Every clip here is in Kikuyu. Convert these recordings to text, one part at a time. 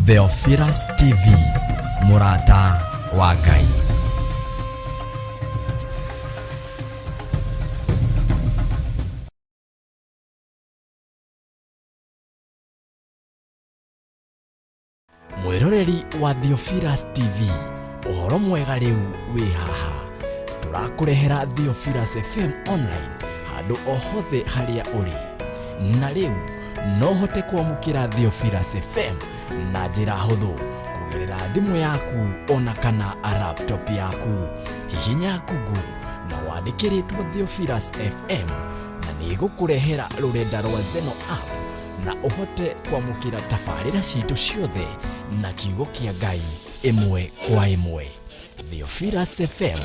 Theophilus TV, mũrata wa Ngai. Mwĩroreri wa Theophilus TV, ũhoro mwega rĩu wĩ haha. Tũrakũrehera Theophilus FM online handũ o hothe harĩa ũrĩ. Na rĩu no ũhote kwamũkĩra Theophilus FM na njĩra hũthũ kũgerera thimũ yaku ona kana laptop yaku. Hihinya Google na wandĩke rĩtwa Theophilus FM na nĩ ĩgũkũrehera rũrenda rwa Zeno app na ũhote kwamũkĩra tabarĩra citũ ciothe na kiugo kĩa Ngai ĩmwe kwa ĩmwe. Theophilus FM,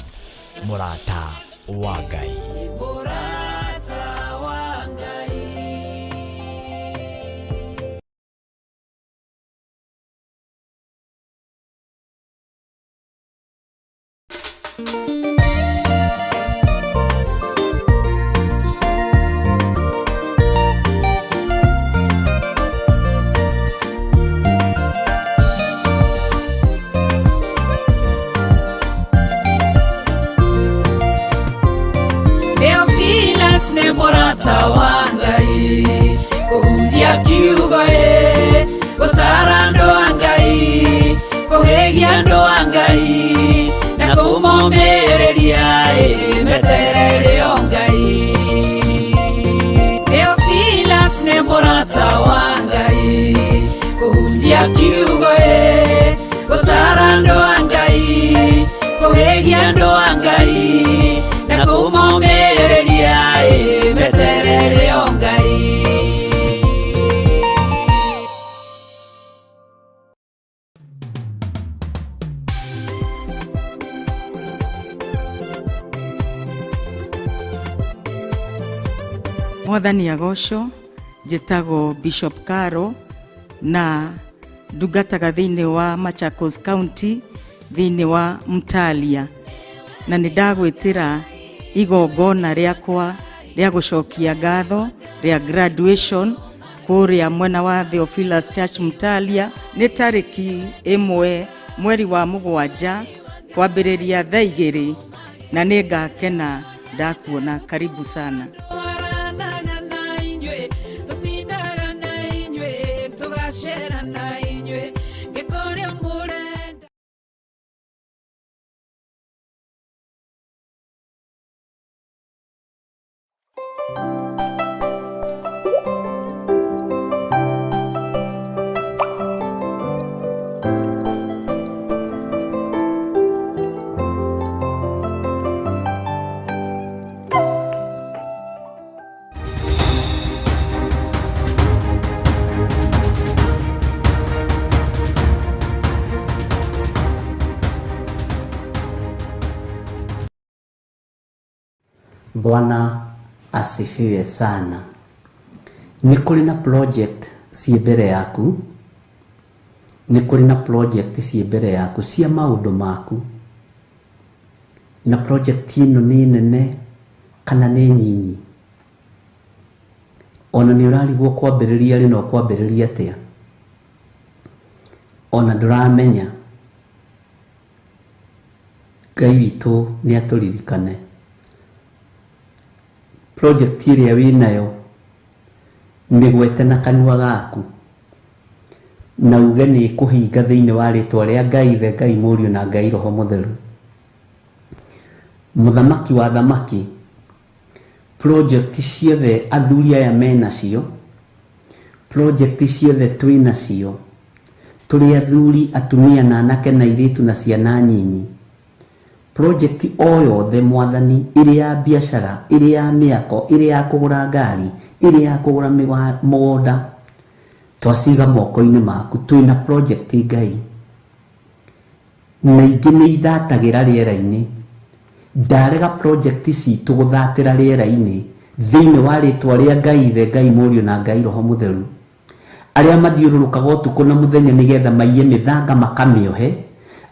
mũrata wa Ngai. Mũrata wa Ngai. Theophilus nĩ mũrata wa Ngai, kũhunjia kiugo ĩ, gũtara andũ a Ngai, kũhĩgia andũ a Ngai, na kũmomĩrĩria ĩ, meterere o Ngai. Theophilus nĩ mũrata wa Ngai, kũhunjia kiugo ĩ, gũtara andũ a Ngai, kũhĩgia andũ a Ngai, na kũmomĩrĩria ĩ, meterere o Ngai. Mwathani agocwo. Njĩtagwo Bishop Caro na ndungataga thĩinĩ wa Machakos County thĩinĩ wa Mtalia, na nĩ ndagwĩtĩra igongona rĩakwa rĩa gũcokia ngatho rĩa graduation kũrĩa mwena wa Theophilus Church Mtalia. Nĩ tarĩki 1 mweri wa 7 kwambĩrĩria thaa 2, na nĩ ngakena ndakuona. Karibu sana. Twaranaga na inyuĩ, tũtindaga na inyuĩ, tũgacera na inyuĩ, ngĩkũrĩa mũrenda. Bwana asifiwe sana. Nĩ kũrĩ na project ciĩ mbere yaku, nĩ kũrĩ na project ciĩ mbere yaku cia maũndũ maku, na project ĩno nĩ nene kana nĩ nyinyi, ona nĩ ũrarigwo kwambĩrĩria rĩ na ũkwambĩrĩria atĩa, ona ndũramenya. Ngai witũ nĩ atũririkane. Project ĩrĩa wĩnayo mĩgwete na kanua gaku na uge nĩ ĩkũhinga thĩinĩ wa rĩtwa rĩa Ngai Ithe, Ngai Mũriũ na Ngai Roho Mũtheru. Mũthamaki wa thamaki, project ciothe athuri aya menacio, project ciothe twĩnacio, tũrĩ athuri, atumia na anake na airĩtu na ciana nyinyi. Project o yothe Mwathani, ĩrĩ ya biacara, ĩrĩ ya mĩako, ĩrĩ ya kũgũra ngari, ĩrĩ ya kũgũra mũgũnda, twaciga moko-inĩ maku. Twĩna project Ngai, na ingĩ nĩ ithatagĩra rĩera-inĩ. Ndarega project citũ gũthatĩra rĩera-inĩ thĩinĩ wa rĩtwa rĩa Ngai Ithe, Ngai Mũriũ na Ngai Roho Mũtheru. Arĩa mathiũrũrũkaga ũtukũ na mũthenya nĩgetha maiye mĩthanga makamĩohe,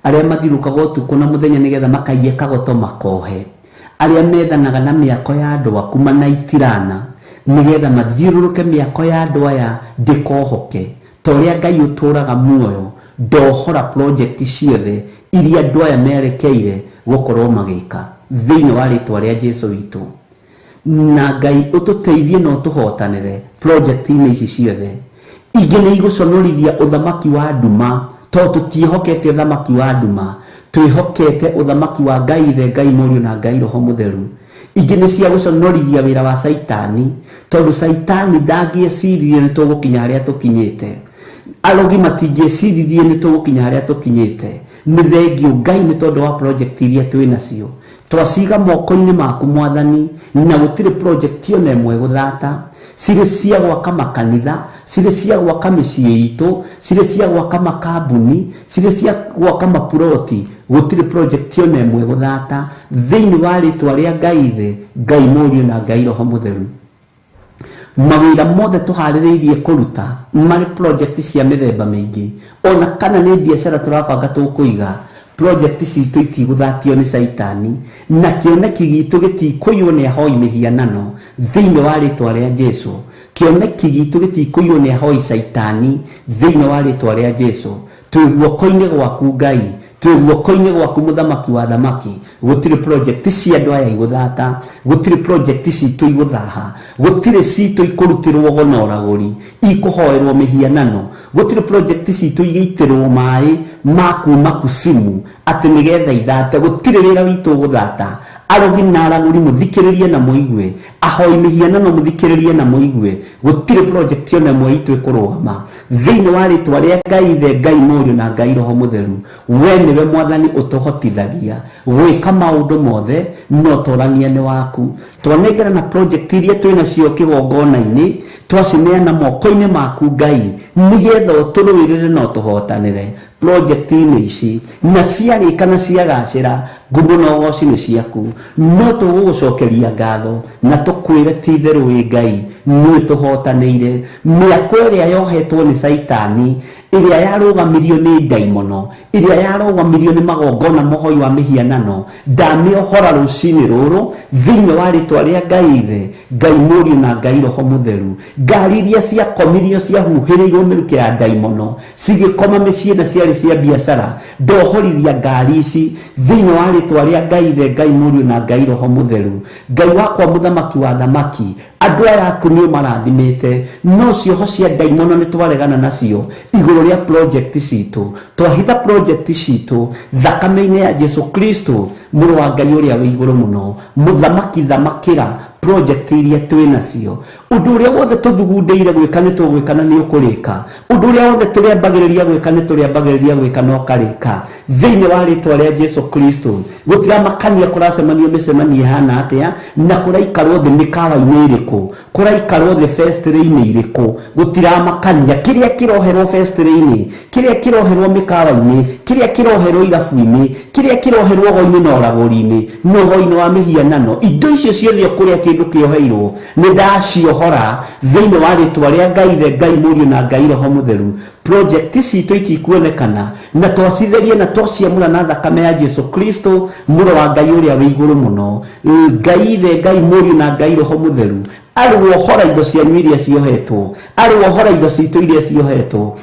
arĩa mathiũrũrũkaga ũtukũ na mũthenya nĩgetha makaiye kagoto makohe, arĩa methanaga na mĩako ya andũ aku manaitirana nĩgetha mathiũrũrũke mĩako ya andũ aya ndĩkohoke, ta ũrĩa Ngai ũtũraga muoyo. Ndohora project ciothe iria andũ aya merekeire gũkorwo magĩka thĩinĩ wa rĩtwa rĩa Jesu witũ. Na Ngai ũtũteithie na ũtũhotanĩre project-inĩ ici ciothe. Ingĩ nĩ igũconorithia ũthamaki wa nduma, tondũ tũtiĩhokete ũthamaki wa nduma, twĩhokete ũthamaki wa Ngai Ithe, Ngai Mũriũ na Ngai Roho Mũtheru. Ingĩ nĩ cia gũconorithia wĩra wa Caitani, tondũ Caitani ndangĩeciririe nĩ tũgũkinya harĩa tũkinyĩte. Arogi matingĩeciririe nĩ tũgũkinya harĩa tũkinyĩte. Nĩ thengio Ngai nĩ tondũ wa project iria twĩ nacio. Twaciga moko-inĩ maku Mwathani, na gũtirĩ project ona ĩmwe gũthata. Cirĩ cia gwaka makanitha, cirĩ cia gwaka mĩciĩ itũ, cirĩ cia gwaka makambuni, cirĩ cia gwaka mapuroti, gũtirĩ project ona ĩmwe gũthata thĩinĩ wa rĩtwa rĩa Ngai Ithe, Ngai Mũriũ na Ngai Roho Mũtheru. Mawĩra mothe tũharĩrĩirie kũruta marĩ project cia mĩthemba mĩingĩ, ona kana nĩ biacara tũrabanga tũkũiga, project citũ itigũthatio nĩ Caitani, na kĩoneki gitũ gĩtikũiywo nĩ ahoi mĩhianano thĩinĩ wa rĩtwa rĩa Jesu. Kĩoneki gitũ gĩtikũiywo nĩ ahoi Caitani thĩinĩ wa rĩtwa rĩa Jesu. Twĩ guoko-inĩ gwaku Ngai, twĩ guoko-inĩ gwaku Mũthamaki wa thamaki. Gũtirĩ project cia andũ aya igũthata, gũtirĩ project citũ igũthaha, gũtirĩ citũ ikũrutĩrwo ũgo na ũragũri, ikũhoerwo mĩhianano, gũtirĩ project citũ igĩitĩrwo maĩ ma kuma kusimu atĩ nĩgetha ithate. Gũtirĩ wĩra witũ ũgũthata. Arogi na aragũri mũthikĩrĩrie na mũigue, ahoi mĩhianano mũthikĩrĩrie na mũigue, gũtirĩ project ona ĩmwe itũ ĩkũrũgama thĩinĩ wa rĩtwa rĩa Ngai Ithe, Ngai Mũriũ na Ngai Roho Mũtheru. We nĩwe Mwathani ũtũhotithagia gwĩka maũndũ mothe, no tũrania nĩ waku. Twanengera na project iria twĩ nacio kĩgongona-inĩ, twacineana moko-inĩ maku Ngai, nĩgetha ũtũrũĩrĩre na ũtũhotanĩre project-inĩ ici, na ciarĩka na ciagacĩra, ngumo na ũgoci nĩ ciaku. No tũgũgũcokeria ngatho na tũkwĩre ti itherũ wĩ Ngai, nĩwe tũhotanĩire. Mĩako ĩrĩa yohetwo nĩ Caitani, ĩrĩa yarũgamirio nĩ ndaimono, ĩrĩa yarũgamirio nĩ magongona mohoi wa mĩhianano, ndamĩohora rũcinĩ rũrũ thĩinĩ wa rĩtwa rĩa Ngai Ithe, Ngai Mũriũ na Ngai Roho Mũtheru. Ngari iria ciakomirio ciahuhĩrĩirwo mĩrukĩ ya ndaimono cigĩkoma mĩciĩ na ciarĩ cia biacara, ndohorithia ngari ici thĩinĩ wa rĩtwa rĩa Ngai Ithe, Ngai Mũriũ na Ngai Roho Mũtheru. Ngai wakwa Mũthamaki wa thamaki, andũ aya aku nĩ ũmarathimĩte, no cioho cia ndaimono nĩ twaregana nacio igũrũ rĩa project citũ. Twahitha project citũ thakame-inĩ ya Jesu Kristo, mũrũ wa Ngai ũrĩa wĩ igũrũ mũno. Mũthamaki, thamakĩra project iria twĩ nacio. Ũndũ ũrĩa wothe tũthugundĩire gwĩka nĩ tũgwĩka na nĩ ũkũrĩka. Ũndũ ũrĩa wothe tũrĩambagĩrĩria gwĩka nĩ tũrĩambagĩrĩria gwĩka na ũkarĩka thĩinĩ wa rĩtwa rĩa Jesu Kristo. Gũtiramakania kũracemanio mĩcemanio ĩhana atĩa, na kũraikarwo thĩ mĩkawa-inĩ ĩrĩkũ, kũraikarwo thĩ festĩrĩ-inĩ irĩkũ, gũtiramakania kĩrĩa kĩroherwo festĩrĩ-inĩ, kĩrĩa kĩroherwo mĩkawa-inĩ, kĩrĩa kĩroherwo irabu-inĩ, kĩrĩa kĩroherwo ũgo-inĩ na ũragũri-inĩ na ũgo-inĩ wa mĩhianano. Indo icio ciothe kũrĩa kĩndũ kĩoheirwo nĩ ndaciohora thĩinĩ wa rĩtwa rĩa Ngai Ithe, Ngai Mũriũ na Ngai Roho Mũtheru. Project citũ itikuonekana, na twacitheria na twaciamũra na thakame ya Jesu Kristo, mũrũ wa Ngai ũrĩa wĩ igũrũ mũno. Ngai Ithe, Ngai Mũriũ na Ngai Roho Mũtheru arohora indo cianyu iria ciohetwo, arohora indo citũ iria ciohetwo,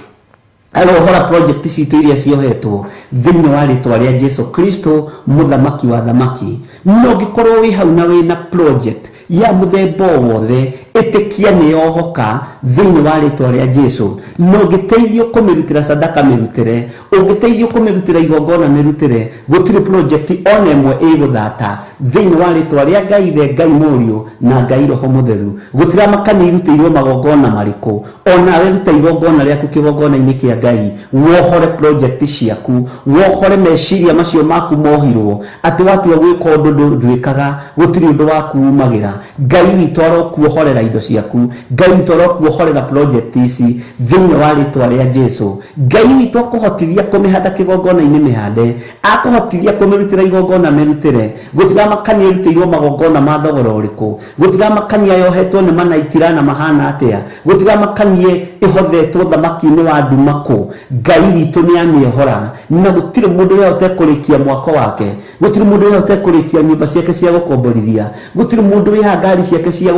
arohora project citũ iria ciohetwo thĩinĩ wa rĩtwa rĩa Jesu Kristo, Mũthamaki wa thamaki. No ũngĩkorwo wĩ hau na wĩna project ya mũthemba o wothe, ĩtĩkia nĩ yohoka thĩinĩ wa rĩtwa rĩa Jesu. Na ũngĩteithio kũmĩrutĩra sadaka, mĩrutĩre. Ũngĩteithio kũmĩrutĩra igongona, mĩrutĩre. Gũtirĩ project ona ĩmwe ĩgũthata thĩinĩ wa rĩtwa rĩa Ngai Ithe, Ngai Mũriũ na Ngai Roho Mũtheru. Gũtiramakania irutĩirwo magongona marĩkũ, onawe ruta igongona rĩaku kĩgongona-inĩ kĩa Ngai, wohore project ciaku, wohore meciria macio maku mohirwo atĩ watua gwĩka ũndũ ndwĩkaga, gũtirĩ ũndũ waku umagĩra. Ngai witũ arokuohorera indo ciaku, Ngai witũ arokuohorera project ici thĩinĩ wa rĩtwa rĩa Jesu. Ngai witũ akũhotithia kũmĩhanda kĩgongona-inĩ, mĩhande. Akũhotithia kũmĩrutĩra igongona, mĩrutĩre. Gũtiramakania ĩrutĩirwo magongona ma thogora ũrĩkũ, gũtiramakania yohetwo nĩ manaitirana mahana atĩa, gũtiramakanie ĩhothetwo thamaki-inĩ wa nduma kũ. Ngai witũ nĩ amĩohora, na gũtirĩ mũndũ ũrĩa ũtekũrĩkia mwako wake, gũtirĩ mũndũ ũrĩa ũtekũrĩkia nyũmba ciake cia gũkomborithia, gũtirĩ mũndũ wĩha ngari ciake cia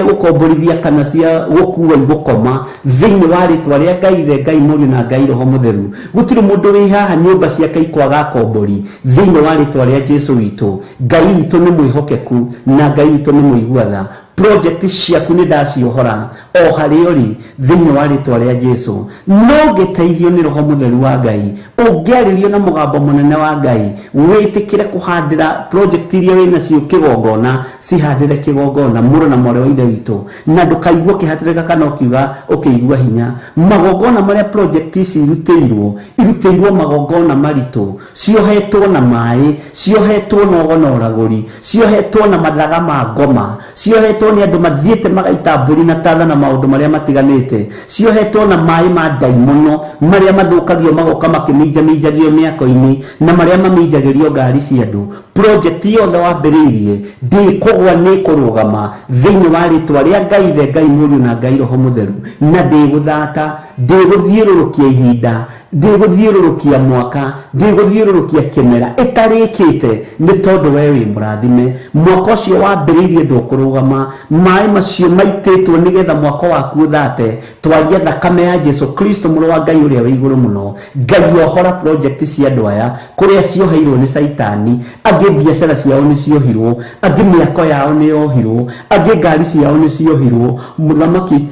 Cia gũkomborithia kana cia gũkua igũkoma thĩinĩ wa rĩtwa rĩa Ngai Ithe, Ngai Mũriũ na Ngai Roho Mũtheru. Gũtirĩ mũndũ wĩ haha nyũmba ciake ikwaga akombori thĩinĩ wa rĩtwa rĩa Jesu witũ. Ngai witũ nĩ mwĩhokeku na Ngai witũ nĩ mũigua tha. Project ciaku nĩ ndaciohora o harĩa ũrĩ thĩinĩ wa rĩtwa rĩa Jesu. No ũngĩteithio nĩ Roho Mũtheru wa Ngai, ũngĩarĩrio na mũgambo mũnene wa Ngai, wĩtĩkĩre kũhandĩra project iria wĩ nacio kĩgongona, cihandĩre kĩgongona, mũrũ na mwarĩ wa Ithe witũ, na ndũkaigua ũkĩhatĩrĩka kana ũkiuga ũkĩigua hinya. Magongona marĩa project ici irutĩirwo, irutĩirwo magongona maritũ, ciohetwo na maĩ, ciohetwo na ũgo na ũragũri, ciohetwo na mathaga ma ngoma, ciohetwo nĩ andũ mathiĩte magaita mbũri na tatha na maũndũ marĩa matiganĩte, ciohetwo na maĩ ma ndaimono marĩa mathũkagio magoka makĩminjaminjagio mĩako-inĩ na marĩa maminjagĩrio ngari cia andũ. Project yothe wambĩrĩirie ndĩkũgwa, nĩ kũrũgama thĩinĩ wa rĩtwa rĩa Ngai Ithe, Ngai Mũriũ na Ngai Roho Mũtheru, na ndĩgũthata, ndĩgũthiũrũrũkia ihinda, ndĩgũthiũrũrũkia mwaka, ndĩgũthiũrũrũkia kĩmera ĩtarĩkĩte, nĩ tondũ we wĩ mũrathime. Mwaka ũcio wambĩrĩirie ndũkũrũgama. Maĩ macio maitĩtwo nĩgetha mwaka waku ũthate, twaria thakame ya Jesu Kristo mũrũ wa Ngai ũrĩa wĩ igũrũ mũno. Ngai ohora project cia andũ aya kũrĩa cioheirwo nĩ Caitani. Angĩ biacara ciao nĩ ciohirwo, angĩ mĩako yao nĩ yohirwo, angĩ ngari ciao nĩ ciohirwo. Mũthamaki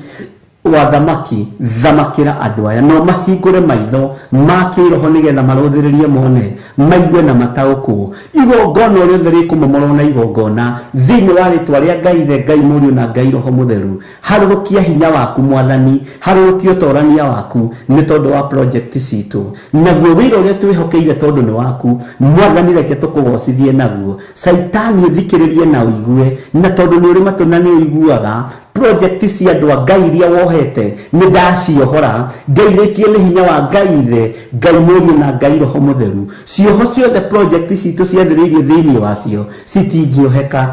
wa thamaki, thamakĩra andũ aya no mahingũre maitho ma kĩroho nĩgetha marũthĩrĩrie, mone, maigue na mataũkwo. Igongona o rĩothe rĩkũmomorwo na igongona thĩinĩ wa rĩtwa rĩa Ngai Ithe, Ngai Mũriũ na Ngai Roho Mũtheru. Harũrũkia hinya waku Mwathani, harũrũkia ũtorania waku nĩ tondũ wa project citũ, naguo wĩra ũrĩa twĩhokeire tondũ nĩ waku Mwathani, reke tũkũgocithie naguo. Caitani, ũthikĩrĩrie na ũigue, na tondũ nĩ ũrĩ matũ na nĩ ũiguaga, project cia andũ a Ngai iria wohete nĩ ndaciohora, ngeithĩtio nĩ hinya wa Ngai Ithe, Ngai Mũriũ na Ngai Roho Mũtheru. Cioho ciothe project citũ ciathĩrĩirio thĩinĩ wacio citingĩoheka.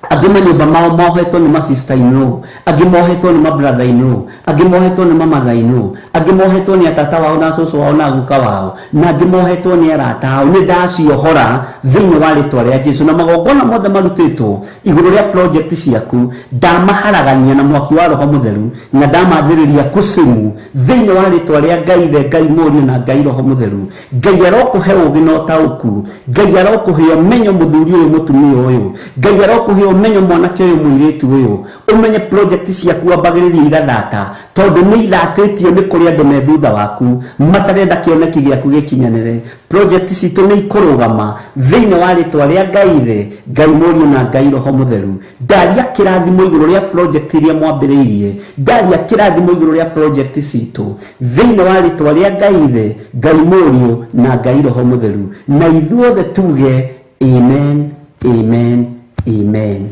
Angĩ manyũmba mao mohetwo nĩ ma sister in law, angĩ mohetwo nĩ ma brother in law, angĩ mohetwo nĩ ma mother in law, angĩ mohetwo nĩ atata wao na cũcũ wao na guka wao, na angĩ mohetwo nĩ arata ao. Nĩ ndaciohora thĩinĩ wa rĩtwa rĩa Jesu, na magongona mothe marutĩtwo igũrũ rĩa project ciaku ndamaharagania na mwaki wa Roho Mũtheru, na ndamathĩrĩria kusimu thĩinĩ wa rĩtwa rĩa Ngai Ithe, Ngai Mũriũ na Ngai Roho Mũtheru. Ngai arokũhe ũũgĩ na ũtaũku. Ngai arokũhe ũmenyo, mũthuri ũyũ, mũtumia ũyũ. Ngai arokũhe ũmenyo, mwanake ũyũ, mũirĩtu ũyũ, ũmenye project ciaku wambagĩrĩria igathata tondũ nĩ ithatĩtio nĩ kũrĩ andũ me thutha waku matarenda kĩoneki gĩaku gĩkinyanĩre. Project citũ nĩ ikũrũgama thĩinĩ wa rĩtwa rĩa Ngai Ithe, Ngai Mũriũ na Ngai Roho Mũtheru. Ndaria kĩrathimo igũrũ rĩa project iria mwambĩrĩirie, ndaria kĩrathimo igũrũ rĩa project citũ thĩinĩ wa rĩtwa rĩa Ngai Ithe, Ngai Mũriũ na Ngai Roho Mũtheru, na ithuothe tuge amen, amen, amen.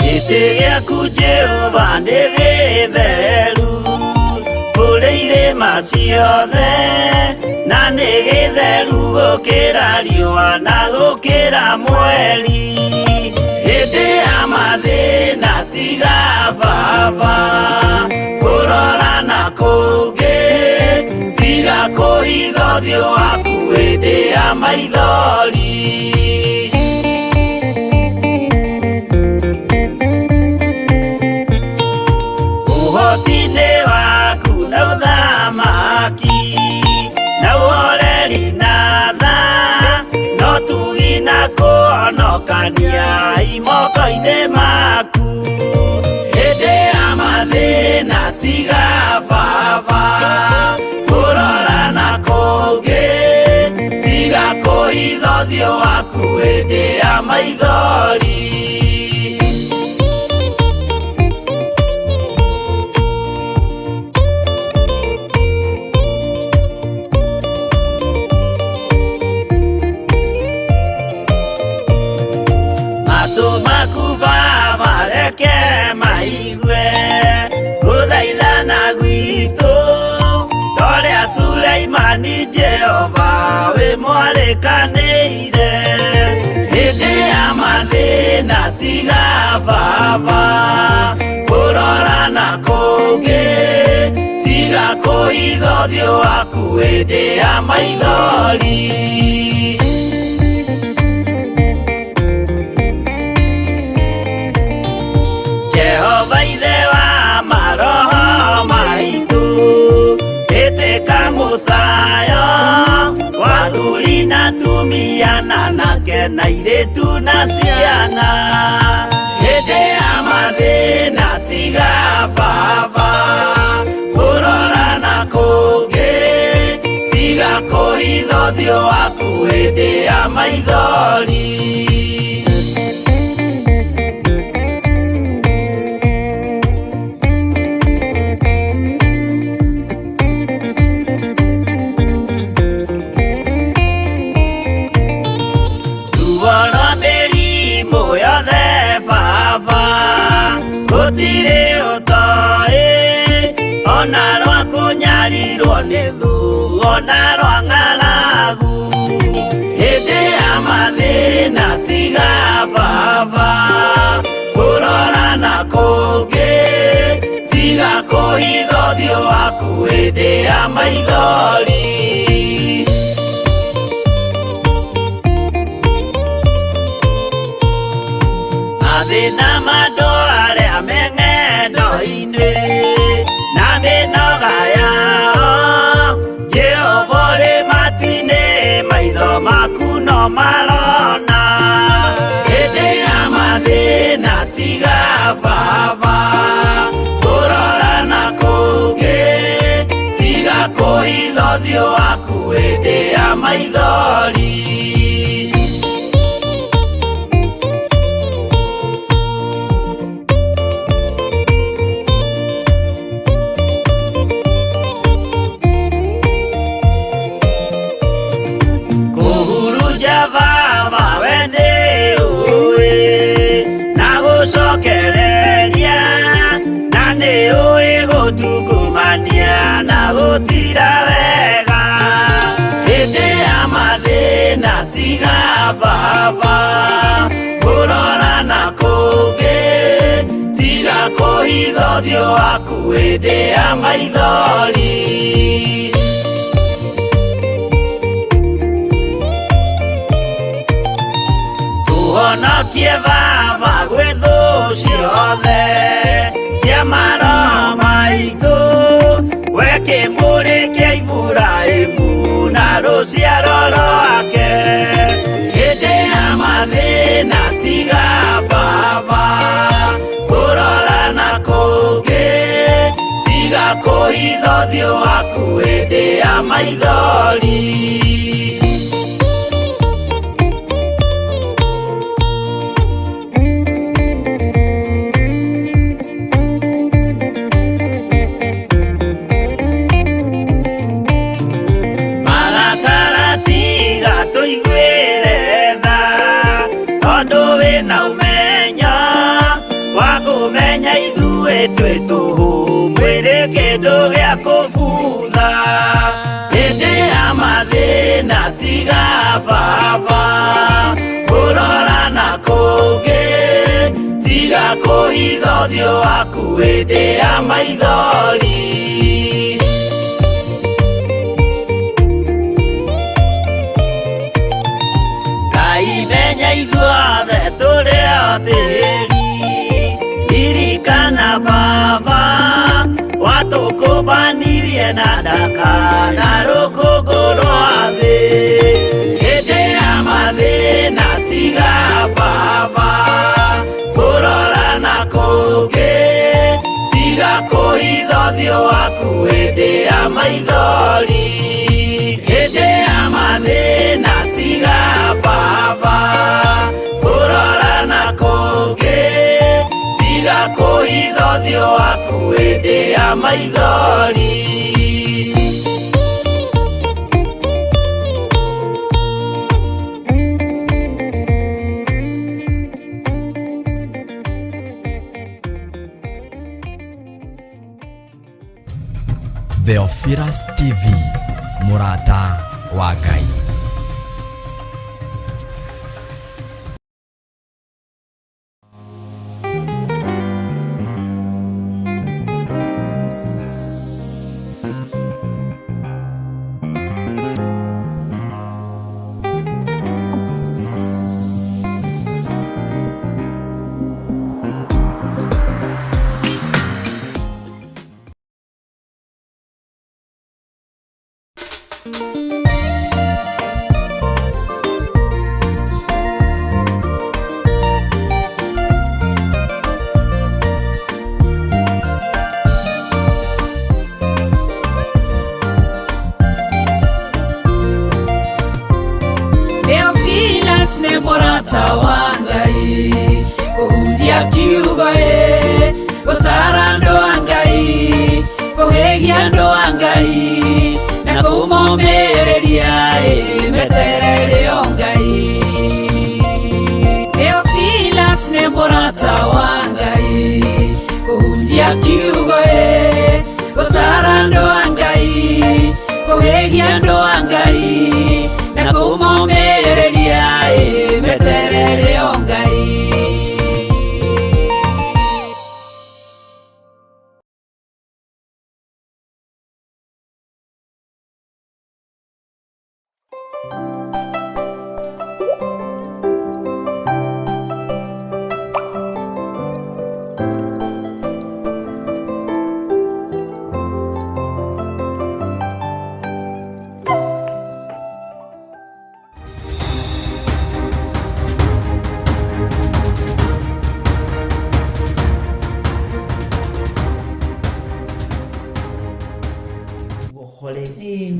Gĩtĩ gĩaku Jehova nĩ gĩtheru kũrĩ irĩma ciothe, na nĩ gĩtheru gũkĩra riũa na gũkĩra mweri. Hĩndĩ ya mathĩna tiga baba kũrora na kũngĩ, tiga kũhitha ũthiũ waku hĩndĩ ya maithori. Ũhoti-inĩ waku na ũthamaki na ũhoreri na tha no tugi na kũhonokania imoko-inĩ maku. Hĩndĩ ya mathĩna tiga baba kũrora na kũngĩ, tiga kũhitha ũthiũ waku hĩndĩ ya maithori. Matũ maku baba reke maigue gũthaithana gwitũ, torĩa Suleimani Jehova wĩ mwarĩkanĩire. Hĩndĩ ya mathĩna tiga baba. na kũngĩ, tiga kũhitha ũthiũ waku hĩndĩ ya maithori. Jehova ithe wa maroho maitũ, ĩtĩka mũcayo wa athuri na atumia na anake na airĩtu na ciana. Hĩndĩ ya mathĩna tiga baba kũrora na kũngĩ, tiga kũhitha ũthiũ waku hĩndĩ ya maithori. Ruo rwa mĩrimũ yothe baba, gũtirĩ ũtoĩ, ona rwa kũnyarirwo nĩ thũ, ona rwa ng'aragu. Hĩndĩ ya mathĩna tiga baba kũrora na kũngĩ, tiga kũhitha ũthiũ waku hĩndĩ ya maithori. Mathĩna ma andũ arĩa me ng'endo-inĩ na mĩnoga yao, Jehova ũrĩ matu-inĩ, maitho maku no marona. Hĩndĩ ya mathĩna tiga baba kũrora na kũngĩ, tiga kũhitha ũthiũ waku hĩndĩ ya maithori. Kũhurunja baba we nĩ ũĩ, na gũcokereria, na nĩ ũĩ gũtungumania na gũtira wega. Hĩndĩ ya mathĩna tiga baba kũrora na kũngĩ, tiga kũhitha ũthiũ waku hĩndĩ ya maithori. Tũhonokie baba gwĩ thũ ciothe cia maroho maitũ, we kĩmũrĩ kĩa Iburahĩmu na rũciaro rwake. Hĩndĩ ya mathĩna tiga baba kũrora na kũngĩ, tiga kũhitha ũthiũ waku hĩndĩ ya maithori. Marakara tiga tũiguĩre tha, tondũ wĩna ũmenyo wa kũmenya ithuĩ twĩ tũhũ, mwĩrĩ kĩndũ gĩa kũbutha. Hĩndĩ ya mathĩna tiga baba kũrora na kũngĩ, tiga kũhitha ũthiũ waku hĩndĩ ya maithori. Ngai menya ithuothe tũrĩ o tĩri, ririkana baba watũkũmbanirie na ndaka na rũkũngũ rwa thĩ. Hĩndĩ ya mathĩna tiga baba kũrora na kũngĩ, tiga kũhitha ũthiũ waku hĩndĩ ya maithori. Hĩndĩ ya mathĩna tiga baba kũrora na kũngĩ, tiga kũhitha ũthiũ waku hĩndĩ ya maithori. Theophilus TV, mũrata wa Ngai. kiugo ĩ gũtara andũ a Ngai kũhĩgia andũ a Ngai na kũmomĩrĩria ĩ meterere o Ngai. Theophilus nĩ mũrata wa Ngai kũhunjia kiugo ĩ gũtara andũ a Ngai kũhĩgia andũ a Ngai na kũmomĩrĩria ĩ meterere o Ngai.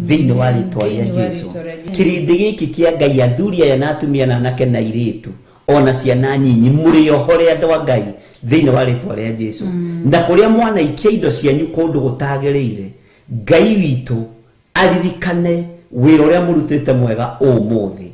Thĩinĩ wa rĩtwa rĩa Jesu kĩrĩndĩ gĩkĩ kĩa Ngai athuri aya na atumia na anake na airĩtu ona ciana nyinyi mũrĩ ohore andũ a Ngai thĩinĩ wa rĩtwa rĩa Jesu. Na kũrĩa mwanaikia indo cianyu kũndũ gũtagĩrĩire, Ngai witũ aririkane wĩra ũrĩa mũrutĩte mwega ũmũthĩ,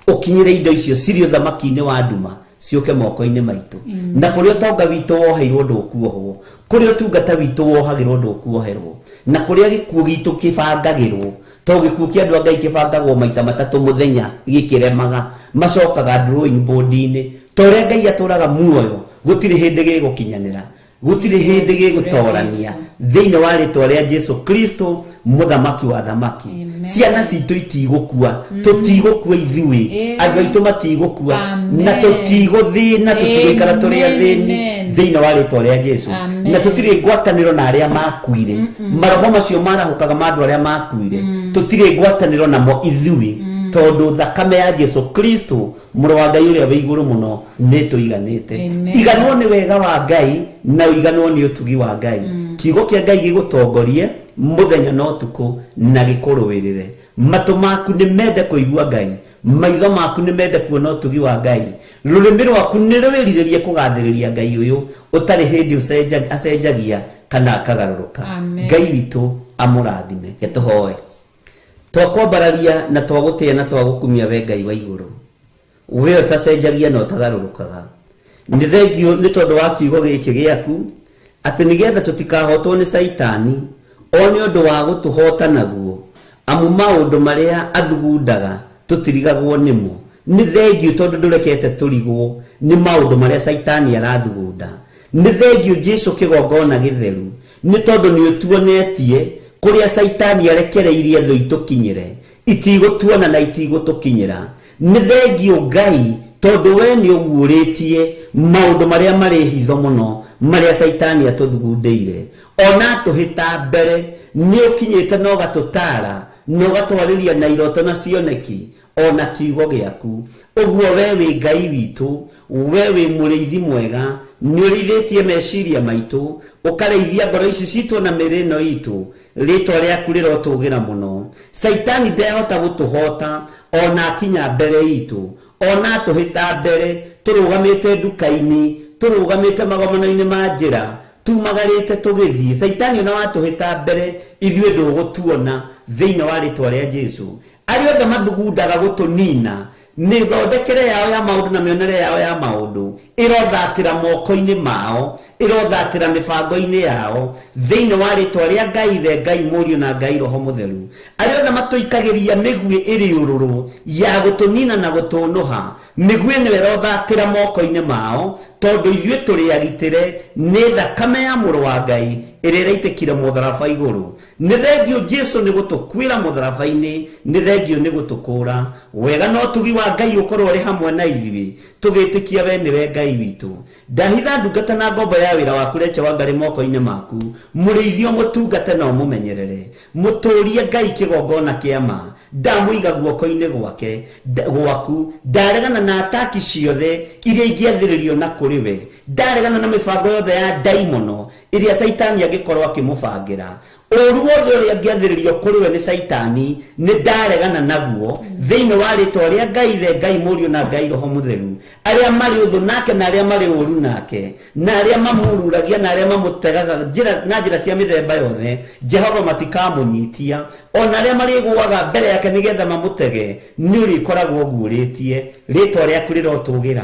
ũkinyĩre indo icio cirĩ ũthamaki-inĩ wa nduma ciũke moko-inĩ maitũ. Na kũrĩa ũtonga witũ woheirwo ndũkuohwo, kũrĩa ũtungata witũ wohagĩrwo ndũkuoherwo, na kũrĩa gĩkuũ gitũ kĩbangagĩrwo, to gĩkuũ kĩa andũ a Ngai kĩbangagwo maita matatũ mũthenya gĩkĩremaga, macokaga drawing board-inĩ. Ta ũrĩa Ngai atũraga muoyo, gũtirĩ hĩndĩ gĩgũkinyanĩra, gũtirĩ hĩndĩ gĩgũtorania thĩinĩ wa rĩtwa rĩa Jesu Kristo mũthamaki wa thamaki. Ciana citũ itigũkua, tũtigũkua ithuĩ, andũ aitũ matigũkua, na tũtigũthĩna, tũtigũikara tũrĩ athĩni thĩinĩ wa rĩtwa rĩa Jesu. Na tũtirĩ ngwatanĩro na arĩa makuire, maroho macio marahũkaga ma andũ arĩa makuire, tũtirĩ ngwatanĩro namo ithuĩ, tondũ thakame ya Jesu Kristo mũrũ wa Ngai ũrĩa wĩ igũrũ mũno nĩ tũiganĩte. Iganwo nĩ wega wa Ngai na ũiganwo nĩ ũtugi wa Ngai. Kiugo kĩa Ngai gĩgũtongorie mũthenya na ũtukũ na gĩkũrũĩrĩre. Matũ maku nĩ mende kũigua Ngai, maitho maku nĩ mende kuona ũtugi wa Ngai, rũrĩmĩ rwaku nĩ rwĩrirĩrie kũgathĩrĩria Ngai ũyũ ũtarĩ hĩndĩ acenjagia kana akagarũrũka. Ngai witũ amũrathime. Tũhoe. Twakwambararia na twagũtĩĩa na twagũkumia we Ngai wa igũrũ, we ũtacenjagia na ũtagarũrũkaga. Nĩ thengio nĩ tondũ wa kiugo gĩkĩ gĩaku, atĩ nĩgetha tũtikahotwo nĩ Caitani o nĩ ũndũ wa gũtũhota naguo, amu maũndũ marĩa athugundaga tũtirigagwo nĩmo. Nĩ thengio tondũ ndũrekete tũrigwo nĩ maũndũ marĩa Caitani arathugunda. Nĩ thengio Jesu kĩgongona gĩtheru, nĩ tondũ nĩ ũtuonetie kũrĩa Caitani arekereirie thũ itũkinyĩre, itigũtuona na itigũtũkinyĩra. Nĩ thengio Ngai tondũ we nĩ ũguũrĩtie maũndũ marĩa marĩ hitho mũno marĩa Caitani atũthugundĩire. Ona atũhĩta mbere nĩ ũkinyĩte na ũgatũtaara na ũgatwarĩria na iroto na cioneki ona kiugo gĩaku. Ũguo we wĩ Ngai witũ, we wĩ mũrĩithi mwega, nĩ ũrĩithĩtie meciria maitũ, ũkarĩithia ngoro ici citũ na mĩĩrĩ ĩno itũ. Rĩtwa rĩaku rĩrotũgĩra mũno. Caitani ndehota gũtũhota ona akinya mbere itũ, ona atũhĩta mbere, tũrũgamĩte nduka-inĩ, tũrũgamĩte magomano-inĩ ma njĩra, tumagarĩte tũgĩthiĩ. Caitani ona watũhĩta mbere, ithuĩ ndũgũtuona thĩinĩ wa rĩtwa rĩa Jesu. Arĩa othe mathugundaga gũtũnina, mĩthondekere yao ya maũndũ na mĩonere yao ya maũndũ ĩrothatĩra moko-inĩ mao, ĩrothatĩra mĩbango-inĩ yao thĩinĩ wa rĩtwa rĩa Ngai Ithe, Ngai Mũriũ na Ngai Roho Mũtheru. Arĩa othe matũikagĩria mĩguĩ ĩrĩ ũrũrũ ya gũtũnina na gũtũnũha, mĩguĩ ĩno ĩrothatĩra moko-inĩ mao, tondũ ithuĩ tũrĩ agitĩre nĩ thakame ya mũrũ wa Ngai ĩrĩa ĩraitĩkire mũtharaba igũrũ. Nĩ thengio Jesu nĩ gũtũkuĩra mũtharaba-inĩ, nĩ thengio nĩ gũtũkũra. Wega na ũtugi wa Ngai ũkorwo ũrĩ hamwe na ithuĩ, tũgĩtĩkia we nĩwe Ngai witũ. Ndahitha ndungata na ngombo ya wĩra waku Rachel Wangari moko-inĩ maku, mũrĩithie ũmũtungate na ũmũmenyerere, mũtũrie Ngai kĩgongona kĩa ma. Ndamũiga guoko-inĩ gwake gwaku, ndaregana na ataki ciothe iria ingĩathĩrĩrio na kũrĩ we, ndaregana na mĩbango yothe ya ndaimono ĩrĩa Caitani angĩkorwo akĩmũbangĩra. Ũru wothe ũrĩa angĩathĩrĩrio kũrĩ we nĩ Caitani nĩ ndaregana naguo thĩinĩ wa rĩtwa rĩa Ngai Ithe, Ngai Mũriũ na Ngai Roho Mũtheru. Arĩa marĩ ũthũ nake na arĩa marĩ ũru nake na arĩa mamururagia na arĩa mamũtegaga njĩra na njĩra cia mĩthemba yothe, Jehova matikamũnyitia. Ona arĩa marĩgũaga mbere yake nĩgetha mamũtege, nĩ ũrĩkoragwo ũguũrĩtie. Rĩtwa rĩaku rĩrotũgĩra.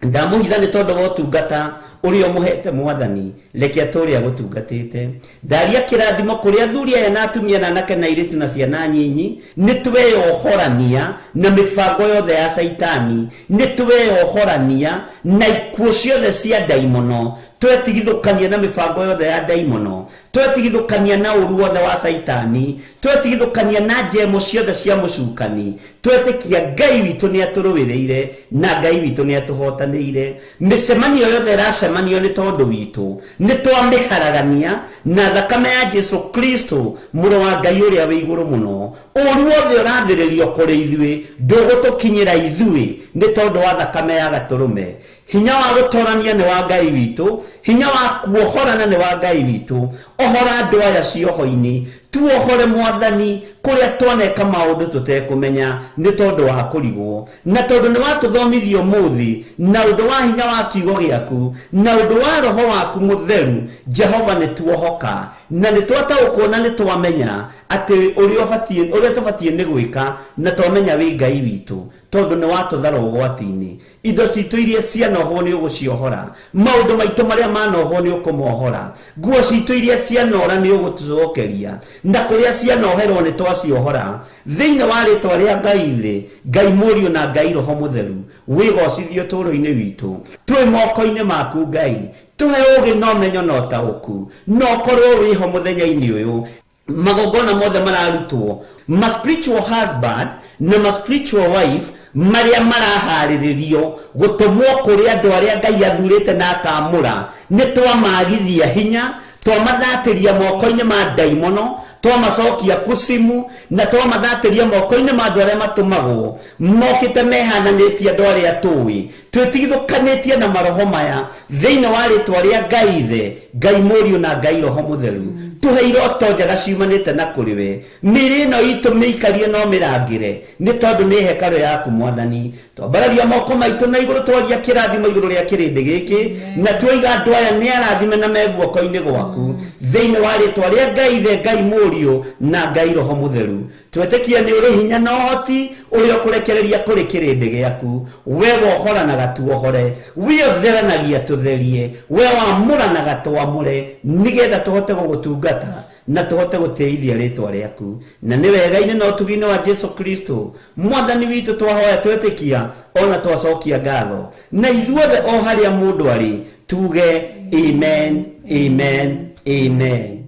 Ndamũhitha nĩ tondũ wa ũtungata ũrĩa ũmũhete Mwathani, reke atũũre agũtungatĩte. Ndaria kĩrathimo kũrĩ athuri aya na atumia na anake na airĩtu na ciana nyinyi, nĩ tweyohorania na mĩbango yothe ya Caitani, nĩ tweyohorania na ikuũ ciothe cia ndaimono, twetigithũkania na mĩbango yothe ya ndaimono, twetigithũkania na ũru wothe wa Caitani, twetigithũkania na njemo ciothe cia mũcukani, twetĩkia Ngai witũ nĩ atũrũĩrĩire na Ngai witũ nĩ atũhotanĩire. Mĩcemanio yothe ĩracemanio nĩ tondũ witũ nĩ twamĩharagania na thakame ya Jesu Kristo mũrũ wa Ngai ũrĩa wĩ igũrũ mũno. Ũru wothe ũrathĩrĩrio kũrĩ ithuĩ ndũgũtũkinyĩra ithuĩ nĩ tondũ wa thakame ya gatũrũme. Hinya wa gũtorania nĩ wa Ngai witũ, hinya wa kuohorana nĩ wa Ngai witũ. Ohora andũ aya cioho-inĩ, tuohore Mwathani kũrĩa twaneka maũndũ tũtekũmenya nĩ tondũ wa kũrigwo, na tondũ nĩ watũthomithia ũmũthĩ na ũndũ wa hinya wa kiugo gĩaku na ũndũ wa Roho waku Mũtheru. Jehova nĩ tuohoka na nĩ twataũkwo na nĩ twamenya atĩ ũrĩa tũbatiĩ nĩ gwĩka, na twamenya wĩ Ngai witũ tondũ nĩ watũthara ũgwati-inĩ. Indo citũ iria cianohwo nĩ ũgũciohora, maũndũ maitũ marĩa manohwo nĩ ũkũmohora, nguo citũ iria cianora nĩ ũgũtũcokeria, na kũrĩa cianoherwo nĩ twaciohora. Thĩinĩ wa rĩtwa rĩa Ngai Ithe, Ngai Mũriũ na Ngai Roho Mũtheru, wĩgocithio ũtũũro-inĩ witũ. Twĩ moko-inĩ maku Ngai, tũhe ũũgĩ na ũmenyo na ũtaũku, na ũkorwo wĩho mũthenya-inĩ ũyũ. Magongona mothe mararutwo, ma spiritual husband na ma spiritual wife marĩa maraharĩrĩrio gũtũmwo kũrĩ andũ arĩa Ngai athurĩte na akamũra, nĩ twamagithia hinya, twamathatĩria moko-inĩ ma ndaimono, twamacokia kucimu, na twamathatĩria moko-inĩ ma andũ arĩa matũmagwo mokĩte mehananĩtie andũ arĩa tũĩ. Twĩtigithũkanĩtie na maroho maya thĩinĩ wa rĩtwa rĩa Ngai Ithe, Ngai Mũriũ na Ngai Roho Mũtheru. Tũhe iroto njega ciumanĩte na kũrĩ we. Mĩĩrĩ ĩno itũ mĩikarie no mĩrangĩre nĩ tondũ nĩ hekarũ yaku Mwathani. Twambararia moko maitũ na igũrũ, twaria kĩrathimo igũrũ rĩa kĩrĩndĩ gĩkĩ, na twoiga andũ aya nĩ arathime na me guoko-inĩ gwaku thĩinĩ wa rĩtwa rĩa Ngai Ithe, Ngai Mũriũ na Ngai Roho Mũtheru. Twetĩkia nĩ ũrĩ hinya na ũhoti ũrĩa ũkũrekereria kũrĩ kĩrĩndĩ gĩaku. We wohoranaga tuohore, we ũtheranagia tũtherie, we wamũranaga twamũre, nĩgetha tũhote gũgũtungata na tũhote gũtĩithia rĩtwa rĩaku. Na nĩ wega-inĩ na ũtugi-inĩ wa Jesu Kristo Mwathani witũ twahoya twetĩkia ona twacokia ngatho, na ithuothe o harĩa mũndũ arĩ tuge amen, amen, amen.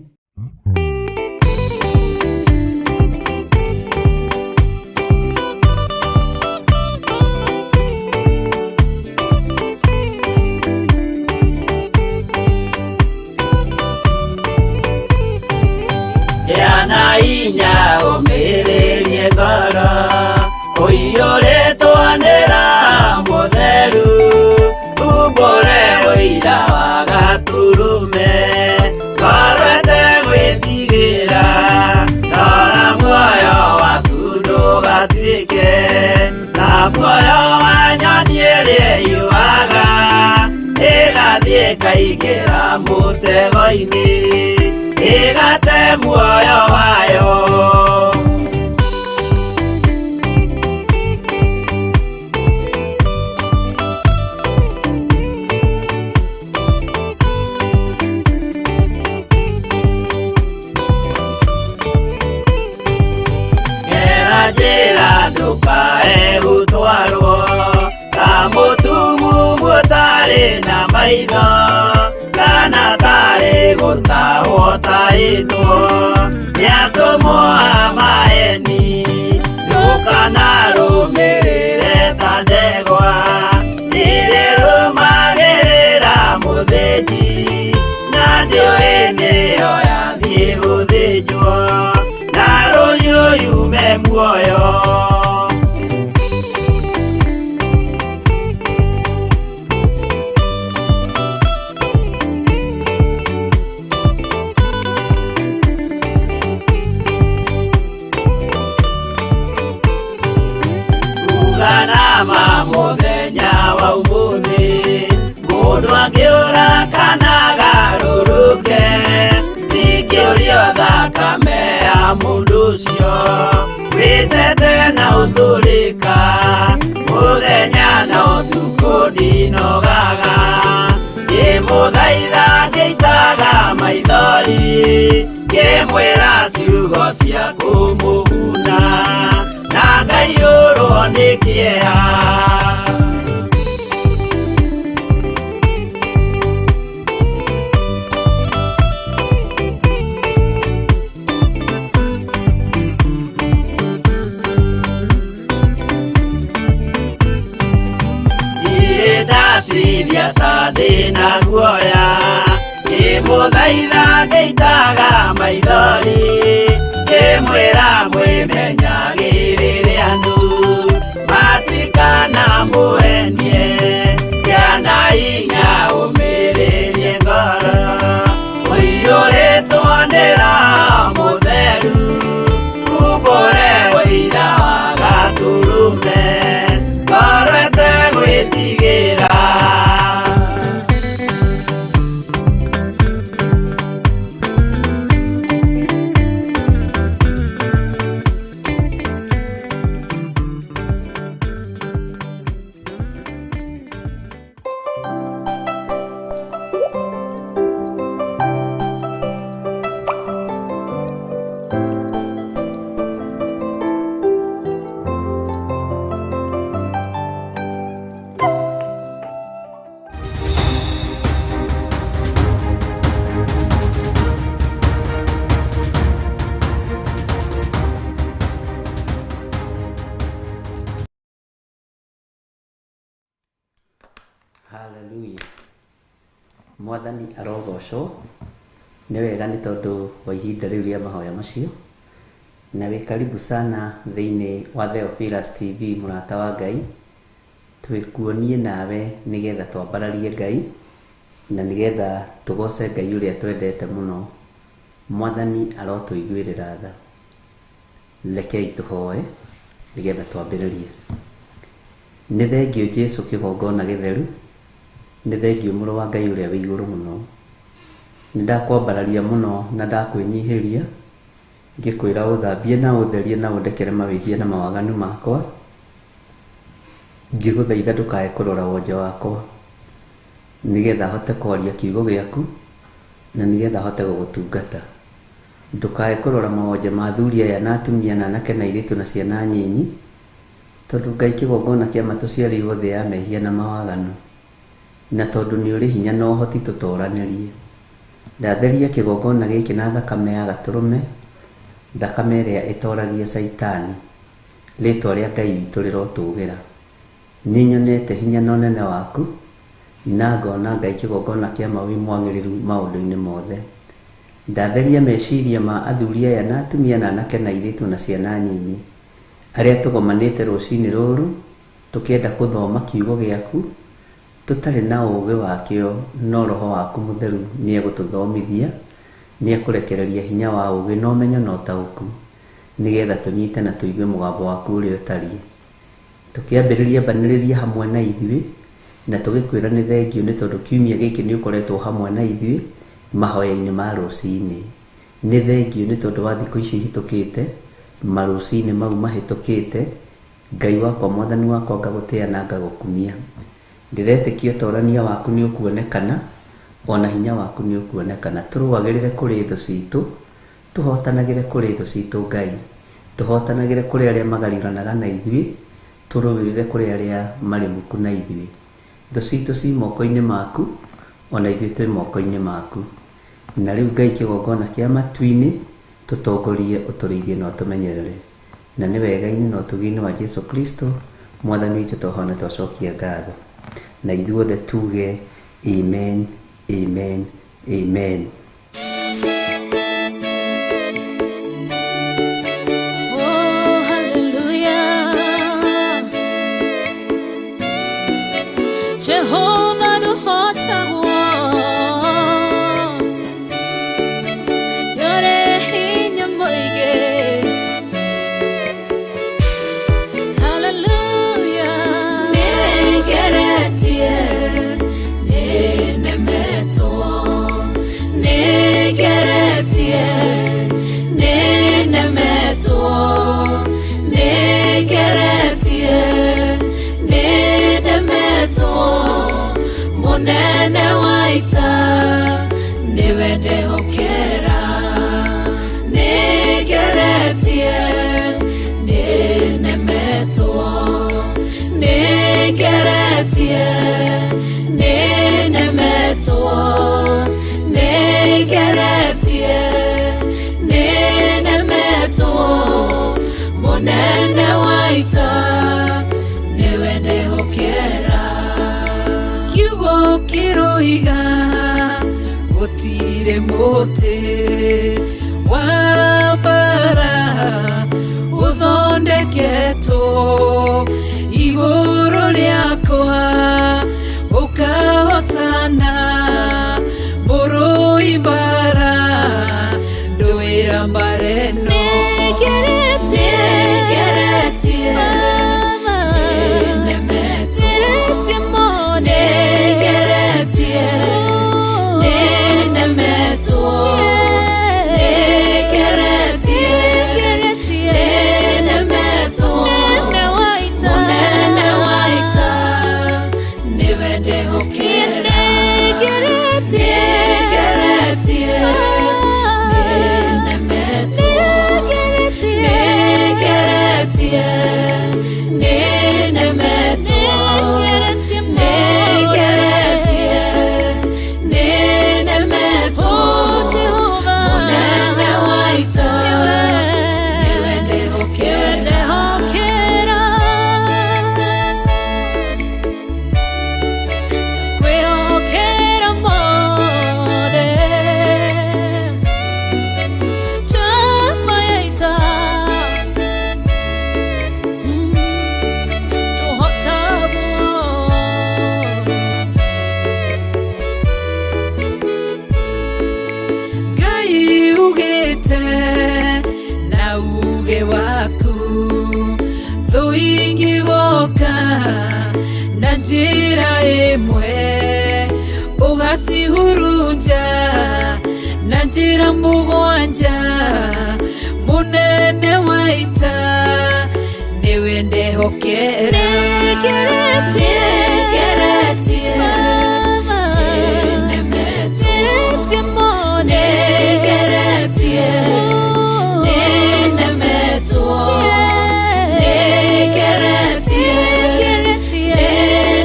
Yana inya ũmĩrĩrie ngoro, ũiyũrĩtwo nĩ Roho Mũtheru, umbũre ũira wa Gatũrũme, ngoro ĩtegwĩtigĩra, rora muoyo waku ndũgatuĩke ta muoyo wa nyoni ĩrĩa ĩyuaga, ĩgathiĩ ĩkaingĩra mũtego-inĩ, ĩgate muoyo wayo. Gera njĩra ndũkae gũtwarwo ta mũtumumu ũtarĩ na maitho, kana tarĩ gũtahwo tahĩtwo nĩ atũmwo a maeni. Ndũkanarũmĩrĩre ta ndegwa ĩrĩrũmagĩrĩra mũthĩnji, na ndĩũĩ nĩyo yathiĩ gũthĩnjwo, na rũhiũ yume muoyo. Ndĩratangĩka mũthenya na ũtukũ ndinogaga ngĩmũthaitha ngĩitaga maithori ngĩmwĩra ciugo cia kũmũguna na ngaiyũrwo nĩ kĩeha. Ndatithia ta ndĩna guoya ngĩmũthaitha ngĩitaga maithori ngĩmwĩra mwĩmenyagĩrĩre andũ matikanamũhenie kĩana hinya ũmĩrĩrie ngoro ũiyũrĩtwo nĩ Roho Mũtheru umbũre ũira wa Gatũrũme ngoro ĩtegwĩtigĩra. Hallelujah. Mwathani arogocwo nĩ wega nĩ tondũ wa ihinda rĩu rĩa mahoya macio, na wĩ karibu sana thĩinĩ wa Theophilus TV mũrata wa Ngai. Twĩkuonie nawe nĩgetha twambararie Ngai na nĩgetha tũgoce Ngai ũrĩa twendete mũno. Mwathani arotũiguĩrĩra tha. Rekei tũhoe nĩgetha twambĩrĩrie. Nĩ thengio Jesũ kĩgongona gĩtheru, nĩ thengio mũrũ wa Ngai ũrĩa wĩ igũrũ mũno. Nĩ ndakwambararia mũno na ndakwĩnyihĩria ngĩkwĩra ũthambie na ũtherie na ũndekere mawĩhia na mawaganu makwa, ngĩgũthaitha ndũkae kũrora wonje wakwa nĩgetha hote kwaria kiugo gĩaku na nĩgetha hote gũgũtungata. Ndũkae kũrora mawonje ma athuri aya na atumia na anake na airĩtu na ciana nyinyi, tondũ Ngai kĩgongona kĩa ma tũciarĩirwo thĩ ya mehia na mawaganu, na tondũ nĩ ũrĩ hinya na ũhoti tũtoranĩrie. Ndatheria kĩgongona gĩkĩ na thakame ya Gatũrũme, thakame ĩrĩa ĩtoragia Caitani. Rĩtwa rĩa Ngai witũ rĩrotũgĩra. Nĩ nyonete hinya na ũnene waku, na ngona Ngai kĩgongona kĩa ma wĩ mwagĩrĩru maũndũ-inĩ mothe. Ndatheria meciria ma athuri aya na atumia na anake na airĩtu na ciana nyinyi arĩa tũgomanĩte rũcinĩ rũrũ tũkĩenda kũthoma kiugo gĩaku tũtarĩ na ũũgĩ wakĩo, no Roho waku Mũtheru nĩ egũtũthomithia, nĩ ekũrekereria hinya wa ũũgĩ na ũmenyo na ũtaũku nĩgetha tũnyite na tũigue mũgambo waku ũrĩa ũtariĩ. Tũkĩambĩrĩria mbanĩrĩria hamwe na ithuĩ na tũgĩkwĩra nĩ thengio nĩ tondũ kiumia gĩkĩ nĩ ũkoretwo hamwe na ithuĩ mahoya-inĩ ma rũcinĩ. Nĩ thengio nĩ tondũ wa thikũ ici ihĩtũkĩte, marũcinĩ mau mahĩtũkĩte, Ngai wakwa Mwathani wakwa ngagũtĩa na ngagũkumia. Ndĩretĩkia ũtorania waku nĩ ũkuonekana, ona hinya waku nĩ ũkuonekana. Tũrũagĩrĩre kũrĩ thũ citũ, tũhotanagĩre kũrĩ thũ citũ Ngai, tũhotanagĩre kũrĩ arĩa magariũranaga na ithuĩ, tũrũĩrĩre kũrĩ arĩa marĩ muku na ithuĩ. Thũ citũ ci moko-inĩ maku, ona ithuĩ twĩ moko-inĩ maku. Na rĩu Ngai kĩgongona kĩa matu-inĩ tũtongorie, ũtũrĩithie na ũtũmenyerere. Na nĩ wega-inĩ na ũtugi-inĩ wa Jesu Kristo Mwathani witũ twahoya na twacokia ngatho. Na ithuothe tuge amen, amen, amen. Oh, hallelujah. Jehovah nũhotagwo, nĩũrĩ hinya mũingĩ. Hallelujah. Nĩngeretie, nĩnemetwo, nĩ Munene wa ita niwe ndehokera. Nĩngeretie, nĩnemetwo. Nĩngeretie, nĩnemetwo. Nĩngeretie, nĩnemetwo. Munene wa ita niwe ndehokera. Kiugo kĩroiga gũtirĩ mũtĩ wa mbara ũthondeketwo igũrũ rĩakwa ũkahotana. Mũrũi mbara ndũĩra mbara ĩno. Nĩngeretie, nĩnemetwo. Nĩngeretie, nĩnemetwo. Nĩngeretie, nĩnemetwo. Mũnene wa ita nĩwe ndehokera. Nĩngeretie, nĩnemetwo. Nĩngeretie, nĩnemetwo. Nĩngeretie, nĩnemetwo. Mũnene wa ita nĩwe ndehokera. Kwĩhokera mothe chama ya ita tũhotagwo. Ngai ugĩte na uge waku thũ ingĩgoka na njĩra ĩmwe ũgacihurunja na njĩra mũgwanja. Mũnene wa ita nĩwe ndehokera. Nĩngeretie, Nĩngeretie, nĩnemetwo. Nĩngeretie, nĩnemetwo. Nĩngeretie,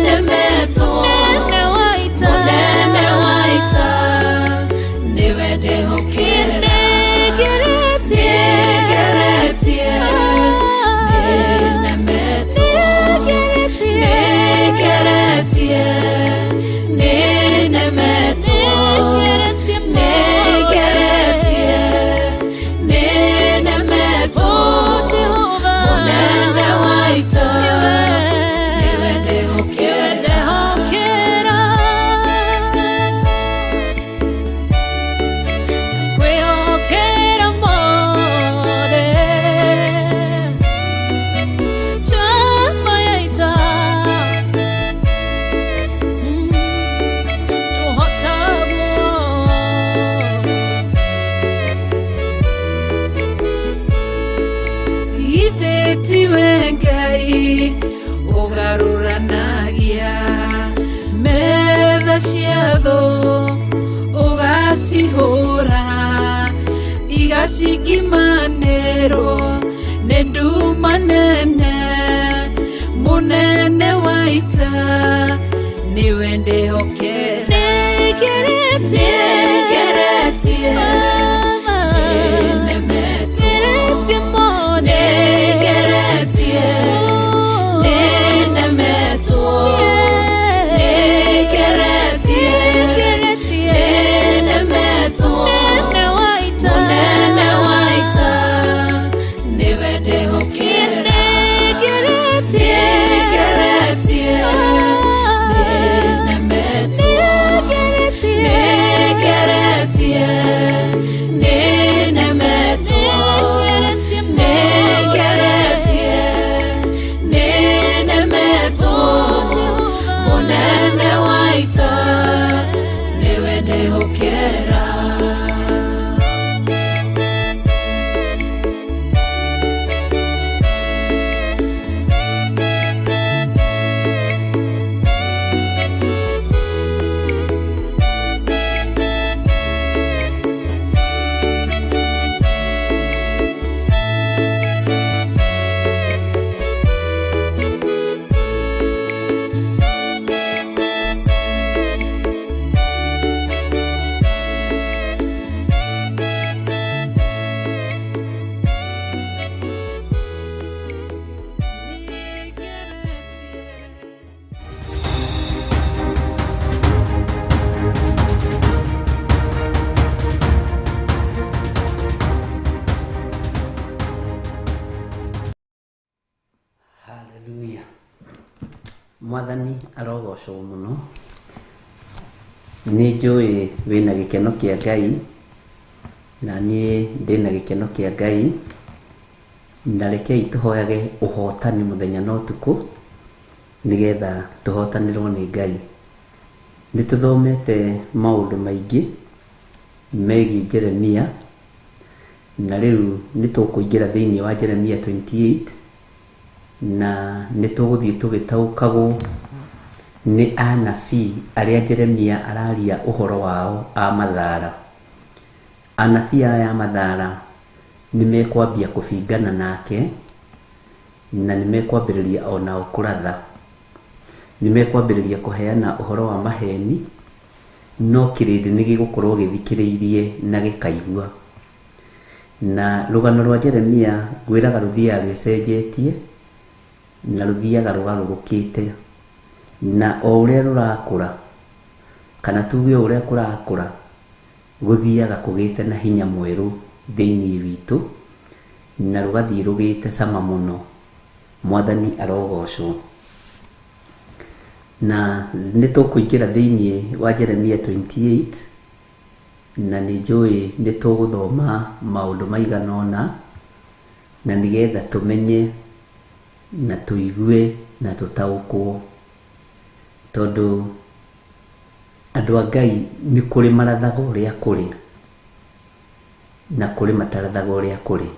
nĩnemetwo. Mũnene wa ita nĩwe ndehokera. Nĩngeretie, nĩnemetwo. Nĩngeretie, nĩnemetwo. Nĩngeretie, nĩnemetwo. Mũnene wa ita nĩwe ndehokera. Kwĩhokera mothe chama ya ita tũhotagwo. Githĩ tiwe Ngai ũgarũranagia metha cia thũ ũgacihũra igacikimanĩrwo nĩ nduma nene. Mũnene wa ita nĩwe ndehokera. Nĩngeretie, Nĩngeretie, nĩnemetwo. Nĩngeretie, nĩnemetwo. Nĩngeretie, nĩnemetwo. Mũnene wa ita nĩwe ndehokera. Nĩngeretie, nĩnemetwo. Nĩngeretie, nĩnemetwo. Nĩngeretie, nĩnemetwo. Mũnene wa ita nĩwe ndehokera. Mwathani arogocwo mũno. Nĩ njũĩ wĩna gĩkeno kĩa Ngai, na niĩ ndĩna gĩkeno kĩa Ngai, na rekei tũhoyage ũhotani mũthenya na ũtukũ, nĩgetha tũhotanĩrwo nĩ Ngai. Nĩ tũthomete maũndũ maingĩ megiĩ Jeremia, na rĩu nĩ tũkũingĩra thĩinĩ wa Jeremia 28, na nĩ tũgũthiĩ tũgĩtaũkagwo nĩ anabii arĩa Jeremia araria ũhoro wao a mathara. Anabii aya a mathara nĩ mekwambia kũbingana nake, na nĩ mekwambĩrĩria onao kũratha. Nĩ mekwambĩrĩria kũheana ũhoro wa maheni, no kĩrĩndĩ nĩ gĩgũkorwo gĩthikĩrĩirie na gĩkaigua. Na rũgano rwa Jeremia ngwĩraga rũthiaga rwĩcenjetie, na rũthiaga rũgarũrũkĩte, na o ũrĩa rũrakũra, kana tuge o ũrĩa kũrakũra, gũthiaga kũgĩte na hinya mwerũ thĩinĩ witũ, na rũgathiĩ rũgĩte cama mũno. Mwathani arogocwo. Na nĩ tũkũingĩra thĩinĩ wa Jeremia 28, na nĩ njũĩ nĩ tũgũthoma maũndũ maigana ũna, na nĩgetha tũmenye na tũigue na tũtaũkwo, tondũ andũ a Ngai nĩ kũrĩ marathaga ũrĩa kũrĩ, na kũrĩ matarathaga ũrĩa kũrĩ,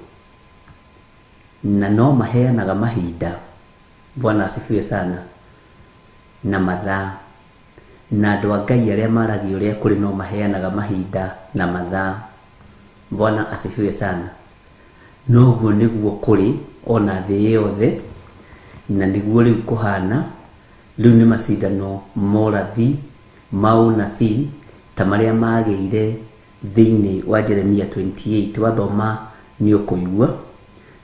na no maheanaga mahinda. Bwana asifiwe sana. Na mathaa, na andũ a Ngai arĩa maragia ũrĩa kũrĩ no maheanaga mahinda na mathaa. Bwana asifiwe sana. Noguo nĩguo kũrĩ ona thĩ yothe, na nĩguo rĩu kũhana. Rĩu nĩ macindano morathi ma ũnabii ta marĩa magĩire thĩinĩ wa Jeremia 28. Wathoma nĩ ũkũigua,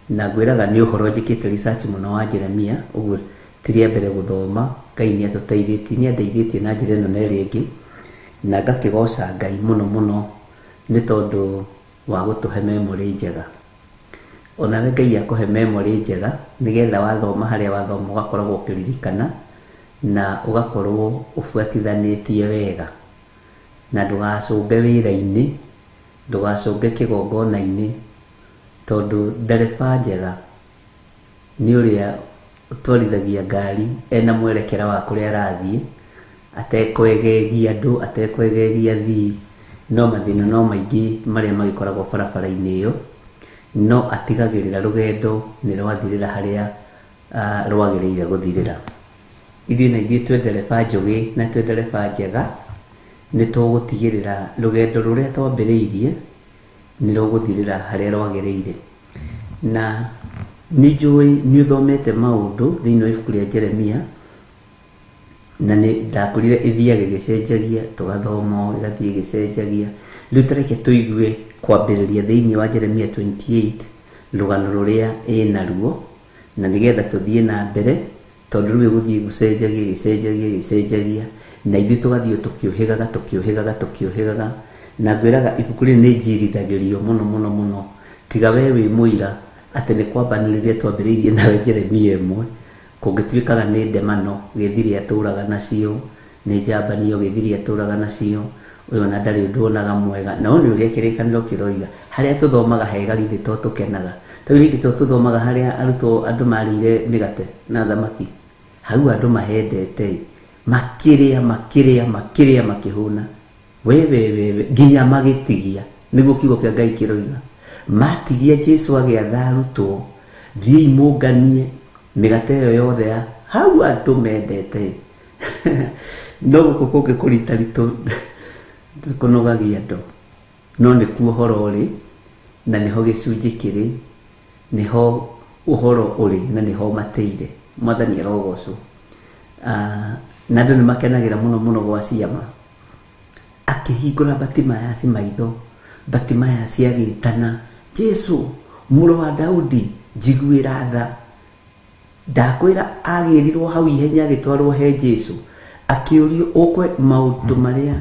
na ngwĩraga nĩ ũhoro njĩkĩte research mũno wa Jeremia, ũguo ti rĩa mbere gũthoma. Ngai nĩ atũteithĩtie, nĩ andeithĩtie na njĩra ĩno na ĩrĩa ĩngĩ, na ngakĩgoca Ngai mũno mũno nĩ tondũ wa gũtũhe memory njega. Onawe Ngai akũhe memory njega, nĩgetha wathoma harĩa wathoma ũgakoragwo ũkĩririkana, na ũgakorwo ũbuatithanĩtie wega, na ndũgacũnge wĩra-inĩ, ndũgacũnge kĩgongona-inĩ, tondũ ndereba njega nĩ ũrĩa ũtwarithagia ngari ena mwerekera wa kũrĩa arathiĩ, atekwegegia andũ, atekwegegia athii. No mathĩna no maingĩ marĩa magĩkoragwo barabara-inĩ ĩyo, no atigagĩrĩra rũgendo nĩ rwathirĩra harĩa rwagĩrĩire gũthirĩra. Ithuĩ na ithuĩ twĩ ndereba njũgĩ na twĩ ndereba njega, nĩ tũgũtigĩrĩra rũgendo rũrĩa twambĩrĩirie nĩ rũgũthirĩra harĩa rwagĩrĩire. Na nĩ njũĩ nĩ ũthomete maũndũ thĩinĩ wa ibuku rĩa Jeremia, na nĩ ndakwĩrire ĩthiaga ĩgĩcenjagia, tũgathoma ĩgathiĩ ĩgĩcenjagia. Rĩu ta reke tũigue kwambĩrĩria thĩinĩ wa Jeremia 28 rũgano rũrĩa ĩnaruo, na nĩgetha tũthiĩ na mbere, tondũ rĩu ĩgũthiĩ gũcenjagia ĩgĩcenjagia ĩgĩcenjagia, na ithuĩ tũgathiĩ tũkĩũhĩgaga tũkĩũhĩgaga tũkĩũhĩgaga. Na ngwĩraga ibuku rĩrĩ nĩ njirithagĩrio mũno mũno mũno, tiga we wĩ mũira atĩ nĩ kwambanĩrĩria twambĩrĩirie nawe Jeremia ĩmwe, kũngĩtuĩkaga nĩ ndemano gĩthiri atũraga nacio, nĩ njambanio gĩthiri atũraga nacio, ũyũ ona ndarĩ ũndũ onaga mwega. Na ũyũ nĩ ũrĩa kĩrĩkanĩro kĩroiga, harĩa tũthomaga hega githĩ to tũkenaga, tondũ githĩ to tũthomaga harĩa arutwo andũ marĩire mĩgate na thamaki, hau andũ mahendete makĩrĩa makĩrĩa makĩrĩa makĩhũna, we we we we nginya magĩtigia. Nĩguo kiugo kĩa Ngai kĩroiga, matigia Jesu agĩatha arutwo, thiĩi mũnganie mĩgate ĩyo yothe ya hau andũ mendete. No gũkũ kũngĩ kũritaritũ kũnogagia andũ, no nĩkuo ũhoro ũrĩ, na nĩho gĩcunjĩ kĩrĩ, nĩho ũhoro ũrĩ, na nĩho matĩire. Mwathani arogocwo. Na andũ nĩ makenagĩra mũno mũno gwa ciama. Akĩhingũra Batimayasi maitho, Batimayasi agĩtana, Jesu mũrũ wa Daudi, njiguĩra tha. Ndakwĩra agĩrirwo hau ihenya agĩtwarwo he Jesu, akĩũrio ũkwe maũndũ marĩa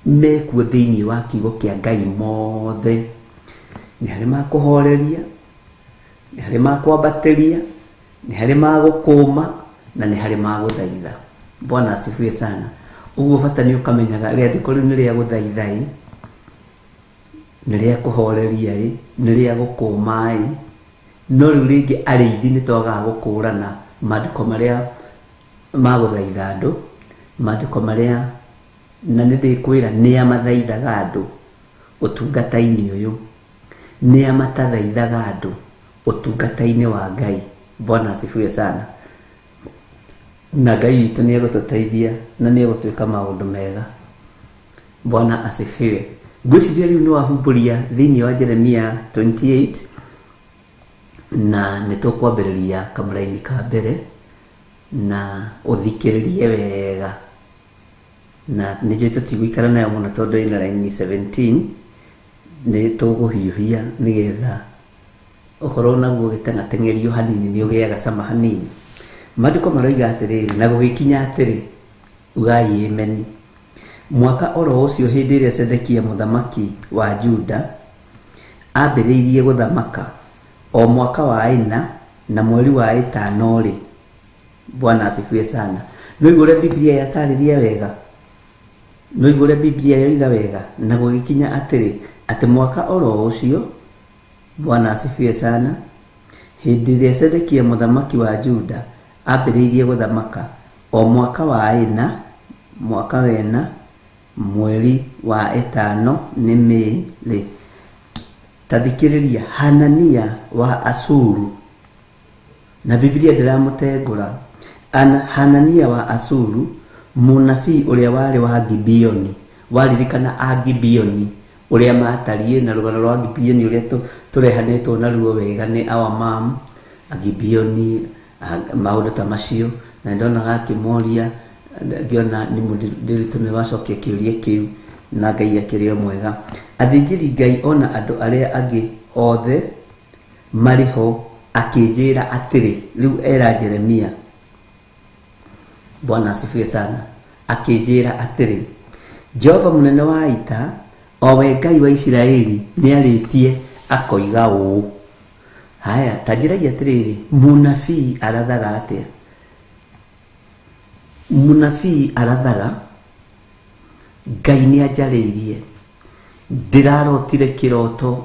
mekuo thĩinĩ wa kiugo kĩa Ngai mothe, nĩ harĩ ma kũhoreria, nĩ harĩ ma kwambatĩria, nĩ harĩ ma gũkũma, Na nĩ harĩ ma gũthaitha. Bwana asifiwe sana. Ũguo bata nĩ ũkamenyaga rĩandĩko rĩu nĩ rĩa gũthaitha ĩ, nĩ rĩa kũhoreria ĩ, nĩ rĩa gũkũma ĩ. No rĩu rĩngĩ arĩithi nĩ twagaga gũkũrana maandĩko marĩa ma gũthaitha andũ, maandĩko marĩa, na nĩ ndĩkwĩra nĩa mathaithaga andũ ũtungata-inĩ ũyũ, nĩa matathaithaga andũ ũtungata-inĩ wa Ngai. Bwana asifiwe sana. Na Ngai witũ nĩ egũtũteithia na nĩ egũtwĩka maũndũ mega. Bwana asifiwe. Ngwĩciria rĩu nĩ wahumbũria thĩinĩ wa Jeremia 28, na nĩ tũkwambĩrĩria kamũraini ka mbere, na ũthikĩrĩrie wega. Na nĩ njũĩ tũtigũikara nayo mũno tondũ ĩna raini 17, nĩ tũgũhiũhia nĩgetha ũkorwo naguo ũgĩteng'ateng'erio hanini nĩ ũgĩaga cama hanini. Maandĩko maroiga atĩrĩrĩ, na gũgĩkinya atĩrĩ, ugai ĩmeni. Mwaka oro ũcio hĩndĩ ĩrĩa Zedekia mũthamaki wa Juda ambĩrĩirie gũthamaka, o mwaka wa ĩna na mweri wa ĩtano-rĩ, Bwana asifiwe sana. Nĩũigua ũrĩa Biblia yatarĩria wega? Nĩũigua ũrĩa Biblia yoiga wega? Na gũgĩkinya atĩrĩ, atĩ mwaka oro ũcio, Bwana asifiwe sana, hĩndĩ ĩrĩa Zedekia mũthamaki wa Juda ambĩrĩirie gũthamaka, o mwaka wa ĩna, mwaka wa ĩna, mweri wa ĩtano nĩ Mĩĩ-rĩ, ta thikĩrĩria, Hanania wa Asuru, na Biblia ndĩramũtengũra, ana Hanania wa Asuru, mũnabii ũrĩa warĩ wa Gibeoni, waririkana a Gibeoni ũrĩa matariĩ na rũgano rwa Gibeoni ũrĩa tũrehanĩtwo naruo wega nĩ our mom, a Gibeoni, maũndũ ta macio, na nĩndonaga akĩmoria, ngĩona nĩ mũndĩritũ nĩ wacokia kĩũria kĩu, na Ngai akĩrĩ o mwega. Athĩnjĩri Ngai ona andũ arĩa angĩ othe marĩ ho akĩnjĩra atĩrĩ, rĩu era Jeremia, Bwana asifiwe sana, akĩnjĩra atĩrĩ, Jehova mũnene wa ita, o we Ngai wa Isiraeli, nĩarĩtie akoiga ũũ. Haya, ta njĩrai atĩrĩrĩ, mũnabii arathaga atĩa? Mũnabii arathaga, Ngai nĩanjarĩirie, ndĩrarotire kĩroto,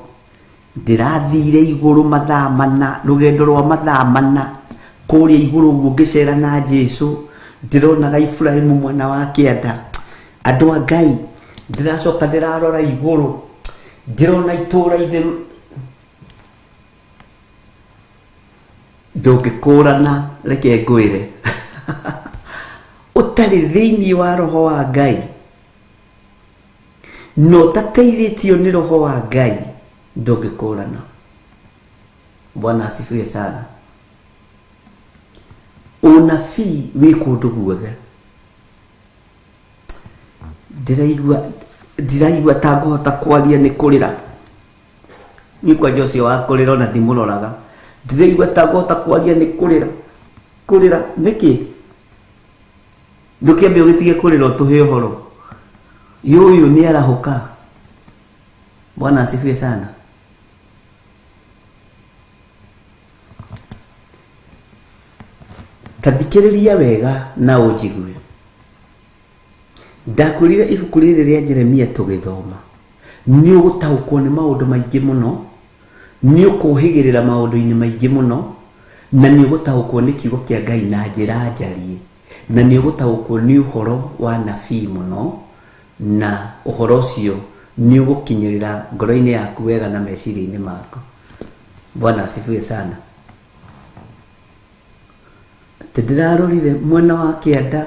ndĩrathire igũrũ mathaa mana, rũgendo rwa mathaa mana, kũrĩa igũrũ ũguo ngĩcera na Jesũ, ndĩronaga Ibrahimu mwena wa kĩanda. Andũ a Ngai, ndĩracoka ndĩrarora igũrũ, ndĩrona itũũra itheru. Ndũngĩkũrana, reke ngwĩre. Ũtarĩ thĩinĩ wa roho wa Ngai, na ũtateithĩtio nĩ roho wa Ngai, ndũngĩkũrana. Bwana asifiwe sana. Ũnabii wĩ kũndũ guothe. Ndĩraigua ta ngũhota kwaria nĩ kũrĩra. Niĩ kwanja ũcio wa kũrĩra ona ndimũroraga. Ndĩraigua ta ngũhota kwaria nĩ kũrĩra. Kũrĩra nĩkĩ? Ndũkĩambe ũgĩtige kũrĩra ũtũhe ũhoro. Yũyũ nĩ arahũka. Bwana asifiwe sana. Ta thikĩrĩria wega na ũnjigue. Ndakwĩrire ibuku rĩrĩ rĩa Jeremia tũgĩthoma, nĩ ũgũtaũkwo nĩ maũndũ maingĩ mũno, nĩ ũkũhĩgĩrĩra maũndũ-inĩ maingĩ mũno, na nĩ ũgũtaũkwo nĩ kiugo kĩa Ngai na njĩra njarie, na nĩ ũgũtaũkwo nĩ ũhoro wa nabii mũno, na ũhoro ũcio nĩ ũgũkinyĩrĩra ngoro-inĩ yaku wega na meciria-inĩ maku. Bwana asifiwe sana. Atĩ ndĩrarorire mwena wa kĩanda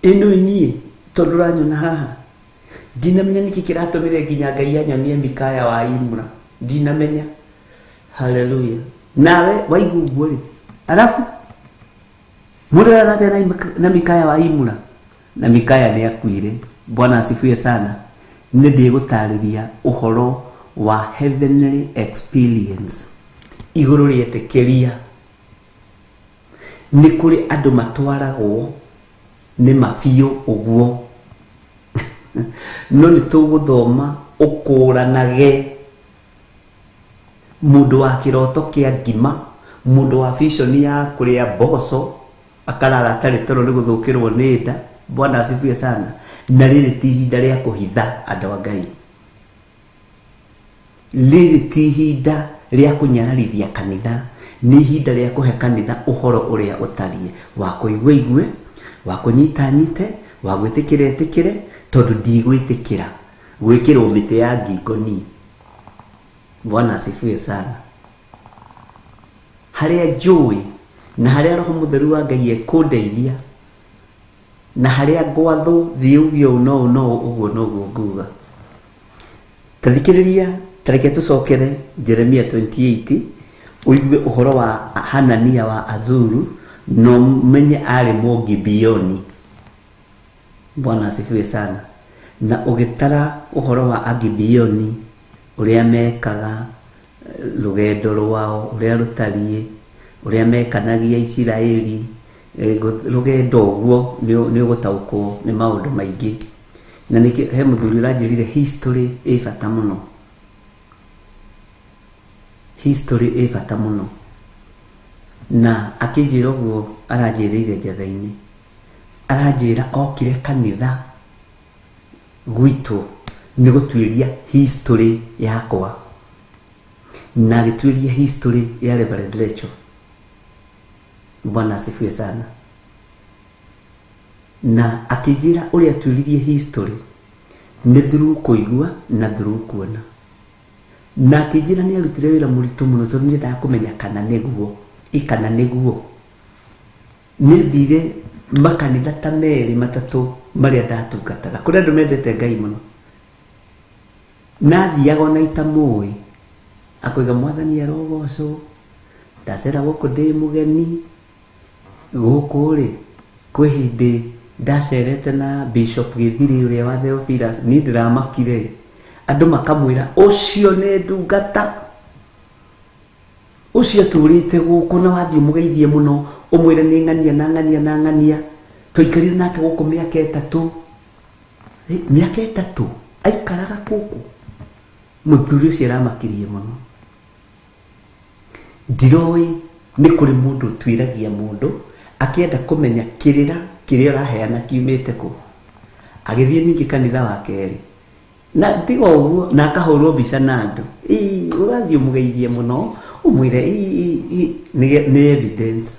ĩno niĩ tondũ ũranyona haha, ndinamenya nĩkĩ kĩratũmire nginya Ngai anyonie Mikaya wa Imra, ndinamenya. Haleluya. Nawe waigua ũguo rĩ, alafu mũrerana atĩa na Mikaya wa Imra? Na Mikaya nĩ akuire. Bwana asifiwe sana. Nĩ ndĩgũtarĩria ũhoro wa heavenly experience igũrũ rĩetĩkĩria. Nĩ kũrĩ andũ matwaragwo nĩ mabiũ ũguo, no nĩ tũgũthoma ũkũranage mũndũ wa kĩroto kĩa ngima, mũndũ wa vision ya kũrĩa mboco, Akarara atarĩ toro nĩ gũthũkĩrwo nĩ nda. Bwana asifiwe sana. Na rĩrĩ ti ihinda rĩa kũhitha andũ a Ngai, rĩrĩ ti ihinda rĩa kũnyararithia kanitha, nĩ ihinda rĩa kũhe kanitha ũhoro ũrĩa ũtariĩ, wa kũigua igue, wa kũnyita nyite, wa gwĩtĩkĩra ĩtĩkĩre, tondũ ndigwĩtĩkĩra gwĩkĩrwo mĩtĩ ya ngingo niĩ. Bwana asifiwe sana. Harĩa njũĩ na harĩa Roho Mũtheru wa Ngai ekũndeithia na harĩa ngwathwo thiĩ uge ũũ no ũũ no ũũ, ũguo noguo nguga. Ta thikĩrĩria, ta reke tũcokere Jeremia 28 ũigue ũhoro wa Hanania wa Azuru na ũmenye arĩ Mũgibeoni. Bwana asifiwe sana. Na ũgĩtara ũhoro wa Agibeoni ũrĩa mekaga, rũgendo rwao ũrĩa rũtariĩ, ũrĩa mekanagia Isiraeli, rũgendo ũguo nĩ ũgũtaũkwo nĩ maũndũ maingĩ. Na nĩkĩo he mũthuri ũranjĩrire history ĩ bata mũno. History ĩ bata mũno. Na akĩnjĩra ũguo aranjĩrĩire njatha-inĩ. Aranjĩra okire kanitha gwitũ nĩ gũtuĩria history yakwa. Na agĩtuĩria history ya Reverend Rachel. Bwana asifiwe sana. Na akĩnjĩra ũrĩa atuĩririe history nĩ through kũigua na through kuona. Na akĩnjĩra nĩ arutire wĩra mũritũ mũno tondũ nĩendaga kũmenya kana nĩguo, ĩ kana nĩguo. Nĩathire makanitha ta merĩ matatũ marĩa ndatungataga. Kũrĩ andũ mendete Ngai mũno. Na athiaga ona itamũĩ, akoiga Mwathani arogocwo, ndacera gũkũ ndĩ mũgeni, gũkũ rĩ, kwĩ hĩndĩ ndacerete na Bishop Gĩthiri ũrĩa wa Theophilus, niĩ ndĩramakire. Andũ makamwĩra ũcio nĩ ndungata, ũcio atũrĩte gũkũ na wathiĩ ũmũgeithie mũno, ũmwĩre nĩ ng'ania na ng'ania na ng'ania. Twaikarire nake gũkũ mĩaka ĩtatũ. Mĩaka ĩtatũ aikaraga gũkũ. Mũthuri ũcio aramakirie mũno. Ndiroĩ nĩ kũrĩ mũndũ ũtuĩragia mũndũ akĩenda kũmenya kĩrĩra kĩrĩa ũraheana kiumĩte kũ. Agĩthiĩ ningĩ kanitha wa kerĩ. Na tiga ũguo, na akahũrwo mbica na andũ. Ĩĩ, ũrathiĩ ũmũgeithie mũno, ũmwĩre ĩĩ, nĩ evidence.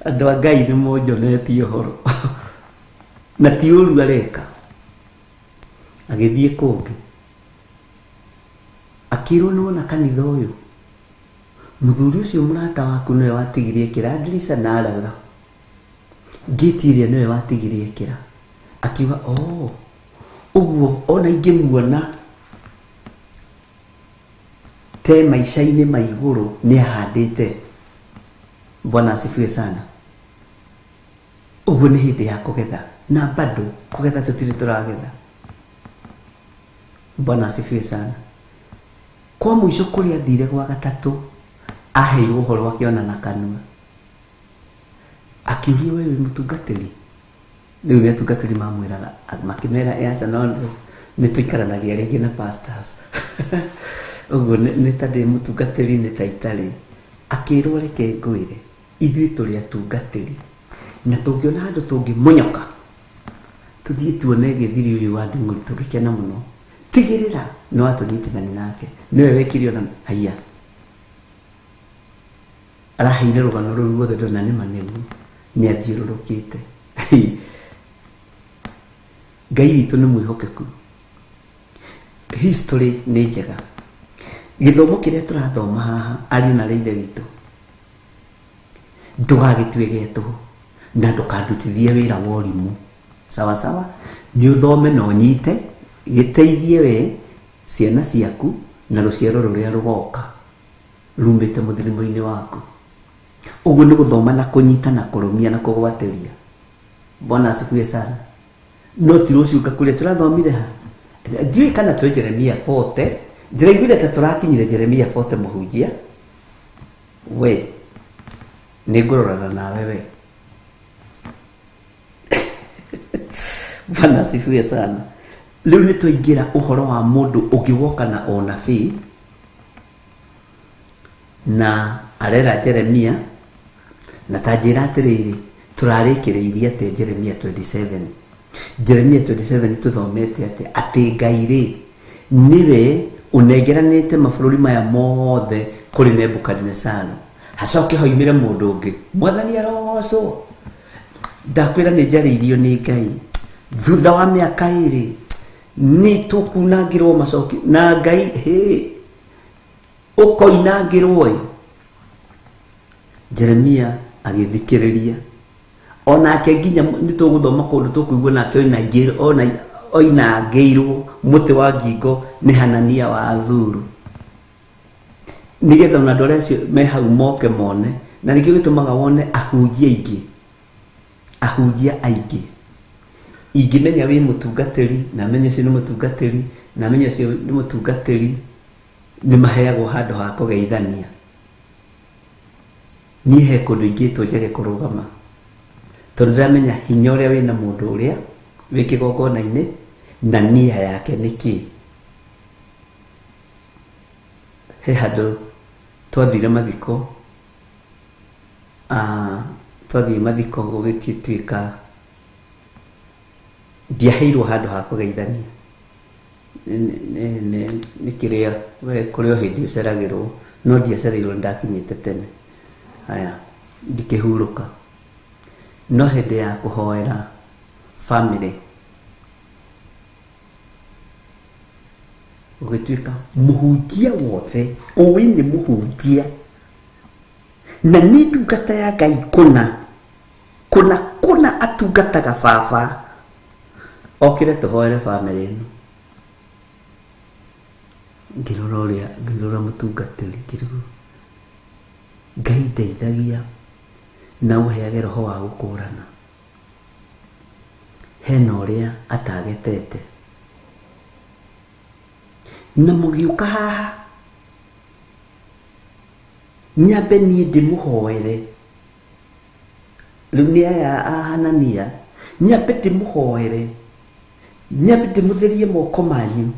Andũ a Ngai nĩ monjonetie ũhoro. Na ti ũru areka. Agĩthiĩ kũngĩ. Akĩrwo nĩ wona kanitha ũyũ, mũthuri ũcio mũrata waku nĩwe watigirie ĩkĩra ndirica na aratha. Ngĩti ĩrĩa nĩwe watigirie ĩkĩra. Akiuga, oh, ũguo ona ingĩmuona te maica-inĩ ma igũrũ nĩ ahandĩte. Bwana asifiwe sana. Ũguo nĩ hĩndĩ ya kũgetha. Na bado kũgetha tũtirĩ tũragetha. Bwana asifiwe sana. Kwa mũico kũrĩa athire gwa gatatũ, aheirwo ũhoro akĩona na kanua. Akiũrio we wĩ mũtungatĩri? Rĩu nĩ atungatĩri mamwĩraga, makĩmera aca no nĩ tũikaranagia rĩngĩ na pastors. Ũguo nĩ ta ndĩ mũtungatĩri nĩ ta itarĩ. Akĩrwo reke ngwĩre, ithuĩ tũrĩ atungatĩri na tũngĩona handũ tũngĩmonyoka tũthiĩ tuone Gĩthiri ũyũ wa Nding'ũri tũngĩkena mũno. Tigĩrĩra nĩ watũnyitithania nake, nĩwe wekire ona haiya. Araheire rũgano rũu ruothe ndona nĩ ma nĩguo, nĩ athiũrũrũkĩte. Ngai witũ nĩ mwĩhokeku. History nĩ njega. Gĩthomo kĩrĩa tũrathoma haha, ariũ na ithe witũ, ndũgagĩtue gĩa tũhũ na ndũkandutithie wĩra wa ũrimũ. Sawa sawa, nĩ ũthome na ũnyite, gĩteithie we, ciana ciaku na rũciaro rũrĩa rũgoka rumĩte mũthirimo-inĩ waku. Ũguo nĩ gũthoma na kũnyita na kũrũmia na kũgwatĩria. Bwana asifiwe sana. No ti rũciũ kũrĩa tũrathomire ha. Ndiũĩ kana twĩ Jeremia 40, ndĩraiguire ta tũrakinyire Jeremia 40 mũhunjia. We, nĩ ngũrorana nawe we. Bwana asifiwe sana. Rĩu nĩ twaingĩra ũhoro wa mũndũ ũngĩ woka na ũnabii na arera Jeremia Na ta njĩra atĩrĩrĩ, tũrarĩkĩrĩirie atĩ Jeremia 27. Jeremia 27 tũthomete atĩ atĩ Ngai rĩ nĩwe ũnengeranĩte mabũrũri maya mothe kũrĩ Nebukadinesaru. Hacoke hoimĩre mũndũ ũngĩ, Mwathani arogocwo. Ndakwĩra nĩ njarĩirio nĩ Ngai thutha wa mĩaka ĩrĩ nĩ tũkunangĩrwo macoki na Ngai hĩ ũkoinangĩrwo ĩ. Jeremia agĩthikĩrĩria onake nginya nĩ tũgũthoma kũndũ tũkũigua nake oinangĩirwo mũtĩ wa ngingo nĩ Hanania wa Azuru, nĩgetha ona andũ arĩa acio me hau moke mone. Na nĩkĩo gĩtũmaga wone ahunjia aingĩ, ahunjia aingĩ ingĩmenya wĩ mũtungatĩri na menye ũcio nĩ mũtungatĩri na menye ũcio nĩ mũtungatĩri, nĩ maheagwo handũ ha kũgeithania. Niĩ he kũndũ ingĩtwo njage kũrũgama tondũ ndĩramenya hinya ũrĩa wĩna mũndũ ũrĩa wĩ kĩgongona-inĩ na nia yake nĩ kĩĩ. He handũ twathire mathiko, twathiĩ mathiko gũgĩtuĩka ndiaheirwo handũ ha kũgeithania. Nĩ kĩrĩa we kũrĩ o hĩndĩ ũceragĩrwo, no ndiacereirwo, nĩndakinyĩte tene. Haya, ngĩkĩhurũka. No hĩndĩ ya kũhoera bamĩrĩ gũgĩtuĩka mũhunjia wothe ũĩ nĩ mũhunjia na nĩ ndungata ya Ngai kũna kũna kũna atungataga baba, okire tũhoere bamĩrĩ ĩno. Ngĩrora ũrĩa, ngĩrora mũtungatĩri, ngĩrigwo Ngai ndeithagia na ũheage roho wa gũkũrana. Hena ũrĩa atagetete na mũgĩũka haha nyambe niĩ ndĩmũhoere. Rĩu nĩ aya a Hanania, nyambe ndĩmũhoere, nyambe ndĩmũtherie moko manyu,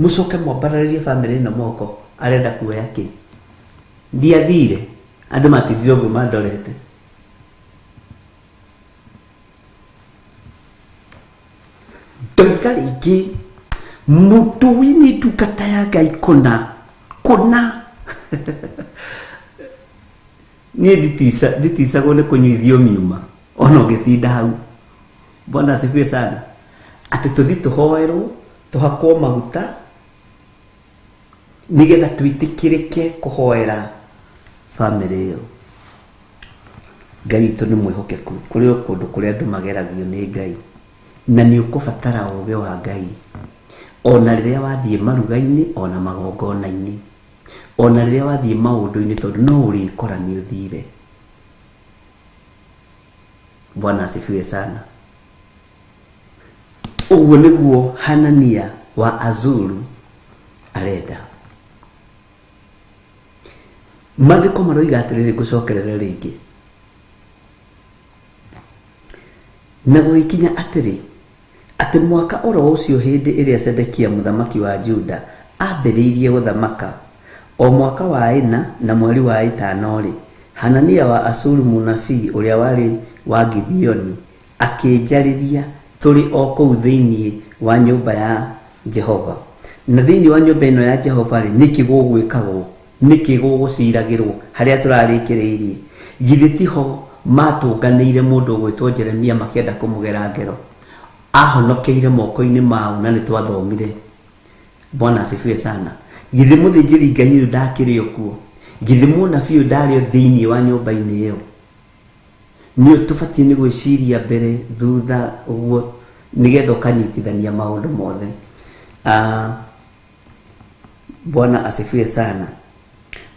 mũcoke mwambararĩrie bamĩrĩ ĩno moko. Arenda kuoya kĩ? Ndiathire, andũ matindire ũguo mandorete. Ndoiga rĩngĩ, mũndũ wĩ nĩ ndungata ya Ngai kũna kũna. Niĩ nditicagwo nĩ kũnyuithio miuma ona ũngĩtinda hau. Bwana asifiwe sana. Atĩ tũthi tũhoerwo, tũhakwo maguta nĩgetha twĩtĩkĩrĩke kũhoera bamĩrĩ ĩyo. Ngai witũ nĩ mwĩhokeku. Kũrĩ o kũndũ kũrĩa andũ mageragio nĩ Ngai, na nĩ ũkũbatara ũũgĩ wa Ngai ona rĩrĩa wathiĩ maruga-inĩ, ona magongona-inĩ, ona rĩrĩa wathiĩ maũndũ-inĩ, tondũ no ũrĩkora nĩ ũthire. Bwana asifiwe sana. Ũguo nĩguo Hanania wa Azuru arenda. Maandĩko maroiga atĩrĩrĩ, ngũcokerere rĩngĩ. Na gũgĩkinya atĩrĩ, atĩ mwaka oro ũcio hĩndĩ ĩrĩa Zedekia mũthamaki wa Juda ambĩrĩirie gũthamaka, o mwaka wa ĩna na mweri wa ĩtano-rĩ, Hanania wa Asuru mũnabii ũrĩa warĩ wa Gibeoni akĩnjarĩria tũrĩ o kũu thĩinĩ wa nyũmba ya Jehova. Na thĩinĩ wa nyũmba ĩno ya Jehova-rĩ, nĩkĩ gũgwĩkagwo? Nĩkĩ gũgũciragĩrwo harĩa tũrarĩkĩrĩirie? Githĩ tiho matũnganĩire mũndũ ũgwĩtwo Jeremia makĩenda kũmũgera ngero? Ahonokeire moko-inĩ mau na nĩ twathomire. Bwana asifiwe sana. Githĩ mũthĩnjĩri Ngai ũyũ ndakĩrĩ o kuo? Githĩ mũnabii ũyũ ndarĩ o thĩinĩ wa nyũmba-inĩ ĩyo? Nĩ tũbatiĩ nĩ gwĩciria mbere thutha ũguo nĩgetha ũkanyitithania maũndũ mothe. Bwana asifiwe sana.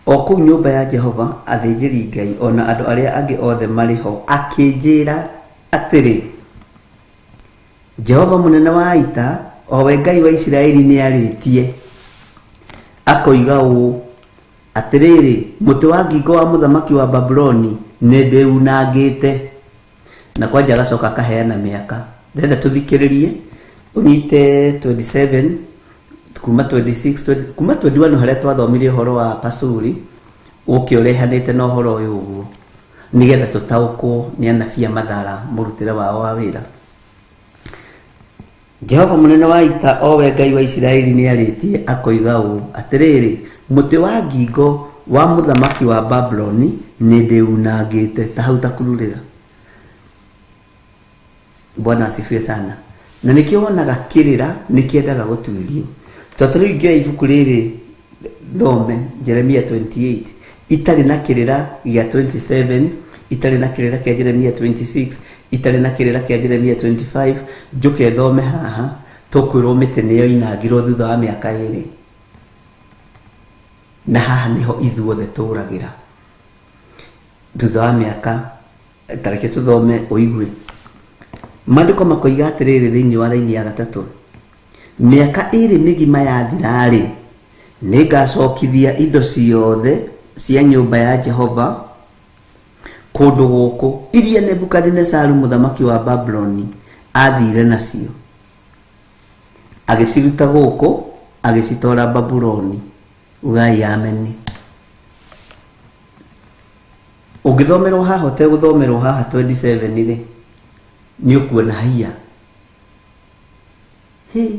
O kũu nyũmba ya Jehova athĩnjĩri Ngai ona andũ arĩa angĩ othe marĩ ho akĩnjĩra atĩrĩ, Jehova mũnene wa ita, o we Ngai wa Isiraeli, nĩarĩtie akoiga ũũ, atĩrĩrĩ, mũtĩ wa ngingo wa mũthamaki wa Babuloni nĩndĩunangĩte. Na kwanja agacoka akaheana mĩaka. Ndĩrenda tũthikĩrĩrie ũnyite 27 kuma 26 20, kuma 21 harĩa twathomire ũhoro wa Pasuri, ũke ũrehanĩte na ũhoro ũyũ ũguo. Nĩgetha tũtaũkwo nĩ anabii a Mathara mũrutĩre wao wa wĩra. Jehova mũnene wa ita, o we Ngai wa Isiraeli, nĩarĩtie akoiga ũũ, Atĩrĩrĩ, mũtĩ wa ngingo wa mũthamaki wa Babuloni nĩndĩunangĩte. Ta hau ta kururĩra. Bwana asifiwe sana. Na nĩkĩo wonaga kĩrĩra nĩkĩendaga gũtuĩrio. Tondũ rĩu ingĩoya ibuku rĩrĩ thome Jeremia 28 itarĩ na kĩrĩra gĩa 27, itarĩ na kĩrĩra kĩa Jeremia 26, itarĩ na kĩrĩra kĩa Jeremia 25, njũke thome haha, tũkwĩrwo mĩtĩ nĩyo inangirwo thutha wa mĩaka ĩrĩ. Na haha nĩho ithuothe tũragĩra thutha wa mĩaka. Ta reke tũthome ũigue. Maandĩko makoiga atĩrĩrĩ thĩinĩ wa raini ya gatatũ, mĩaka ĩrĩ mĩgima yathira-rĩ, nĩngacokithia indo ciothe cia nyũmba ya Jehova kũndũ gũkũ, iria Nebukadinesaru mũthamaki wa Babuloni aathire nacio, agĩciruta gũkũ agĩcitwara Babuloni. Ugai ameni. Ũngĩthomerwo haha ũtegũthomerwo haha 27 rĩ, nĩ ũkuona haiya. Hĩ,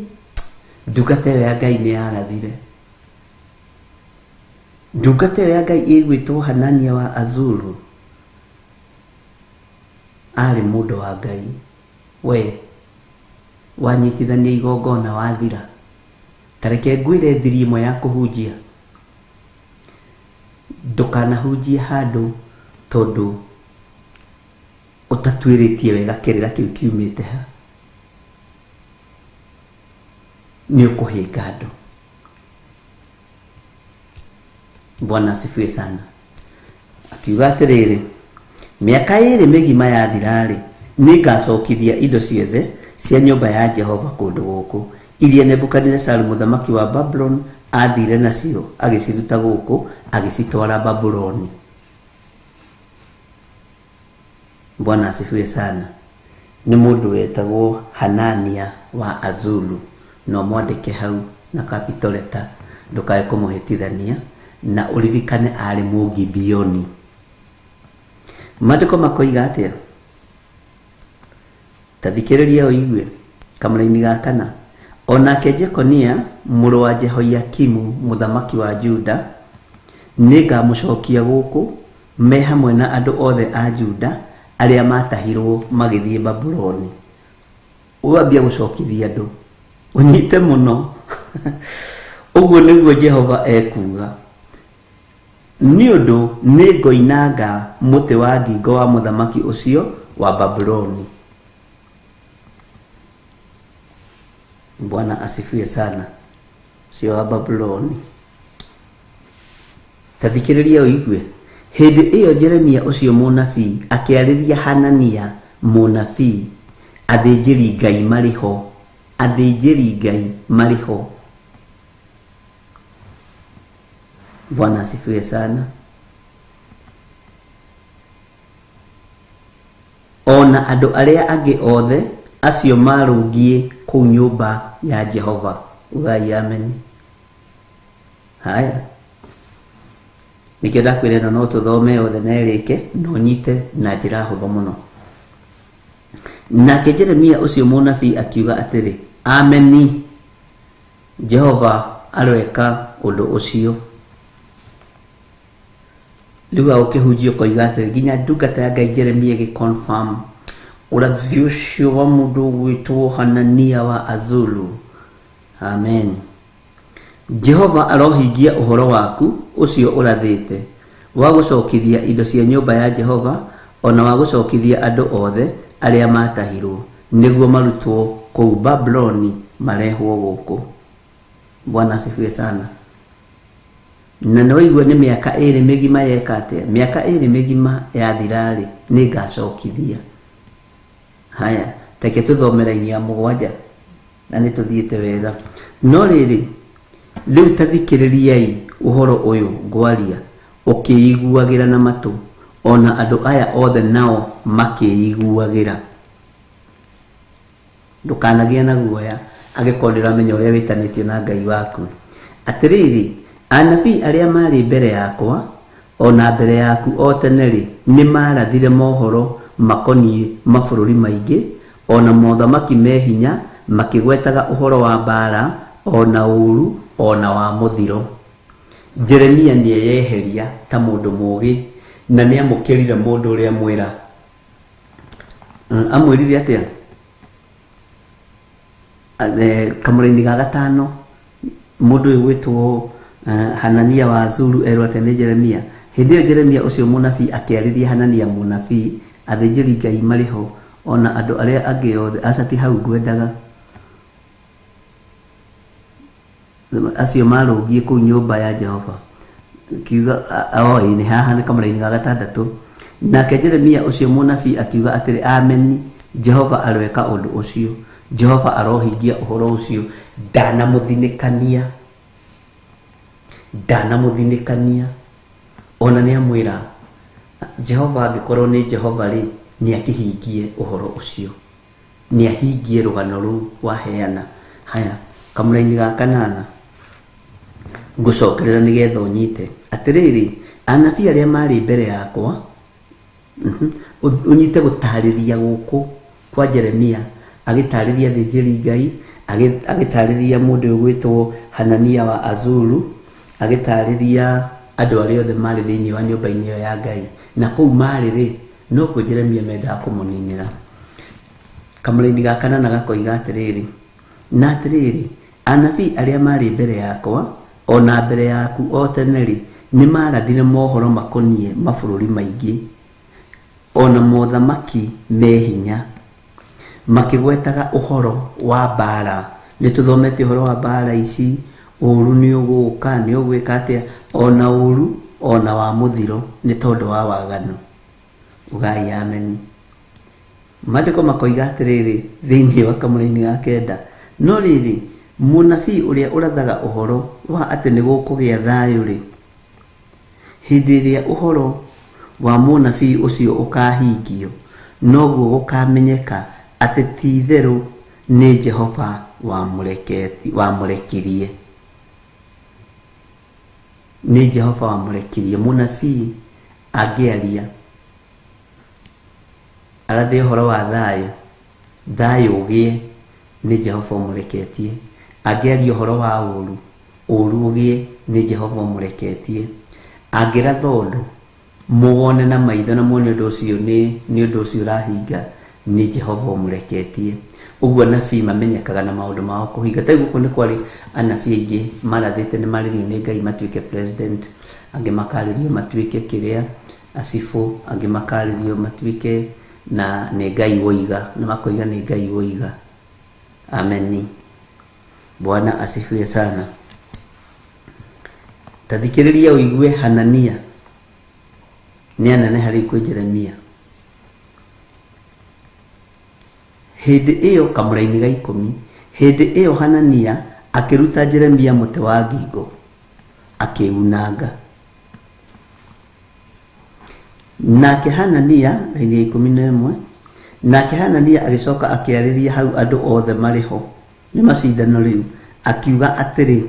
ndungata ĩyo ya Ngai nĩ yarathire. Ndungata ĩyo ya Ngai ĩgwĩtwo Hanania wa Azuru arĩ mũndũ wa Ngai. We wanyitithania igongona wathira. Ta reke ngwĩre thiri ĩmwe ya kũhunjia. Ndũkanahunjie handũ tondũ ũtatuĩrĩtie wega kĩrĩra kĩu kiumĩte ha. Nĩ ũkũhĩnga andũ. Bwana asifiwe sana. Akiuga atĩrĩrĩ, mĩaka ĩrĩ mĩgima yathira-rĩ, nĩngacokithia indo ciothe cia nyũmba ya Jehova kũndũ gũkũ, iria Nebukadinesaru mũthamaki wa Babuloni aathire nacio agĩciruta gũkũ agĩcitwara Babuloni. Bwana asifiwe sana. Nĩ mũndũ wetagwo Hanania wa Azulu, no mwandĩke hau na capital letter, ndũkae kũmũhĩtithania, na ũririkane arĩ Mũgibeoni. Maandĩko makoiga atĩa? Ta thikĩrĩria ũigue kamũraini ga kana. O nake Jekonia mũrũ wa Jehoiakimu mũthamaki wa Juda nĩngamũcokia gũkũ, me hamwe na andũ othe a Juda arĩa maatahirwo magĩthiĩ Babuloni. Wambia gũcokithia andũ, ũnyite mũno. Ũguo nĩguo Jehova ekuuga. Nĩ ũndũ nĩngoinanga mũtĩ wa ngingo wa mũthamaki ũcio wa Babuloni. Bwana asifiwe sana. Ũcio wa Babuloni. Ta thikĩrĩria ũigue. Hĩndĩ ĩyo Jeremia ũcio mũnabii akĩarĩria Hanania mũnabii, athĩnjĩri Ngai marĩ ho, athĩnjĩri Ngai marĩ ho. Bwana asifiwe sana. O na andũ arĩa angĩ othe acio marũngiĩ kũu nyũmba ya Jehova. Ugai ameni. Haya, nĩkĩo ndakwĩra ĩno no tũthome yothe na ĩrĩke na ũnyite na njĩra hũthũ mũno. Nake Jeremia ũcio mũnabii akiuga atĩrĩ, ameni, Jehova aroeka ũndũ ũcio. Rĩu ũkĩhunjia ũkoiga atĩrĩ, nginya ndungata ya Ngai Jeremia ĩgĩ confirm ũrathi ũcio wa mũndũ ũgwĩtwo Hanania wa Azulu. Amen. Jehova arohingia ũhoro waku ũcio ũrathĩte wa gũcokithia indo cia nyũmba ya Jehova, o na wa gũcokithia andũ othe arĩa maatahirwo, nĩguo marutwo kũu Babuloni marehwo gũkũ. Bwana asifiwe sana. Na nĩ waigua nĩ mĩaka ĩrĩ mĩgima yeka atĩa? Mĩaka ĩrĩ mĩgima yathira-rĩ, nĩngacokithia. Haya, teke tũthome raini ya mũgwanja na nĩ tũthiĩte wega. No rĩrĩ, rĩu ta thikĩrĩriai ũhoro ũyũ ngwaria ũkĩiguagĩra na matũ, o na andũ aya othe nao makĩiguagĩra. Ndũkanagĩe na guoya angĩkorwo nĩũramenya ũrĩa wĩtanĩtio na Ngai waku. Atĩrĩrĩ, anabii arĩa maarĩ mbere yakwa, O na mbere yaku o tene-rĩ, nĩmarathire mohoro makoniĩ mabũrũri maingĩ, o na mothamaki me hinya, makĩgwetaga ũhoro wa mbaara, o na ũũru, o na wa mũthiro. Jeremia nĩeyeheria ta mũndũ mũũgĩ, na nĩamũkĩrire mũndũ ũrĩa amwĩra. Amwĩrire atĩa? Kamũraini ga gatano, mũndũ ũyũ gwĩtwo Hanania wa Azuru erwo atĩa nĩ Jeremia? Hĩndĩ ĩyo Jeremia ũcio mũnabii akĩarĩria Hanania mũnabii, athĩnjĩri Ngai marĩ ho, o na andũ arĩa angĩ othe. Aca ti hau ngwendaga. Acio marũngiĩ kũu nyũmba ya Jehova. Kiuga o ĩĩ nĩ haha nĩ kamũraini ga gatandatũ. Nake Jeremia ũcio mũnabii akiuga atĩrĩ, Ameni, Jehova aroeka ũndũ ũcio, Jehova arohingia ũhoro ũcio, ndanamũthinĩkania, ndanamũthinĩkania. Ona nĩ amwĩra, Jehova angĩkorwo nĩ Jehova-rĩ, nĩ akĩhingie ũhoro ũcio. Nĩ ahingie rũgano rũu waheana. Haya, kamũraini ga kanana, ngũcokerera nĩgetha ũnyite. Atĩrĩrĩ, anabii arĩa marĩ mbere yakwa, ũnyite gũtarĩria gũkũ kwa Jeremia, agĩtarĩria athĩnjĩri Ngai, agĩtarĩria mũndũ ũyũ ũgwĩtwo Hanania wa Azuru, agĩtarĩria andũ arĩa othe marĩ thĩinĩ wa nyũmba-inĩ ĩyo ya Ngai. Na kũu marĩ-rĩ, nokuo Jeremia mendaga kũmũninĩra. Kamũraini ga kanana gakoiga atĩrĩrĩ, na atĩrĩrĩ, anabii arĩa maarĩ mbere yakwa, o na mbere yaku o tene-rĩ, nĩmarathire mohoro makoniĩ mabũrũri maingĩ, o na mothamaki me hinya, makĩgwetaga ũhoro wa mbaara. Nĩtũthomete ũhoro wa mbaara ici, ũũru nĩũgũũka, nĩũgwĩka atĩa, o na ũũru, o na wa mũthiro, nĩ tondũ wa waganu. Ugai ameni. Maandĩko makoiga atĩrĩrĩ thĩinĩ wa kamũraini ga kenda, no rĩrĩ, mũnabii ũrĩa ũrathaga ũhoro wa atĩ nĩ gũkũgĩa thayũ-rĩ, hĩndĩ ĩrĩa ũhoro wa mũnabii ũcio ũkahingio, noguo gũkamenyeka atĩ ti-itherũ nĩ Jehova wamũrekirie. Nĩ Jehova wamũrekirie. Mũnabii angĩaria arathe ũhoro wa thayũ, thayũ ũgĩe, nĩ Jehova ũmũreketie. Angĩaria ũhoro wa ũũru, ũũru ũgĩe, nĩ Jehova ũmũreketie. Angĩratha ũndũ, mũwone na maitho na muone ũndũ ũcio nĩ ũndũ ũcio ũrahinga, nĩ Jehova ũmũreketie. Ũguo anabii mamenyekaga na maũndũ mao kũhinga. Ta rĩu gũkũ nĩ kwarĩ anabii aingĩ marathĩte nĩ marĩrio nĩ Ngai matuĩke president, angĩ makarĩrio matuĩke kĩrĩa, acibũ, angĩ makarĩrio matuĩke na nĩ Ngai woiga, na makoiga nĩ Ngai woiga. Ameni. Bwana asifiwe sana. Ta thikĩrĩria ũigue Hanania nĩ aneneha rĩu kwĩ Jeremia. Hĩndĩ ĩyo kamũraini ga ikũmi, hĩndĩ ĩyo Hanania akĩruta Jeremia mũtĩ wa ngingo, akĩunanga. Nake Hanania, raini ya 11, nake Hanania agĩcoka akĩarĩria hau andũ othe marĩ ho, nĩ macindano rĩu, akiuga atĩrĩ,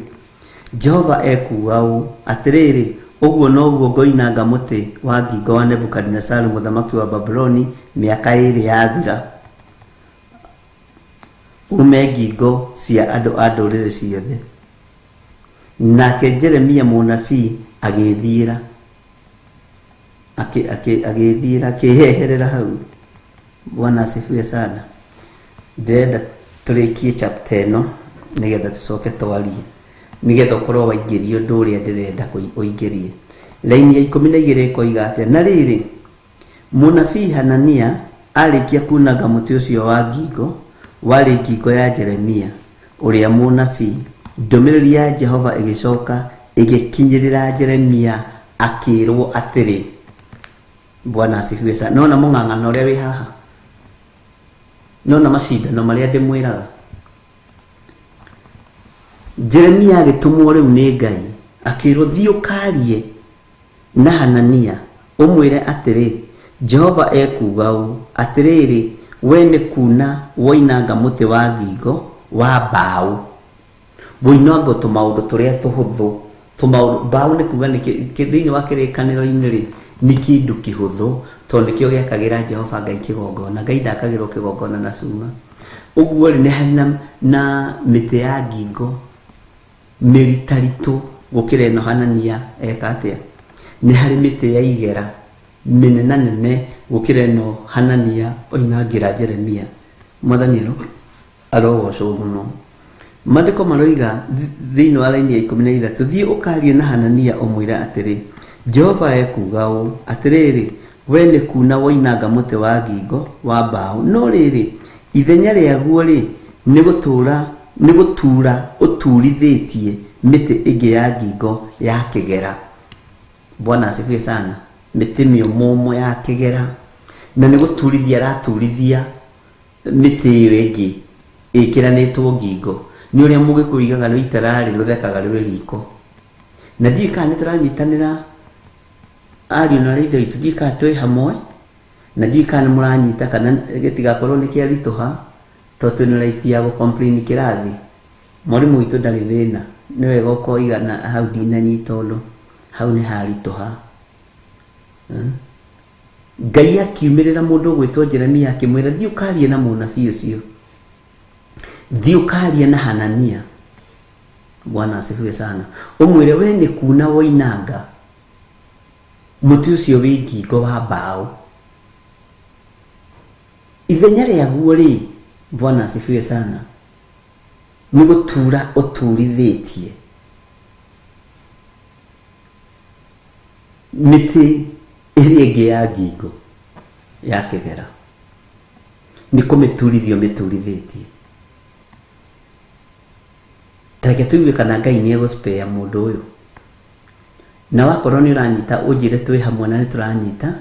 Jehova ekuuga ũũ, Atĩrĩrĩ, ũguo noguo ngoinanga mũtĩ wa ngingo wa Nebukadinezaru mũthamaki wa Babuloni mĩaka ĩĩrĩ yathira, uume ngingo cia andũ a ndũrĩrĩ ciothe. Nake Jeremia mũnabii agĩĩthiĩra, agĩĩthiĩra, akĩĩyeherera hau. Bwana asifiwe sana. Ndĩrenda tũrĩkie chapter ĩno nĩgetha tũcoke twarie, nĩgetha ũkorwo waingĩria ũndũ ũrĩa ndĩrenda ũingĩrie. Raini ya 12 ĩkoiga atĩa? Na rĩrĩ, mũnabii Hanania arĩkia kunanga mũtĩ ũcio wa ngingo warĩ ngingo ya Jeremia ũrĩa mũnabii, ndũmĩrĩri ya Jehova ĩgĩcoka ĩgĩkinyĩrĩra Jeremia akĩĩrwo atĩrĩ, Bwana asifiwe sana. Nona mũng'ang'ano ũrĩa wĩ haha, nona macindano marĩa ndĩmwĩraga. Jeremia agĩtũmwo rĩu nĩ Ngai akĩĩrwo, thiĩ ũkarie na Hanania ũmwĩre atĩrĩ, Jehova ekuuga ũũ, atĩrĩrĩ, we nĩ kuuna woinanga mũtĩ wa ngingo wa mbaũ, woinanga tũmaũndũ tũrĩa tũhũthũ Tũmaũndũ mbaũ nĩ kuga thĩinĩ wa kĩrĩkanĩro-inĩ rĩ, nĩ kĩndũ kĩhũthũ tondũ nĩkĩo gĩakagĩra Jehova Ngai kĩgongona. Ngai ndakagĩrwo kĩgongona na cuma. Ũguo rĩ, nĩ harĩ na mĩtĩ ya ngingo mĩritaritũ gũkĩra ĩno Hanania eka atĩa. Nĩ harĩ mĩtĩ ya igera mĩnenanene gũkĩra ĩno Hanania oinangĩra Jeremia. Mwathani arogocwo mũno. Maandĩko maroiga thĩinĩ wa raini ya 13, thiĩ ũkarie na Hanania ũmwĩre atĩrĩ, Jehova ekuuga ũũ, atĩrĩrĩ, we nĩ kuuna woinanga mũtĩ wa ngingo wa mbaũ, no rĩrĩ, ithenya rĩaguo-rĩ, nĩ gũtũũra nĩ gũtuura ũtuurithĩtie mĩtĩ ĩngĩ ya ngingo ya kĩgera. Bwana asifiwe sana. Mĩtĩ mĩũmũmũ ya kĩgera, na nĩ gũturithia araturithia mĩtĩ ĩyo ĩngĩ ĩkĩranĩtwo ngingo. Nĩ ũrĩa mũgĩkũyũ oigaga rũita rĩ rũthekaga rwĩ riko. Na ndiũĩ kana nĩ tũranyitanĩra ariũ na aarĩ a Ithe witũ, ndiũĩ kana twĩ hamwe, na ndiũĩ kana nĩ mũranyita kana gĩtigakorwo nĩ kĩaritũha, tondũ twĩna right ya gũ complain kĩrathi. Mwarimũ witũ ndarĩ thĩna, nĩ wega ũkoiga na hau ndinanyita ũndũ, hau nĩ haritũha. Ngai akiumĩrĩra mũndũ ũgwĩtwo Jeremia akĩmwĩra, thiĩ ũkarie na mũnabii ũcio, thiĩ ũkarie na Hanania. Bwana asifiwe sana. Ũmwĩre we nĩ kuna woinanga mũtĩ ũcio wĩ ngingo wa mbaũ, ithenya rĩaguo rĩ, Bwana asifiwe sana, nĩ gũtura ũturithĩtie mĩtĩ ĩrĩa ĩngĩ ya ngingo ya kĩgera, nĩ kũmĩturithia ũmĩturithĩtie. Ta reke tũigue kana Ngai nĩ egũspare mũndũ ũyũ. Na wakorwo nĩ ũranyita ũnjĩre twĩ hamwe na nĩ tũranyita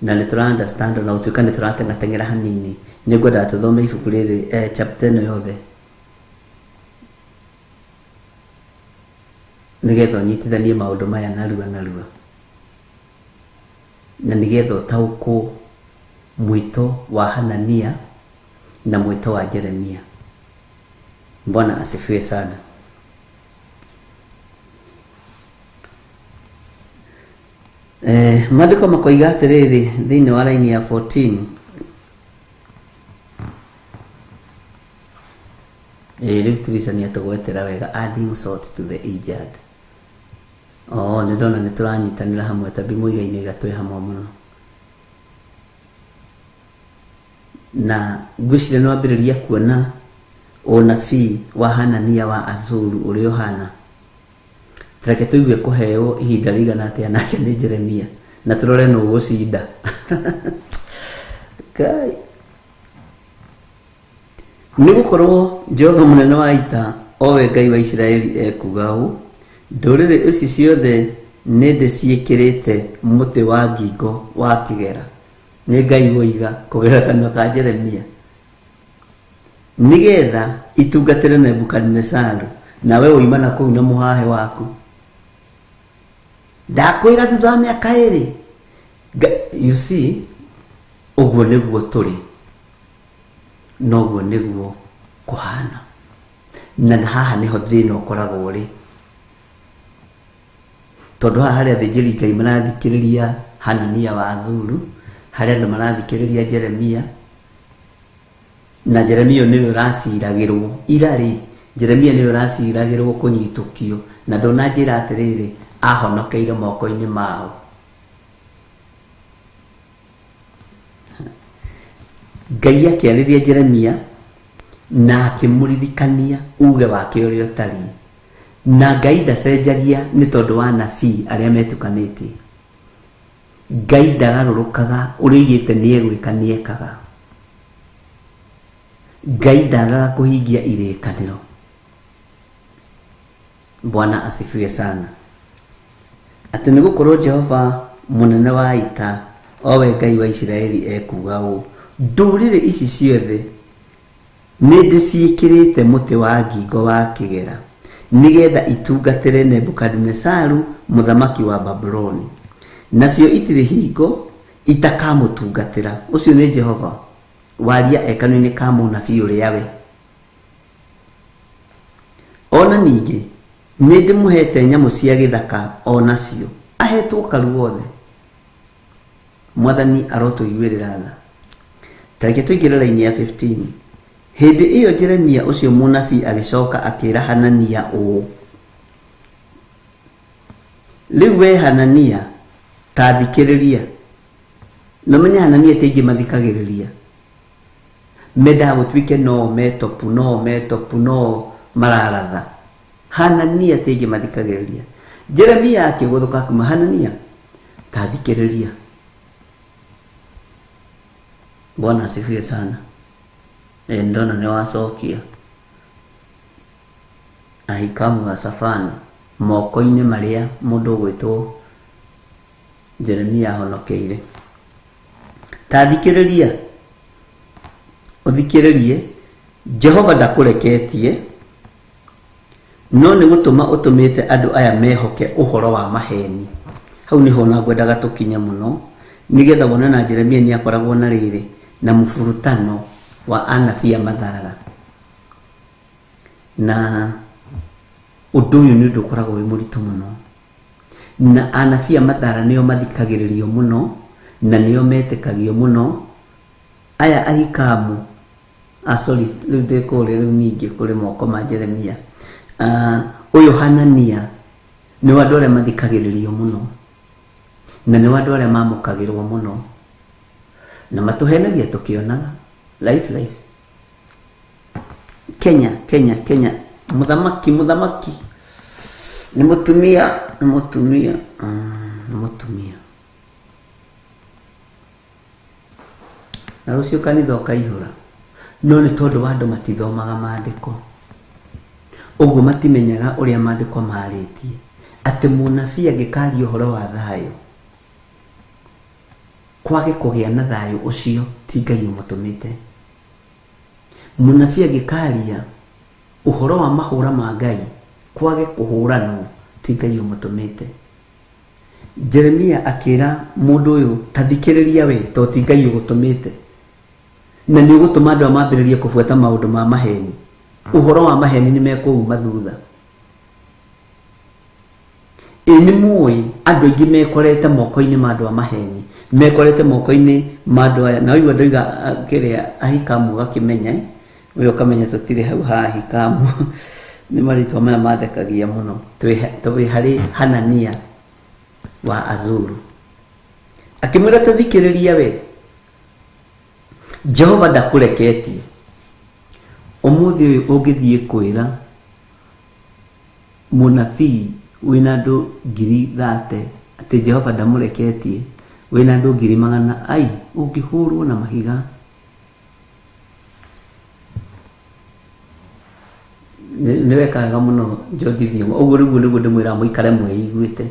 na nĩ tũra understand, ona gũtuĩka nĩ tũrateng'ateng'era hanini. Nĩ ngwendaga tũthome ibuku rĩrĩ, chapter ĩno yothe, nĩgetha ũnyitithanie maũndũ maya narua narua, na nĩgetha ũtaũkwo mwĩto wa Hanania na mwĩto wa Jeremia. Bwana asifiwe sana. Maandĩko makoiga atĩrĩrĩ thĩinĩ wa raini ya 14, rĩu Teresa nĩ atũgwetera wega, adding salt to the injured. Oh, nĩ ndona nĩ tũranyitanĩra hamwe, tambi mũigainĩ iga twĩ hamwe mũno. Na ngwĩciria nĩ wambĩrĩria kuona ũnabii wa Hanania wa Azuru ũrĩa ũhana. Reke tũigue kũheo ihinda rĩigana atĩa nake nĩ Jeremia, na tũrore nũ ũgũcinda. Ngai. Nĩ gũkorwo Jehova mũnene wa ita, o we Ngai wa Isiraeli, ekuuga ũũ, ndũrĩrĩ ici ciothe nĩ ndĩciĩkĩrĩte mũtĩ wa ngingo wa kĩgera. Nĩ Ngai woiga kũgerera kanua ka Jeremia, nĩgetha itungatĩre Nebukadinesaru, nawe woima na kũu na mũhahe waku. Ndakwĩra thutha wa mĩaka ĩrĩ. You see, ũguo nĩguo tũrĩ, noguo nĩguo kũhana, na haha nĩho thĩna ũkoragwo ũrĩ, tondũ haha harĩ athĩnjĩri Ngai marathikĩrĩria Hanania wa Azuru, harĩ andũ marathikĩrĩria Jeremia, na Jeremia ũyũ nĩwe ũraciragĩrwo ira rĩ, Jeremia nĩwe ũraciragĩrwo kũnyitũkio, na ndũnanjĩra atĩrĩrĩ, ahonokeire moko-inĩ mao. Ngai akĩarĩria Jeremia na akĩmũririkania uge wake ũrĩa ũtariĩ. Na Ngai ndacenjagia nĩ tondũ wa anabii arĩa metukanĩtie. Ngai ndagarũrũkaga, ũrĩa oigĩte nĩ egwĩka nĩ ekaga. Ngai ndagaga kũhingia irĩkanĩro. Bwana asifiwe sana. Atĩ nĩ gũkorwo Jehova mũnene wa ita, o we Ngai wa Isiraeli, ekuuga ũũ, ndũrĩrĩ ici ciothe nĩ ndĩciĩkĩrĩte mũtĩ wa ngingo wa kĩgera, nĩgetha itungatĩre Nebukadinesaru mũthamaki wa Babuloni, nacio itirĩ hingo itakamũtungatĩra. Ũcio nĩ Jehova waria e kanua-inĩ ka mũnabii ũrĩa we. Ona ningĩ Nĩ ndĩmũhete nyamũ cia gĩthaka o nacio. Ahetwo karu wothe. Mwathani arotũiguĩrĩra tha. Ta reke tũingĩre raini ya 15. Hĩndĩ ĩyo Jeremia ũcio mũnabii agĩcoka akĩra Hanania ũũ, rĩu we Hanania ta thikĩrĩria. Na ũmenye Hanania ti aingĩ mathikagĩrĩria. Mendaga gũtuĩke no metopu, no metopu, no mararatha. Hanania ti aingĩ mathikagĩrĩria. Jeremia akĩgũthũka akiuma, Hanania ta thikĩrĩria. Bwana asifiwe sana. Ndona nĩ wacokia. Ahikamu wa Safani moko-inĩ marĩa mũndũ ũgwĩtwo Jeremia ahonokeire. Ta thikĩrĩria, ũthikĩrĩrie, Jehova ndakũreketie, no nĩ gũtũma ũtũmĩte andũ aya mehoke ũhoro wa maheni. Hau nĩho ona ngwendaga tũkinye mũno, nĩgetha wone na Jeremia nĩ akoragwo na rĩrĩ na mũburutano wa anabii a mathara. Na ũndũ ũyũ nĩ ũndũ ũkoragwo wĩ mũritũ mũno. Na anabii a mathara nĩo mathikagĩrĩrio mũno na nĩo metĩkagio mũno. Aya Ahikamu, sorry, rĩu ndĩ kũrĩa rĩu ningĩ kũrĩ moko ma Jeremia. Ũyũ Hanania nĩ wa andũ arĩa mathikagĩrĩrio mũno na nĩ wa andũ arĩa mamũkagĩrwo mũno na matũhenagia tũkĩonaga. Life life. Kenya Kenya Kenya, mũthamaki mũthamaki nĩ mũtumia, nĩ mũtumia, nĩ mũtumia. Na rũciũ kanitha ũkaihũra, no nĩ tondũ wa andũ matithomaga maandĩko, ũguo matimenyaga ũrĩa maandĩko marĩtie atĩ mũnabii angĩkaria ũhoro wa thayũ kwage kũgĩa na thayũ ũcio ti Ngai ũmũtũmĩte. Mũnabii angĩkaria ũhoro wa mahũra ma Ngai kwage kũhũranwo ti Ngai ũmũtũmĩte. Jeremia akĩra mũndũ ũyũ, ta thikĩrĩria we, to ti Ngai ũgũtũmĩte, na nĩ ũgũtũma andũ aya mambĩrĩrie kũbuata maũndũ ma maheni. Ũhoro wa maheni nĩ mekũuma thutha. Ĩ nĩ mũĩ andũ aingĩ mekorete moko-inĩ ma andũ a maheni, mekorete moko-inĩ ma andũ aya. Na waigua ndoiga kĩrĩa Ahikamu ũgakĩmenya, ũyũ ũkamenya tũtirĩ hau ha Ahikamu. Nĩ marĩtwa maya mathekagia mũno. Twĩ harĩ Hanania wa Azuru. Akĩmwĩra ta thikĩrĩria we, Jehova ndakũreketie. Ũmũthĩ ũyũ ũngĩthiĩ kwĩra mũnabii wĩna andũ 30,000 atĩ Jehova ndamũreketie, wĩna andũ 100,000, ai ũngĩhũrwo na mahiga. Nĩ weka wega mũno George Thiong'o. Ũguo rĩu nĩguo ndĩmwĩraga mũikare mwĩiguĩte.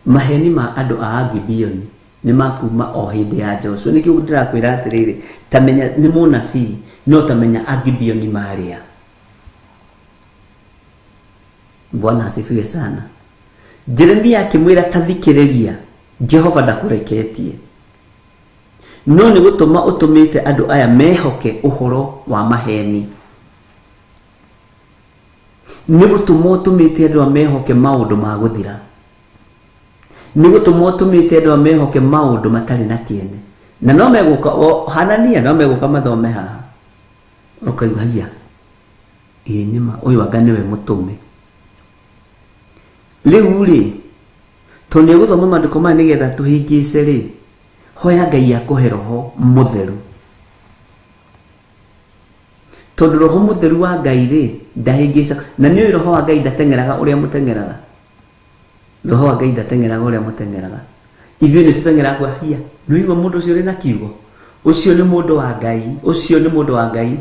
Maheni ma andũ a Gibeoni nĩ makuma o hĩndĩ ya Joshua. Nĩkĩo ndĩrakwĩra atĩrĩrĩ, ta menya nĩ mũnabii, no ta menya Agibeoni marĩa. Bwana asifiwe sana. Jeremia akĩmwĩra ta thikĩrĩria, Jehova ndakũreketie, no nĩ gũtũma ũtũmĩte andũ aya mehoke ũhoro wa maheni. Nĩ gũtũma ũtũmĩte andũ aya mehoke maũndũ ma gũthira. Nĩ gũtũma ũtũmĩte andũ aya mehoke maũndũ matarĩ na kĩene. Na no megũka, o Hanania no megũka mathome haha. Ũkaigua haiya, ĩ nĩma ũyũ anga nĩwe mũtũme. Rĩu rĩ, tondũ nĩ ũgũthoma maandĩko maya nĩgetha tũhĩngĩce rĩ, hoya Ngai akũhe roho mũtheru. Tondũ roho mũtheru wa Ngai rĩ, ndahĩngĩca. Na nĩ ũĩ roho wa Ngai ndateng'eraga ũrĩa mũteng'eraga. Roho wa Ngai ndateng'eraga ũrĩa mũteng'eraga. Ithuĩ nĩ tũteng'eraga kwa hiya. Nĩ ũigua mũndũ ũcio ũrĩ na kiugo? Ũcio nĩ mũndũ wa Ngai, ũcio nĩ mũndũ wa Ngai.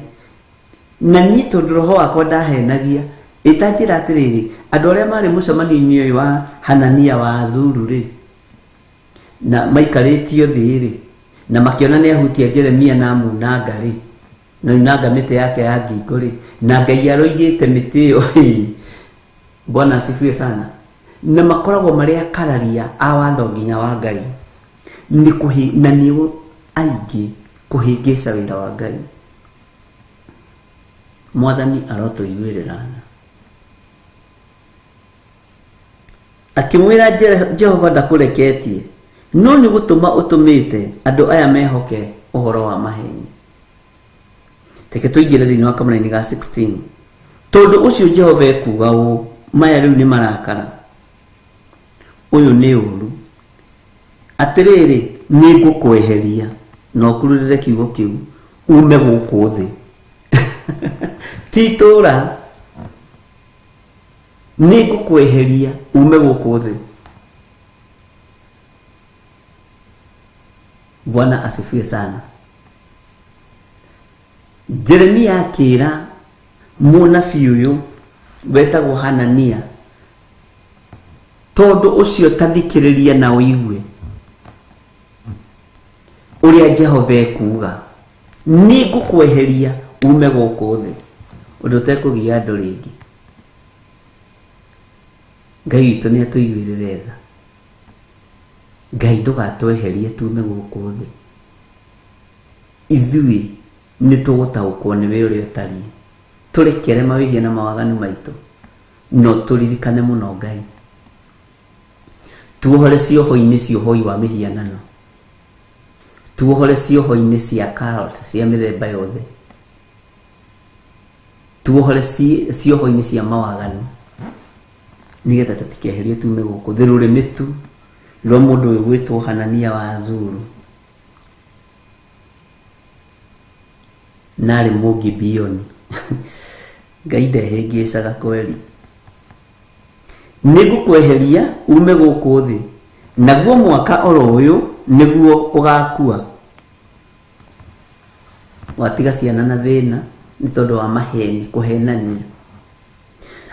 Na niĩ tondũ roho wakwa ndahenagia, ĩtanjĩra atĩrĩrĩ, andũ arĩa marĩ mũcemanio-inĩ ũyũ wa Hanania wa Azuru rĩ, na maikarĩtio thĩ rĩ, na makĩona nĩ ahutia Jeremia na amunanga rĩ, na unanga mĩtĩ yake ya ngingo rĩ, na Ngai aroigĩte mĩtĩ ĩyo, Bwana asifiwe sana. Na makoragwo marĩ akararia a watho nginya wa Ngai. Nĩ kũhi, na nĩo aingĩ kũhĩngĩca wĩra wa Ngai. Mwathani arotũiguĩrĩra tha. Akĩmwĩra, Jehova ndakũreketie, no nĩ gũtũma ũtũmĩte andũ aya mehoke ũhoro wa maheni. Reke tũingĩre thĩinĩ wa kamũraini ga 16. Tondũ ũcio Jehova ekuuga ũũ, maya rĩu nĩ marakara, ũyũ nĩ ũũru. Atĩrĩrĩ, nĩ ngũkweheria, na ũkururĩre kiugo kĩu, uume gũkũ thĩ. Ti itũũra. Nĩ ngũkweheria uume gũkũ thĩ. Bwana asifiwe sana. Jeremia akĩra mũnabii ũyũ wetagwo Hanania, tondũ ũcio ta thikĩrĩria na ũigue ũrĩa Jehova ekuuga, nĩ ngũkweheria ume gũkũ thĩ, ũndũ ũtekũgia andũ rĩngĩ. Ngai witũ nĩ atũiguĩrĩre tha. Ngai ndũgatweherie tume gũkũ thĩ. Ithuĩ nĩ tũgũtaũkwo nĩwe ũrĩa ũtariĩ. Tũrekere mawĩhia na mawaganu maitũ, no tũririkane mũno Ngai. Tuohore cioho-inĩ cia ũhoi wa mĩhianano. Tuohore cioho-inĩ cia cult cia mĩthemba yothe. Tuohore cioho-inĩ cia mawaganu, nĩgetha tũtikeherio tume gũkũ thĩ. Rũrĩmĩ tu rwa mũndũ ũyũ gwĩtwo Hanania wa Azuru, na arĩ Mũgibeoni. Ngai ndehĩngĩcaga kweri. Nĩngũkweheria ume gũkũ thĩ, naguo mwaka oro ũyũ nĩguo ũgakua. Watiga ciana na thĩna nĩ tondũ wa maheni, kũhenania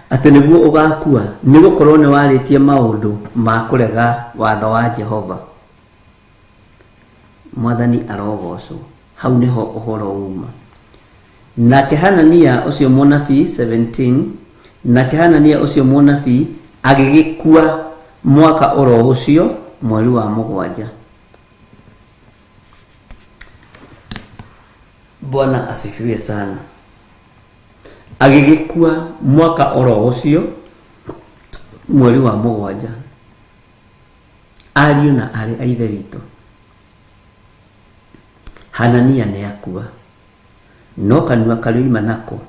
atĩ nĩguo ũgakua, nĩ gũkorwo nĩ warĩtie maũndũ ma kũrega watho wa Jehova. Mwathani arogocwo. Hau nĩho ũhoro uma. Nake Hanania ũcio mũnabii 17 nake Hanania ũcio mũnabii agĩgĩkua mwaka oro ũcio mweri wa mũgwanja. Bwana asifiwe sana. Agĩgĩkua mwaka oro ũcio mweri wa mũgwanja. Ariũ na aarĩ a Ithe witũ, Hanania nĩ akua, no kanua karĩoima nako.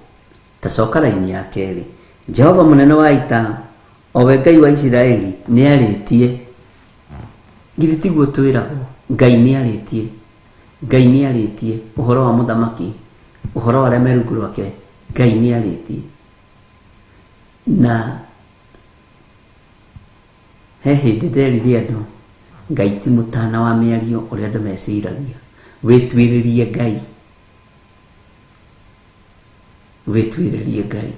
Ta coka raini ya kerĩ. Jehova mũnene wa ita, o we Ngai wa Isiraeli, nĩ arĩtie. Githĩ tiguo twĩragwo? Ngai nĩ arĩtie. Ngai nĩ arĩtie ũhoro wa mũthamaki, ũhoro wa arĩa me rungu rwake. Ngai nĩ arĩtie. Na he hĩndĩ nderire andũ, Ngai ti mũtana wa mĩario ũrĩa andũ meciragia. Wĩtuĩrĩrie Ngai. Wĩtuĩrĩrie Ngai.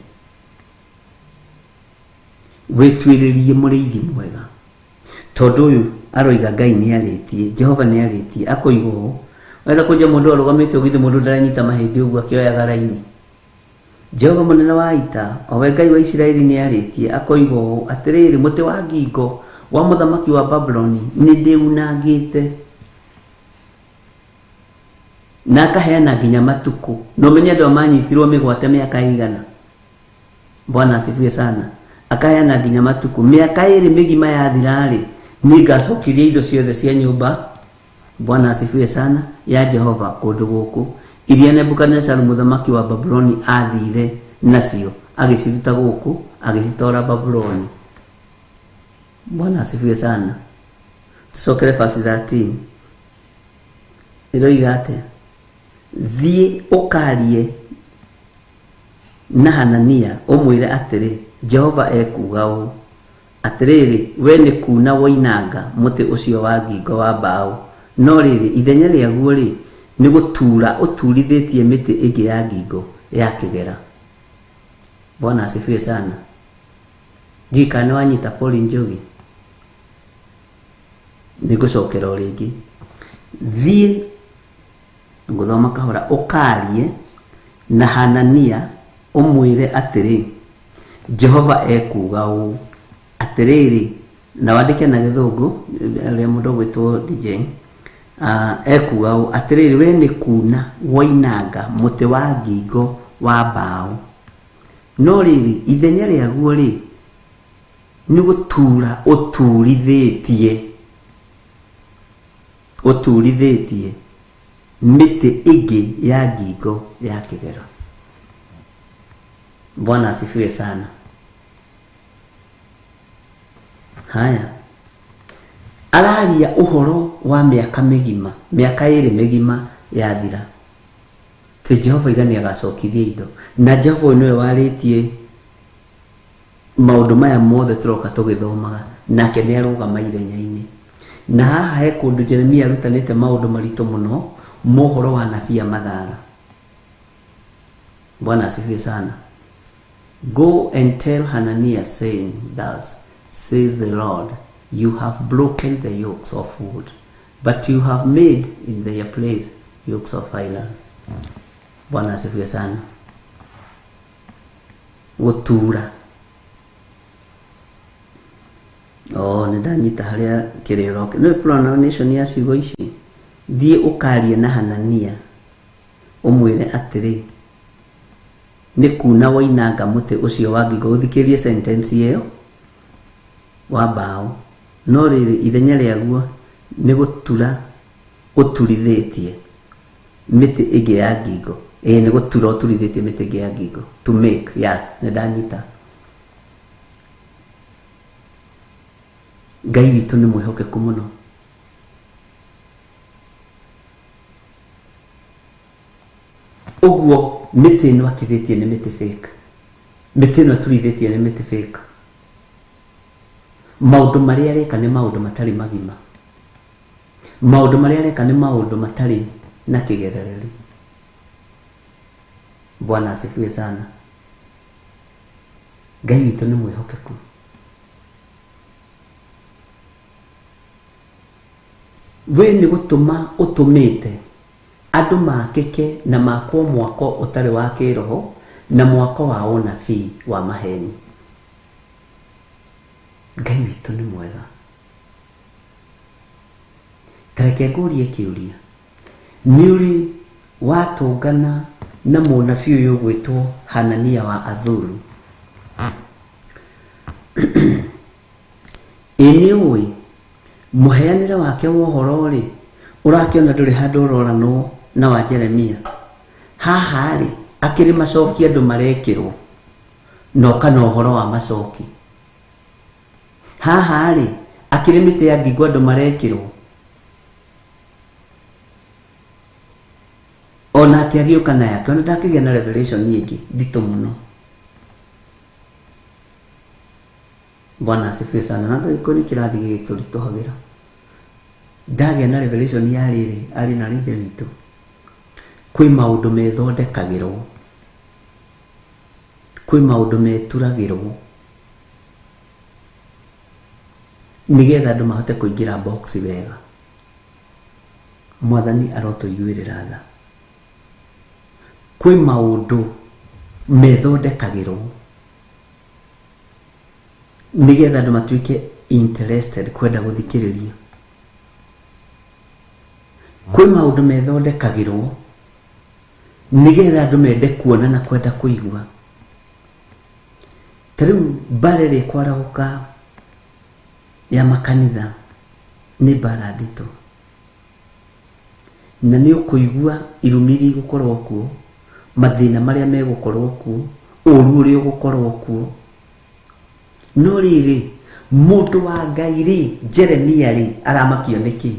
Wĩtuĩrĩrie mũrĩithi mwega. Tondũ ũyũ aroiga Ngai nĩ arĩtie, Jehova nĩ arĩtie, akoiga ũũ. Wenda kũnjia mũndũ arũgamĩte ũguo, githĩ mũndũ ndaranyita mahĩndĩ ũguo akĩoyaga raini. Jehova mũnene wa ita, o we Ngai wa Isiraeli nĩ arĩtie, akoiga ũũ, Atĩrĩrĩ, mũtĩ wa ngingo wa mũthamaki wa Babuloni nĩ ndĩunangĩte, na akaheana nginya matukũ. Na ũmenye andũ aya manyitirwo mĩgwate mĩaka ĩigana. Bwana asifiwe sana. Akaheana nginya matukũ. Mĩaka ĩrĩ mĩgima yathira-rĩ, nĩngacokirie indo ciothe cia nyũmba, Bwana asifiwe sana, ya Jehova kũndũ gũkũ, iria Nebukadinezaru mũthamaki wa Babuloni aathire nacio, agĩciruta gũkũ, agĩcitwara Babuloni. Bwana asifiwe sana. Tũcokere verse 13. Ĩroiga atĩa? Thiĩ ũkarie na Hanania ũmwĩre atĩrĩ, Jehova ekuuga ũũ, Atĩrĩrĩ, wee nĩ kuuna woinanga mũtĩ ũcio wa ngingo wa mbaũ, no rĩrĩ, ithenya rĩaguo-rĩ, nĩ gũtuura ũtuurithĩtie mĩtĩ ĩngĩ ya ngingo ya kĩgera. Bwana asifiwe sana. Ndiũĩ kana nĩ wanyita Paul Njogi. Nĩ ngũcokera o rĩngĩ. Thiĩ, ngũthoma kahora, ũkaarie na Hanania ũmwĩre atĩrĩ, Jehova ekuuga ũũ, Atĩrĩrĩ, na wandĩke na gĩthũngũ, ũrĩa mũndũ ũgwĩtwo DJ, ekuuga ũũ, Atĩrĩrĩ, wee nĩ kuuna woinanga mũtĩ wa ngingo wa mbaũ, no rĩrĩ, ithenya rĩaguo-rĩ, Nĩ gũtura ũturithĩtie ũturithĩtie mĩtĩ ĩngĩ ya ngingo ya kĩgera. Bwana asifiwe sana. Haya, araria ũhoro wa mĩaka mĩgima, mĩaka ĩrĩ mĩgima yathira, atĩ Jehova iga nĩ agacokithia indo, na Jehova ũyũ nĩwe warĩtie maũndũ maya mothe tũroka tũgĩthomaga, nake nĩ arũgama ithenya-inĩ. Na haha he kũndũ Jeremia arutanĩte maũndũ maritũ mũno mohoro wa nabii a Mathara. Bwana asifiwe sana. Go and tell Hananiah, saying, thus says the Lord, you have broken the yokes of wood, but you have made in their place yokes of iron. Bwana asifiwe sana. Gũtura. Oh, nĩ ndanyita harĩa kĩrĩa ũroka. Nĩ pronunciation ya ciugo ici. Thiĩ ũkarie na Hanania ũmwĩre atĩrĩ, nĩ kuna woinanga mũtĩ ũcio wa ngingo. Ũthikĩrie sentence ĩyo wa mbaũ, no rĩrĩ ithenya rĩaguo nĩ gũtura ũturithĩtie mĩtĩ ĩngĩ ya ngingo. Ĩĩ, nĩ gũtura ũturithĩtie mĩtĩ ĩngĩ ya ngingo, to make ya nĩ ndanyita. Ngai witũ nĩ mwĩhokeku mũno. Ũguo mĩtĩ ĩno akithĩtie nĩ mĩtĩ fake, mĩtĩ ĩno aturithĩtie nĩ mĩtĩ fake. Maũndũ marĩa areka nĩ maũndũ matarĩ magima, maũndũ marĩa areka nĩ maũndũ matarĩ na kĩgerereri. Bwana asifiwe sana. Ngai witũ nĩ mwĩhokeku. We nĩ gũtũma ũtũmĩte andũ makĩke na makwo mwako ũtarĩ wa kĩroho na mwako wa ũnabii wa maheni. Ngai witũ nĩ mwega. Ta reke ngũrie kĩũria, nĩ ũrĩ watũngana na mũnabii ũyũ ũgwĩtwo Hanania wa Azuru? Ĩ nĩ ũĩ mũheanĩre wake wa ũhoro rĩ, ũrakĩona ndũrĩ handũ ũroranwo na wa Jeremia? Haha rĩ, akĩrĩ macoki andũ marekĩrwo na ũka na ũhoro wa macoki. Haha rĩ, akĩrĩ mĩtĩ ya ngingo andũ marekĩrwo, onake agĩũka na yake, ona ndakĩgĩa na revelation ĩngĩ nditũ mũno. Bwana asifiwe sana. Na ngĩkorwo nĩ kĩrathi gĩgĩtũritũhagĩra, ndagĩa na revelation ya rĩrĩ arĩ na ithe witũ, kwĩ maũndũ methondekagĩrwo, kwĩ maũndũ meturagĩrwo nĩgetha andũ mahote kũingĩra box wega. Mwathani arotũiguĩrĩra tha. Kwĩ maũndũ methondekagĩrwo nĩgetha andũ matuĩke interested kwenda gũthikĩrĩria. Kwĩ maũndũ methondekagĩrwo nĩgetha andũ mende kuona na kwenda kũigua. Ta rĩu mbara ĩrĩa ĩkwarahũka ya makanitha nĩ mbara nditũ, na nĩ ũkũigua irumi iria igũkorwo kuo, mathĩna marĩa megũkorwo kuo, ũru ũrĩa ũgũkorwo kuo. No rĩrĩ, mũndũ wa Ngai rĩ, Jeremia rĩ, aramakio nĩkĩ?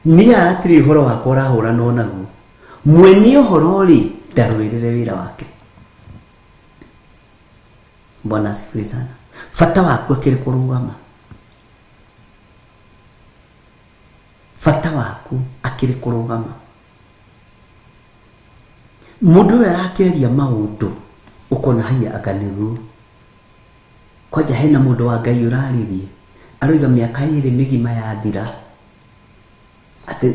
Niĩ hatirĩ ũhoro wakwa ũrahũranwo naguo. Mwene ũhoro rĩ, ndarũĩrĩre wĩra wake. Bwana asifiwe sana. Bata waku akĩrĩ kũrũgama, bata waku akĩrĩ kũrũgama. Mũndũ ũyũ arakĩaria maũndũ ũkona haiya anga nĩguo. Kwanja hena mũndũ wa Ngai ũrarĩrie aroiga mĩaka ĩrĩ mĩgima yathira atĩ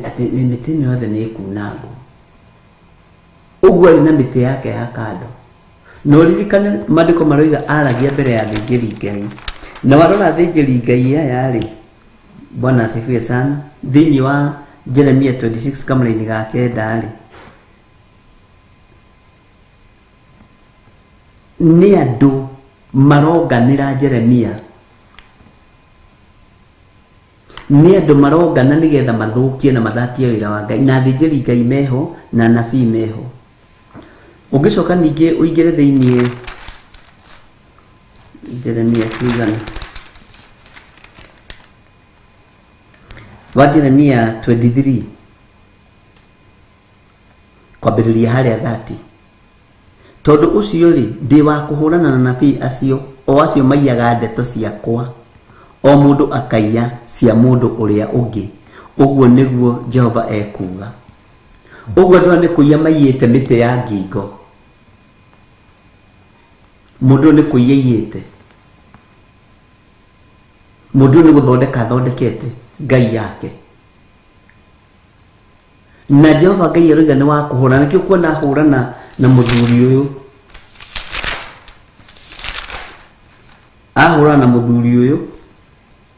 mĩtĩ ĩno yothe nĩ ĩkunangwo. Ũguo arĩ na mĩtĩ yake ya kando. Na ũririkane maandĩko maroiga aragia mbere ya athĩnjĩri Ngai. Na warora athĩnjĩri Ngai aya rĩ, Bwana asifiwe sana, thĩinĩ wa Jeremia 26 kamũraini ga kenda rĩ, nĩ andũ Maronganĩra Jeremia, nĩ andũ marongana nĩgetha mathũkie na mathatie wĩra wa Ngai, na athĩnjĩri Ngai meho na anabii meho. Ũngĩcoka ningĩ ũingĩre thĩiniĩ Jeremia cigana wa Jeremia 23 kwambĩrĩria harĩa 30, tondũ ũcio rĩ, ndĩ wa kũhũrana na anabii acio, o acio maiyaga ndeto ciakwa, o mũndũ akaiya cia mũndũ ũrĩa ũngĩ. Ũguo nĩguo Jehova ekuuga. Ũguo andũ aya nĩ kũiya maiyĩte mĩtĩ ya ngingo. Mũndũ ũyũ nĩ kũiya aiyĩte, mũndũ ũyũ nĩ gũthondeka athondekete ngai yake, na Jehova Ngai aroiga nĩ wa kũhũrana. Nĩkĩo kuona ahũrana na mũthuri ũyũ, ahũrana na mũthuri ũyũ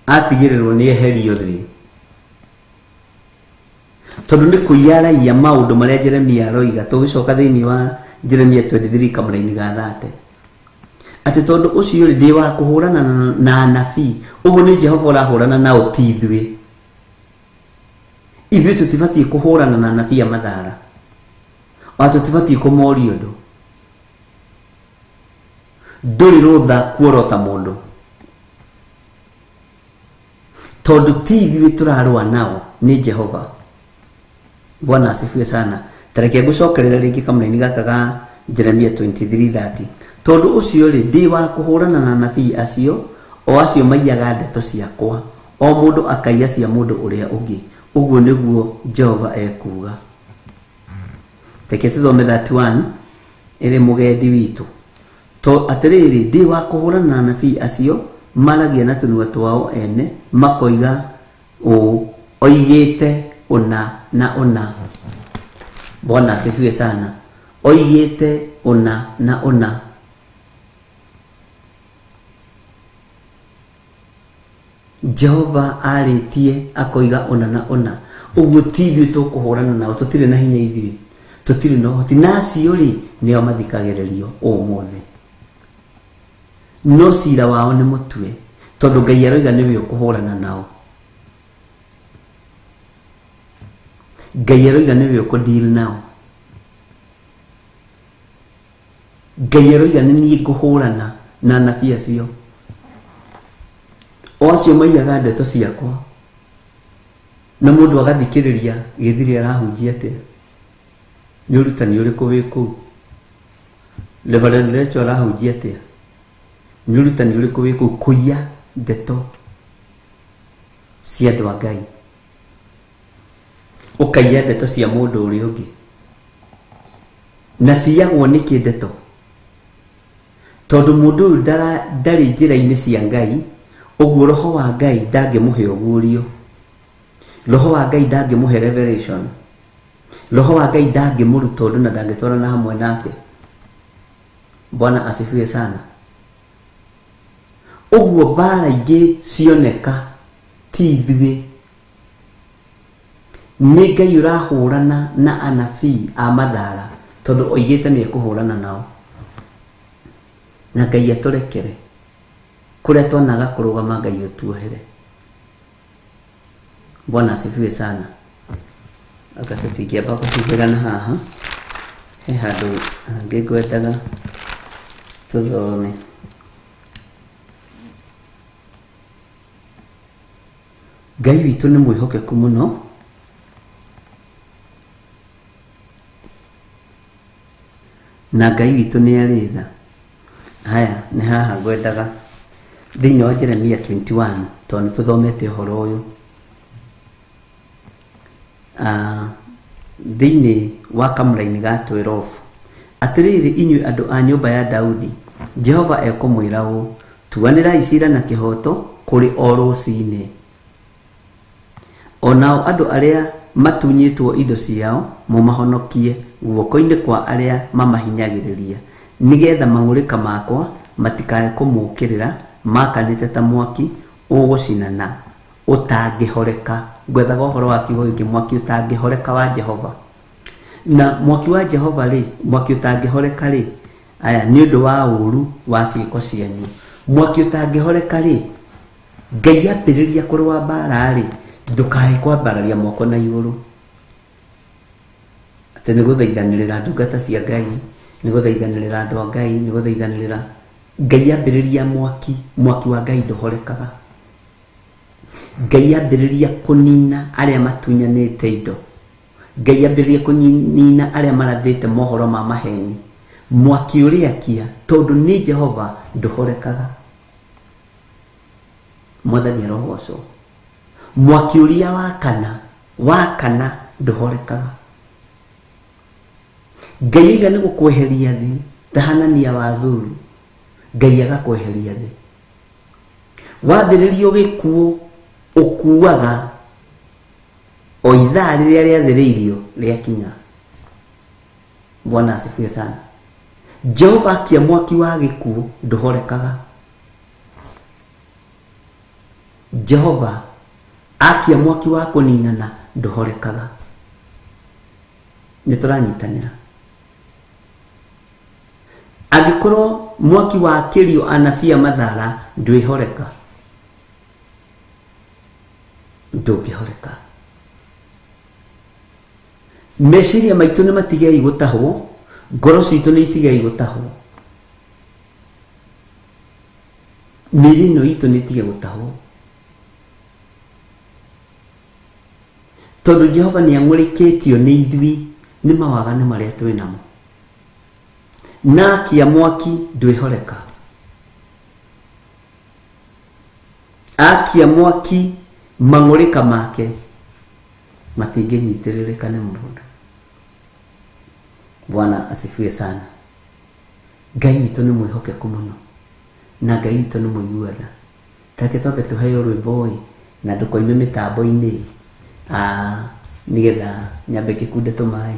atigĩrĩrwo nĩ eherio thĩ, tondũ nĩ kũiya araiya maũndũ marĩa Jeremia aroiga. Tũgĩcoka thĩinĩ wa Jeremia 23 kamũraini ga 30, atĩ tondũ ũcio rĩ, ndĩ wa kũhũrana na anabii. Ũguo nĩ Jehova ũrahũrana nao, ti ithuĩ. Ithuĩ tũtibatiĩ kũhũrana na anabii a mathara, ona tũtibatiĩ kũmoria ũndũ. Ndũrĩ rũtha kuorota mũndũ, tondũ ti ithuĩ tũrarũa nao, nĩ Jehova. Bwana asifiwe sana. Tareke ngũcokerera rĩngĩ kamũraini gaka ga Jeremia 23:30, tondũ ũcio rĩ, ndĩ wa kũhũrana na anabii acio, o acio maiyaga ndeto ciakwa, o mũndũ akaiya cia mũndũ ũrĩa ũngĩ. Ũguo nĩguo Jehova ekuuga. Reke tũthome 31 ĩrĩ mũgendi witũ. To atĩrĩrĩ, ndĩ wa kũhũrana na anabii acio maragia na tũnua twao ene, makoiga ũũ, oigĩte ũna na ũna. Bwana asifiwe sana. Oigĩte ũna na ũna. Jehova arĩtie akoiga ũna na ũna. Ũguo ti ithuĩ tũkũhũrana nao, tũtirĩ na hinya ithuĩ, tũtirĩ na ũhoti. Na acio rĩ, nĩo mathikagĩrĩrio ũmũthĩ, no cira wao nĩ mũtue, tondũ Ngai aroiga nĩwe ũkũhũrana nao. Ngai aroiga nĩwe ũkũdeal nao. Ngai aroiga nĩ niĩ ngũhũrana na anabii acio, o acio maiyaga ndeto ciakwa. Na mũndũ agathikĩrĩria gĩthiri arahunjia atĩa, nĩ ũrutani ũrĩkũ wĩ kũu? Reverend Rachel arahunjia atĩa, nĩ ũrutani ũrĩkũ wĩ kũu? Kũiya ndeto cia andũ a Ngai, ũkaiya ndeto cia mũndũ ũrĩa ũngĩ. Na ciyagwo nĩkĩ ndeto? Tondũ mũndũ ũyũ ndarĩ njĩra-inĩ cia Ngai. Ũguo roho wa Ngai ndangĩmũhe ũguũrio, roho wa Ngai ndangĩmũhe revelation, roho wa Ngai ndangĩmũruta ũndũ na ndangĩtwarana hamwe nake. Bwana asifiwe sana. Ũguo mbara ingĩ cioneka ti ithuĩ, nĩ Ngai ũrahũrana na anabii a mathara, tondũ oigĩte nĩ ekũhũrana nao. Na Ngai atũrekere kũrĩa twanaga kũrũgama, Ngai ũtuohere. Bwana asifiwe sana. Anga tũtingĩamba kũhuhĩrana haha, he handũ hangĩ ngwendaga tũthome. Ngai witũ nĩ mwĩhokeku mũno. Na Ngai witũ nĩ arĩ tha. Haya, nĩ haha ngwendaga thĩinĩ wa Jeremia 21, tondũ nĩ tũthomete ũhoro ũyũ. Thĩinĩ wa kamũraini ga 12, atĩrĩrĩ inyuĩ andũ a nyũmba ya Daudi, Jehova ekũmwĩra ũũ, tuanĩrai cira na kĩhooto kũrĩ o rũcinĩ, o nao andũ arĩa matunyĩtwo indo ciao mũmahonokie guoko-inĩ kwa arĩa mamahinyagĩrĩria, nĩgetha mang'ũrĩka makwa matikae kũmũũkĩrĩra makanĩte ta mwaki ũgũcinana ũtangĩhoreka. Ngwethaga ũhoro wa kiugo gĩkĩ, mwaki ũtangĩhoreka wa Jehova. Na mwaki wa Jehova rĩ, mwaki ũtangĩhoreka rĩ, Aya, nĩ ũndũ wa ũũru wa ciĩko cianyu. Mwaki ũtangĩhoreka rĩ, Ngai ambĩrĩria kũrũa mbara rĩ, ndũkae kwambararia moko na igũrũ atĩ nĩ gũthaithanĩrĩra ndungata cia Ngai, nĩ gũthaithanĩrĩra andũ a Ngai, nĩ gũthaithanĩrĩra Ngai. Ambĩrĩria mwaki, mwaki wa Ngai ndũhorekaga. Ngai ambĩrĩria kũnina arĩa matunyanĩte indo, Ngai ambĩrĩria kũnina arĩa marathĩte mohoro ma maheni, mwaki ũrĩa akia tondũ nĩ Jehova ndũhorekaga. Mwathani arogocwo. Mwaki ũrĩa wakana wakana ndũhorekaga. Ngai aiga nĩ gũkweheria thĩ ta Hanania wa Zuru, Ngai agakweheria thĩ. Wathĩrĩrio gĩkuũ ũkuaga o ithaa rĩrĩa rĩathĩrĩirio rĩakinya. Bwana asifiwe sana. Jehova akia mwaki wa gĩkuũ ndũhorekaga. Jehova akia mwaki wa kũninana ndũhorekaga. Nĩ tũranyitanĩra. Angĩkorwo mwaki wa kĩrio anabii a Mathara ndwĩhoreka, ndũngĩhoreka. Meciria maitũ nĩ matigei gũtahwo, ngoro citũ nĩ itigei gũtahwo, mĩĩrĩ ĩno itũ nĩ ĩtige gũtahwo, tondũ Jehova nĩ ang'ũrĩkĩtio nĩ ithuĩ nĩ mawaganu marĩa twĩ namo. Na akia mwaki ndwĩhoreka, akia mwaki mang'ũrĩka make matingĩnyitĩrĩrĩka nĩ mũndũ. Bwana asifiwe sana. Ngai witũ nĩ mwĩhokeku mũno na Ngai witũ nĩ mũigua tha. Tareke twambe tũheo rwĩmbo ĩ na ndũkoime mĩtambo-inĩ, nĩgetha nyambe ngĩkunde tũmaĩ.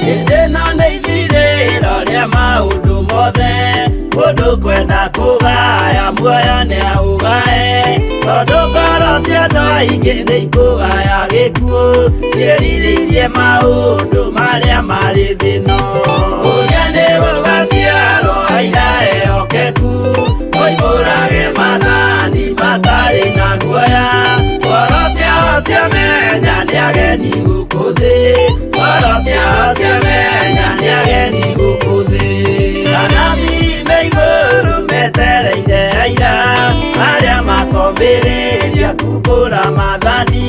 Hĩndĩ ĩno nĩ ithirĩro rĩa maũndũ mothe, mũndũ kwenda kũgaya muoyo nĩ aũgae, tondũ ngoro cia andũ aingĩ nĩ ikũgaya gĩkuũ, ciĩrirĩirie maũndũ marĩa marĩ thĩ ĩno. Ũrĩa nĩ gũgaciarwo aira ehokeku, moimbũrage maathani matarĩ na guoya, ngoro ciao ciamenya nĩ ageni gũkũ thĩ, ngoro ciao ciamenya nĩ ageni gũkũ thĩ. Anabii me igũrũ metereire aira arĩa makombĩrĩria kumbũra maathani,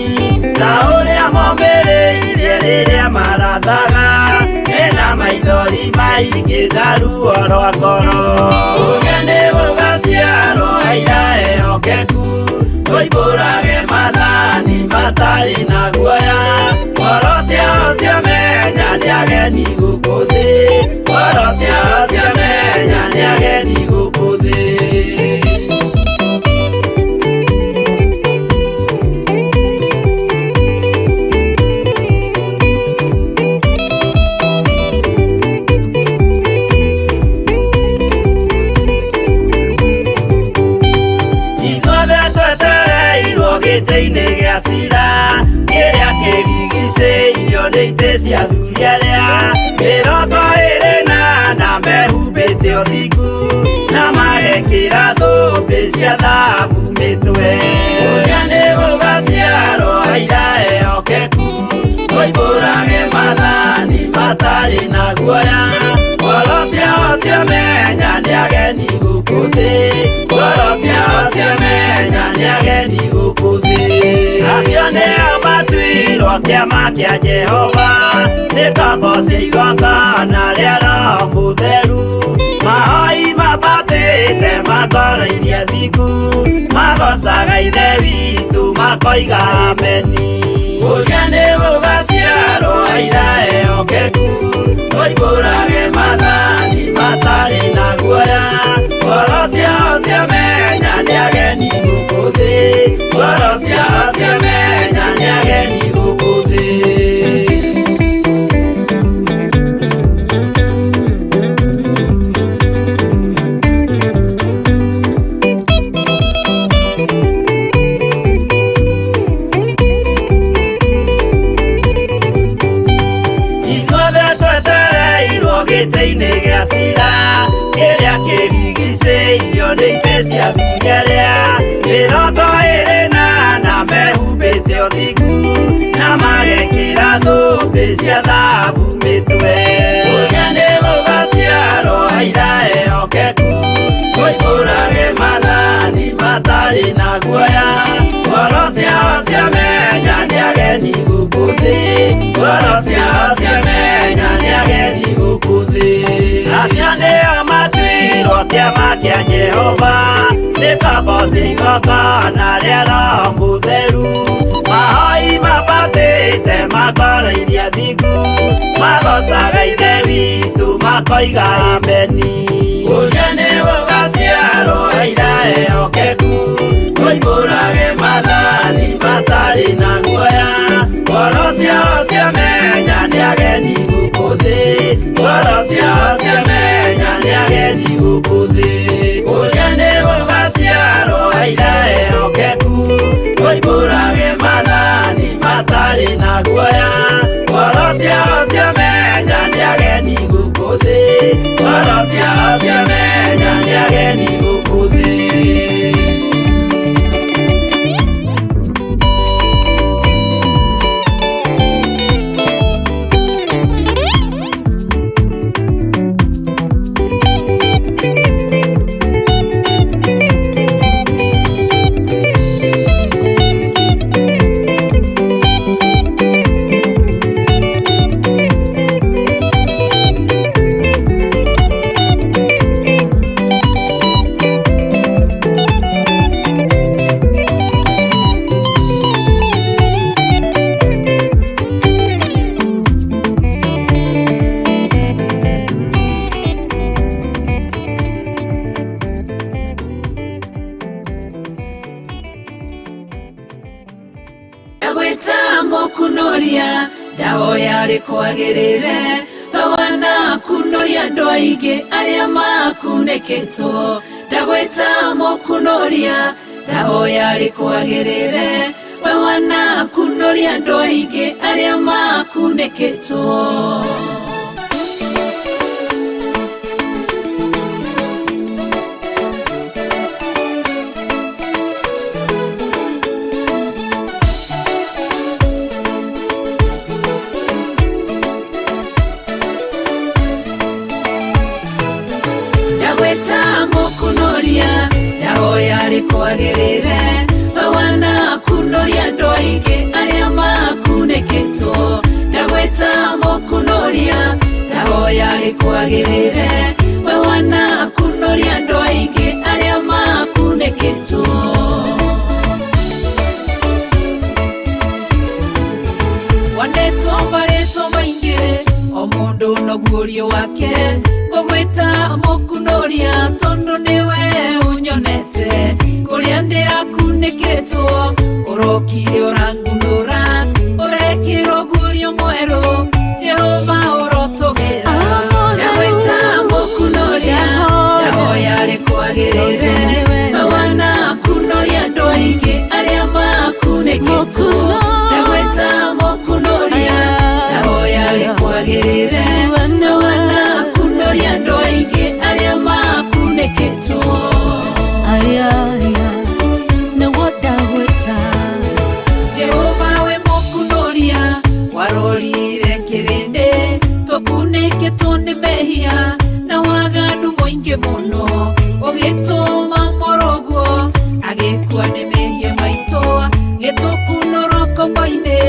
ta ũrĩa mombĩrĩirie rĩrĩa marathaga, mena maithori maingĩ na ruo rwa ngoro. Ũrĩa nĩ gũgaciarwo aira ehokeku, moimbũrage maathani matarĩ na guoya, ngoro ciao ciamenya nĩ ageni gũkũ thĩ, ngoro ciao ciamenya nĩ ageni gũkũ thĩ. Ithuothe twetereirwo gĩtĩ-inĩ gĩa cira, kĩrĩa kĩrigicĩirio nĩ itĩ cia athuri arĩa 24 mehumbĩte ũthingu, na magekĩra thũmbĩ cia thahabu mĩtwe. Ũrĩa nĩ gũgaciarwo aira ehokeku, moimbũrage maathani matarĩ na guoya, ngoro ciao ciamenya nĩ ageni gũkũ thĩ, ngoro ciao ciamenya nĩ ageni gũkũ thĩ. Acio nĩo matuirwo kĩama kĩa Jehova, nĩ ngombo cia igongona rĩa Roho Mũtheru, mahoi mambatĩte matwarairie thingu, magocaga Ithe witũ makoiga ameni. Ũrĩa nĩ gũgaciarwo aira ehokeku, Makĩrigicĩirio nĩ itĩ cia athuri arĩa 24 mehumbĩte ũthingu na magekĩra thũmbĩ cia thahabu mĩtwe. Kũrĩa nĩ gũgaciarwo aira ehokeku, moimbũrage maathani matarĩ na guoya. Ngoro ciao ciamenya nĩ ageni gũkũ thĩ, ngoro ciao ciamenya nĩ ageni gũkũ thĩ. Acio nĩo matuirwo kĩama kĩa Jehova, nĩ kaboci igongona rĩa Roho Mũtheru. Mahoi mabatĩte makoroirie thingu, magocaga Ithe witũ makoiga ameni. Kũrĩa nĩ gũgaciarwo aira ehokeku, moimbũrage maathani matarĩ na guoya. Ngoro ciao ciamenya nĩ ageni gũkũ thĩ, ngoro ciao ciamenya nĩ ageni gũkũ thĩ. Kũrĩa nĩ gũgaciarwo aira ehokeku, moimbũrage maathani matarĩ na guoya. Ngoro ciao ciamenya nĩ ageni gũkũ thĩ, ngoro ciao ciamenya nĩ ageni gũkũ thĩ. Ndagwĩta mũkunoria, ndahoya rĩkwagĩrĩre, we wanakunoria andũ aingĩ arĩa makunĩkĩtwo. Ndagwĩta mũkunoria, ndahoya rĩkwagĩrĩre, we wanakunoria andũ aingĩ arĩa makunĩkĩtwo. Ndagwĩta mũkunoria, ndahoya rĩkwagĩrĩre, we wanakunoria andũ aingĩ arĩa makunĩkĩtwo. Ndagwĩta mũkunoria, ndahoya rĩkwagĩrĩre, we wanakunoria andũ aingĩ arĩa makunĩkĩtwo. Wandetwo marĩtwo maingĩ, o mũndũ noguo wake, ngũgwĩta mũkunoria tondũ nĩwe ũnyonete. Kũrĩa ndĩrakunĩkĩtwo, ũrokire ũrangunũra, ũrekĩra ũguũrio mwerũ, Jehova ũrotũgĩra. Ndagwĩta mũkunoria, ndahoya rĩkwagĩrĩre, we wanakunoria andũ aingĩ arĩa makunĩkĩtwo. Ndagwĩta mũkunoria, ndahoya rĩkwagĩrĩre, we wanakunoria andũ aingĩ arĩa makunĩkĩtwo. Jehova we mũkunoria, warorire kĩrĩndĩ, tũkunĩkĩtwo nĩ mehia na waganu mũingĩ mũno, ũgĩtũma mũrũguo agĩkua nĩ mehia maitũ, gĩtũkunũra ngombo-inĩ,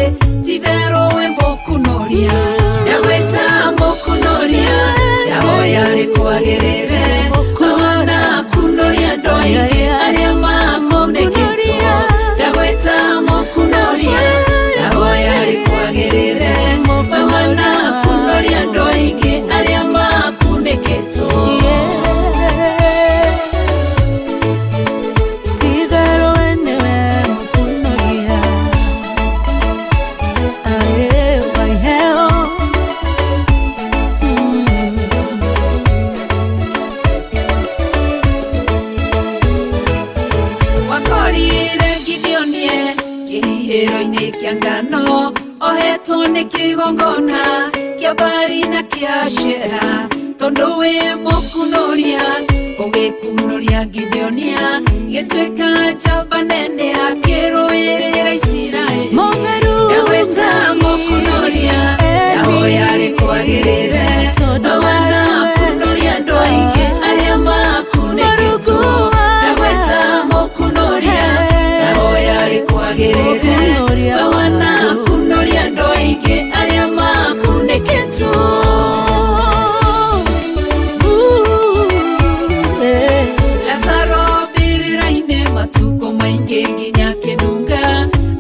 ti-itherũ we mũkunoria. Ndagwĩta mũkunoria, ndahoya rĩkwagĩrĩre, we wanakunoria andũ aingĩ arĩa makunĩkĩtwo. Ndagwĩta mũkunoria, ndahoya rĩkwagĩrĩre, we wanakunoria andũ aingĩ arĩa makunĩkĩtwo. Wakorire Gideonie kĩhihĩro-inĩ kĩa ngano, ohetwo nĩ kĩgongona kĩa Baali na kĩa Ashera, tondũ wĩ mũkunoria Ũgĩkunũria Gideonia gĩtuĩka njamba nene akĩrũĩrĩra Isiraeli. Mũtheru Ndagwĩta mũkunũria ndahoya rĩkwagĩrĩre Tondũ wanakunũria andũ aingĩ arĩa makunĩkĩtwo. Ndagwĩta mũkunũria ndahoya rĩkwagĩrĩre wanakunũria andũ aingĩ arĩa makunĩkĩtwo. Lazaro mbĩrĩra-inĩ matukũ maingĩ nginya kĩnunga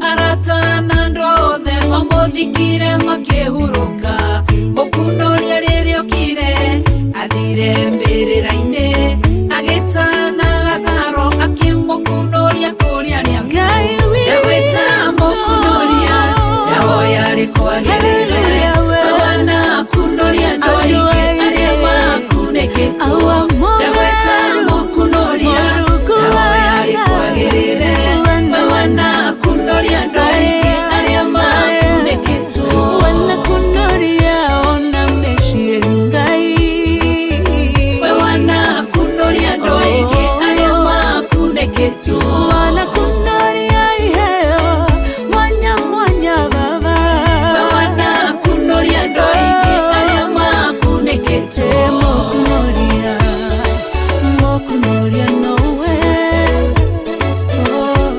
arata na andũ othe mamũthikire makĩhurũka. Mũkunũria rĩrĩa okire athire mbĩrĩra-inĩ agĩtana Lazaro akĩmũkunũria kũrĩa arĩa Ngai witũ. Ndagwĩta mũkunũria ndahoya rĩkwagĩrĩre Hallelujah, we. wanakunũria andũ Andũ aingĩ aingĩ. arĩa makunĩkĩtwo. Awa mũtheru. Ndagwĩta mũkunũria Mũrungu ndahoya wa rĩkwagĩrĩre Ngai. wanakunũria andũ aingĩ arĩa makunĩkĩtwo. Wanakunuria ona mĩciĩ Ngai. We wanakunũria andũ aingĩ arĩa makunĩkĩtwo. Wanakunuria iheo mwanya mwanya Baba. We wanakunũria andũ aingĩ arĩa makunĩkĩtwo. Mũkunuria, mũkunuria nowe. Oh.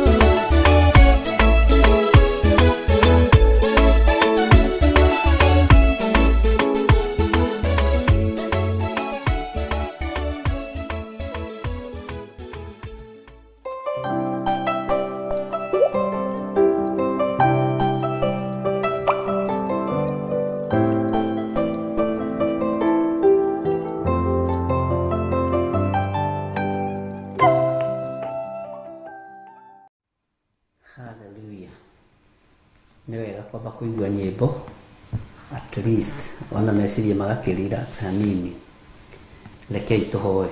Hallelujah. Nĩ wega kwamba kũigua nyĩmbo at least ona meciria magakĩ-relax hanini. Rekei tũhoe.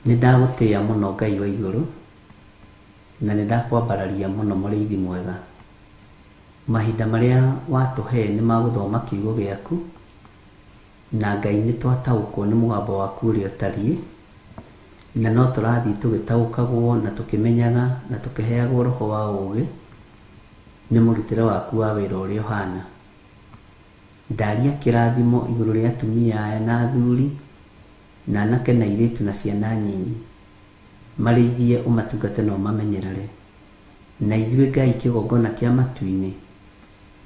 Nĩ ndagũtĩĩa mũno Ngai wa igũrũ na nĩ ndakwambararia mũno mũrĩithi mwega. Mahinda marĩa watũhe nĩ magũthoma kiugo gĩaku na Ngai nĩ twataũkwo nĩ mũgambo waku ũrĩa ũtariĩ na no tũrathiĩ tũgĩtaũkagwo na tũkĩmenyaga na tũkĩheagwo roho wa ũũgĩ nĩ mũrutĩre waku wa wĩra ũrĩa ũhana. Ndaria kĩrathimo igũrũ rĩa atumia aya na athuri na anake na airĩtu na ciana nyinyi. Marĩithie ũmatungate na ũmamenyerere. Na ithuĩ Ngai kĩgongona kĩa matu-inĩ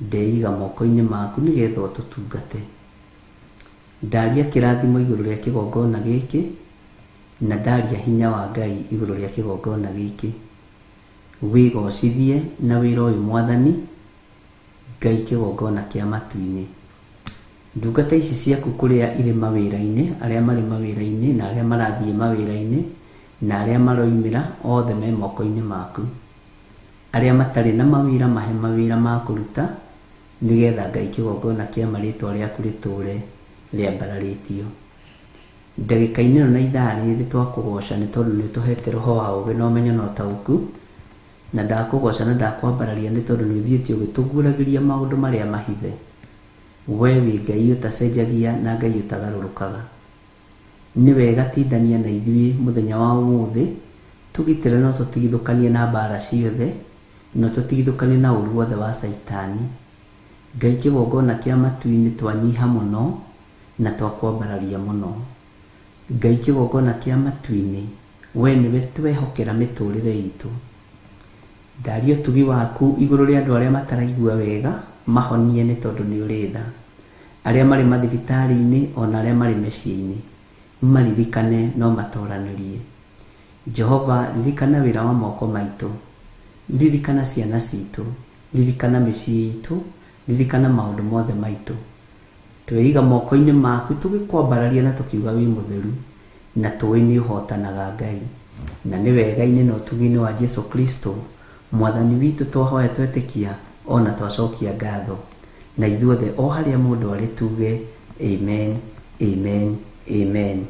ndeiga moko-inĩ maku nĩgetha ũtũtungate. Ndaria kĩrathimo igũrũ rĩa kĩgongona gĩkĩ na ndaria hinya wa Ngai igũrũ rĩa kĩgongona gĩkĩ. Wĩgocithie na wĩra ũyũ Mwathani Ngai kĩgongona kĩa matu-inĩ. Ndungata ici ciaku kũrĩa irĩ mawĩra-inĩ, arĩa marĩ mawĩra-inĩ na arĩa marathiĩ mawĩra-inĩ na arĩa maroimĩra othe me moko-inĩ maku. Arĩa matarĩ na mawĩra mahe mawĩra ma kũruta nĩgetha Ngai kĩgongona kĩa marĩtwa rĩaku rĩtũre rĩambararĩtio. Ndagĩka-inĩ ĩno na ithaa rĩrĩ twakũgoca nĩ tondũ nĩ ũtũhete roho wa ũũgĩ na ũmenyo na ũtaũku na ndakũgoca na ndakwambararia nĩ tondũ nĩ ũthiĩte ũgĩtũguũragĩria maũndũ marĩa mahithe. We wĩ Ngai ũtacenjagia na Ngai ũtagarũrũkaga. Nĩ wega tindania na ithuĩ mũthenya wa ũmũthĩ tũgitĩre na tũtigithũkanie na mbara ciothe na tũtigithũkanie na ũru wothe wa caitani. Ngai kĩgongona kĩa matu-inĩ twanyiha mũno na twakwambararia mũno. Ngai kĩgongona kĩa matu-inĩ we nĩwe twehokera mĩtũrĩre itũ. Ndaria ũtugi waku igũrũ rĩa andũ arĩa mataraigua wega mahonie nĩ tondũ nĩ ũrĩ tha. Arĩa marĩ mathibitarĩ-inĩ ona arĩa marĩ mĩciĩ-inĩ maririkane no matoranĩrie. Jehova ririkana wĩra wa moko maitũ, ririkana ciana citũ, ririkana mĩciĩ itũ, ririkana maũndũ mothe maitũ. Tweiga moko-inĩ maku tũgĩkwambararia na tũkiuga wĩ mũtheru na tũĩ nĩ ũhotanaga Ngai. Na nĩ wega-inĩ na ũtugi-inĩ wa Jesu Kristo Mwathani witũ twahoya twetĩkia ona twacokia ngatho. Na ithuothe o harĩa mũndũ arĩ tuge amen, amen, amen.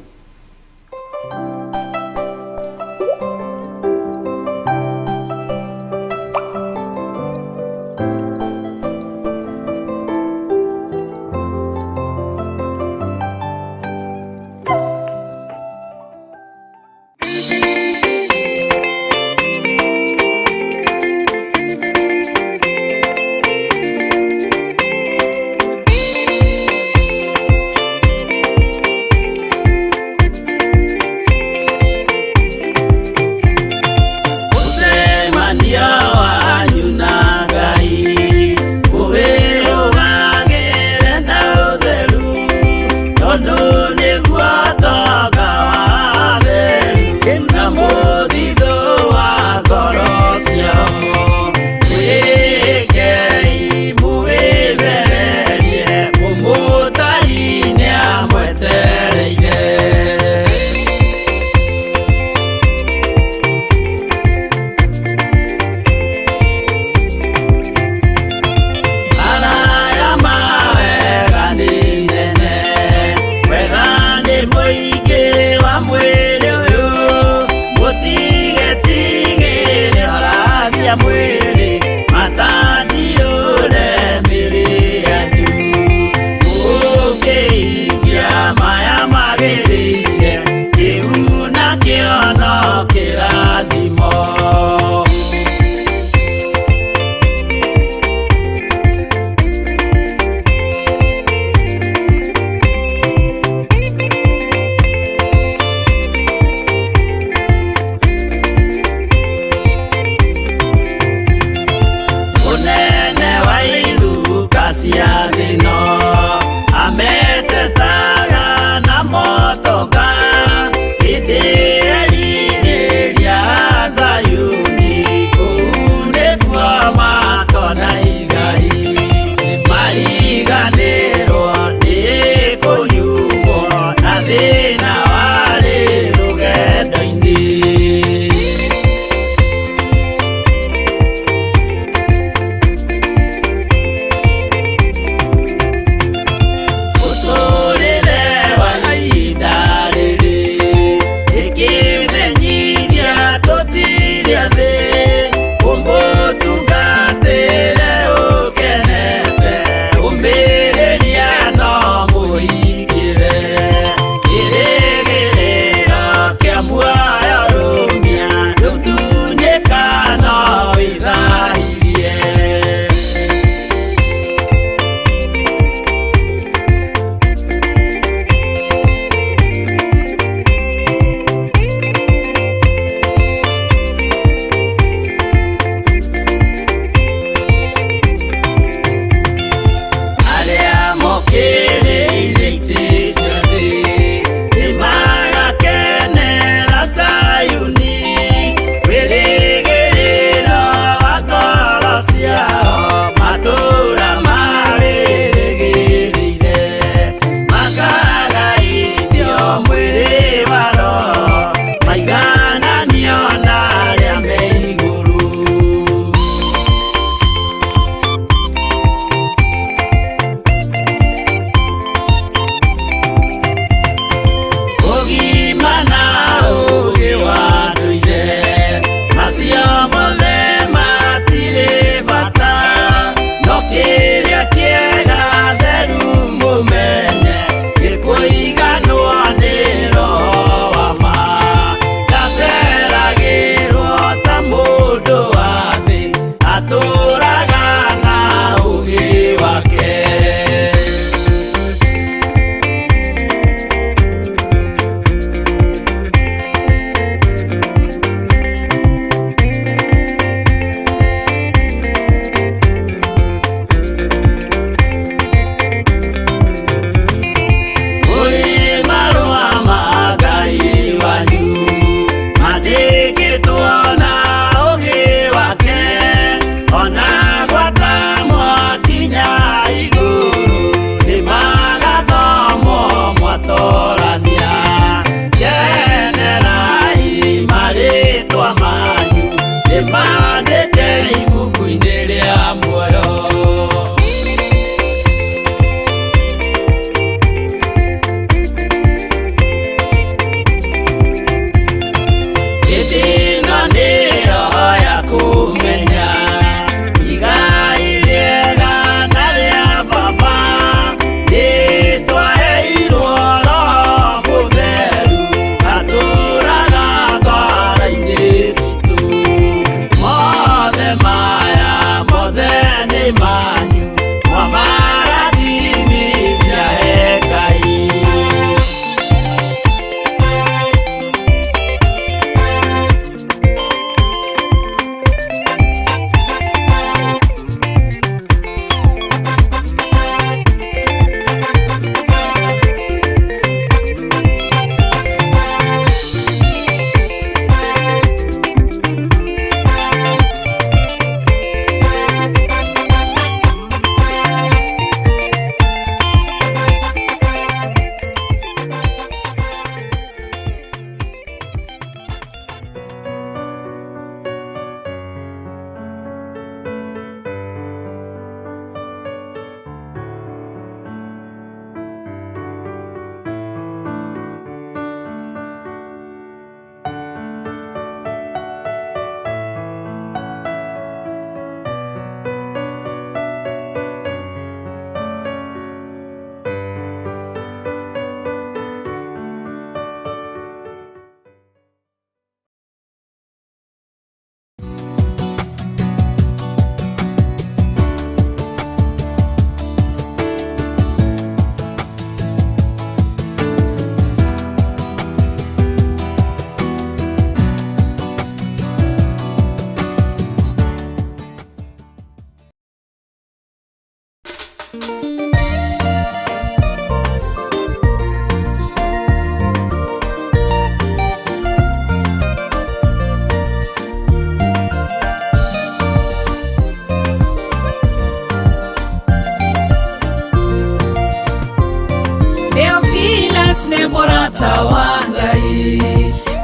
Bata wa Ngai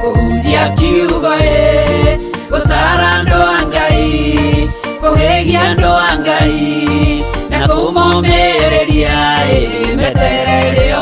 kũhunjia kiugo ĩ gũtara andũ a Ngai kũhĩgia andũ a Ngai na kũmomĩrĩria ĩ meterere.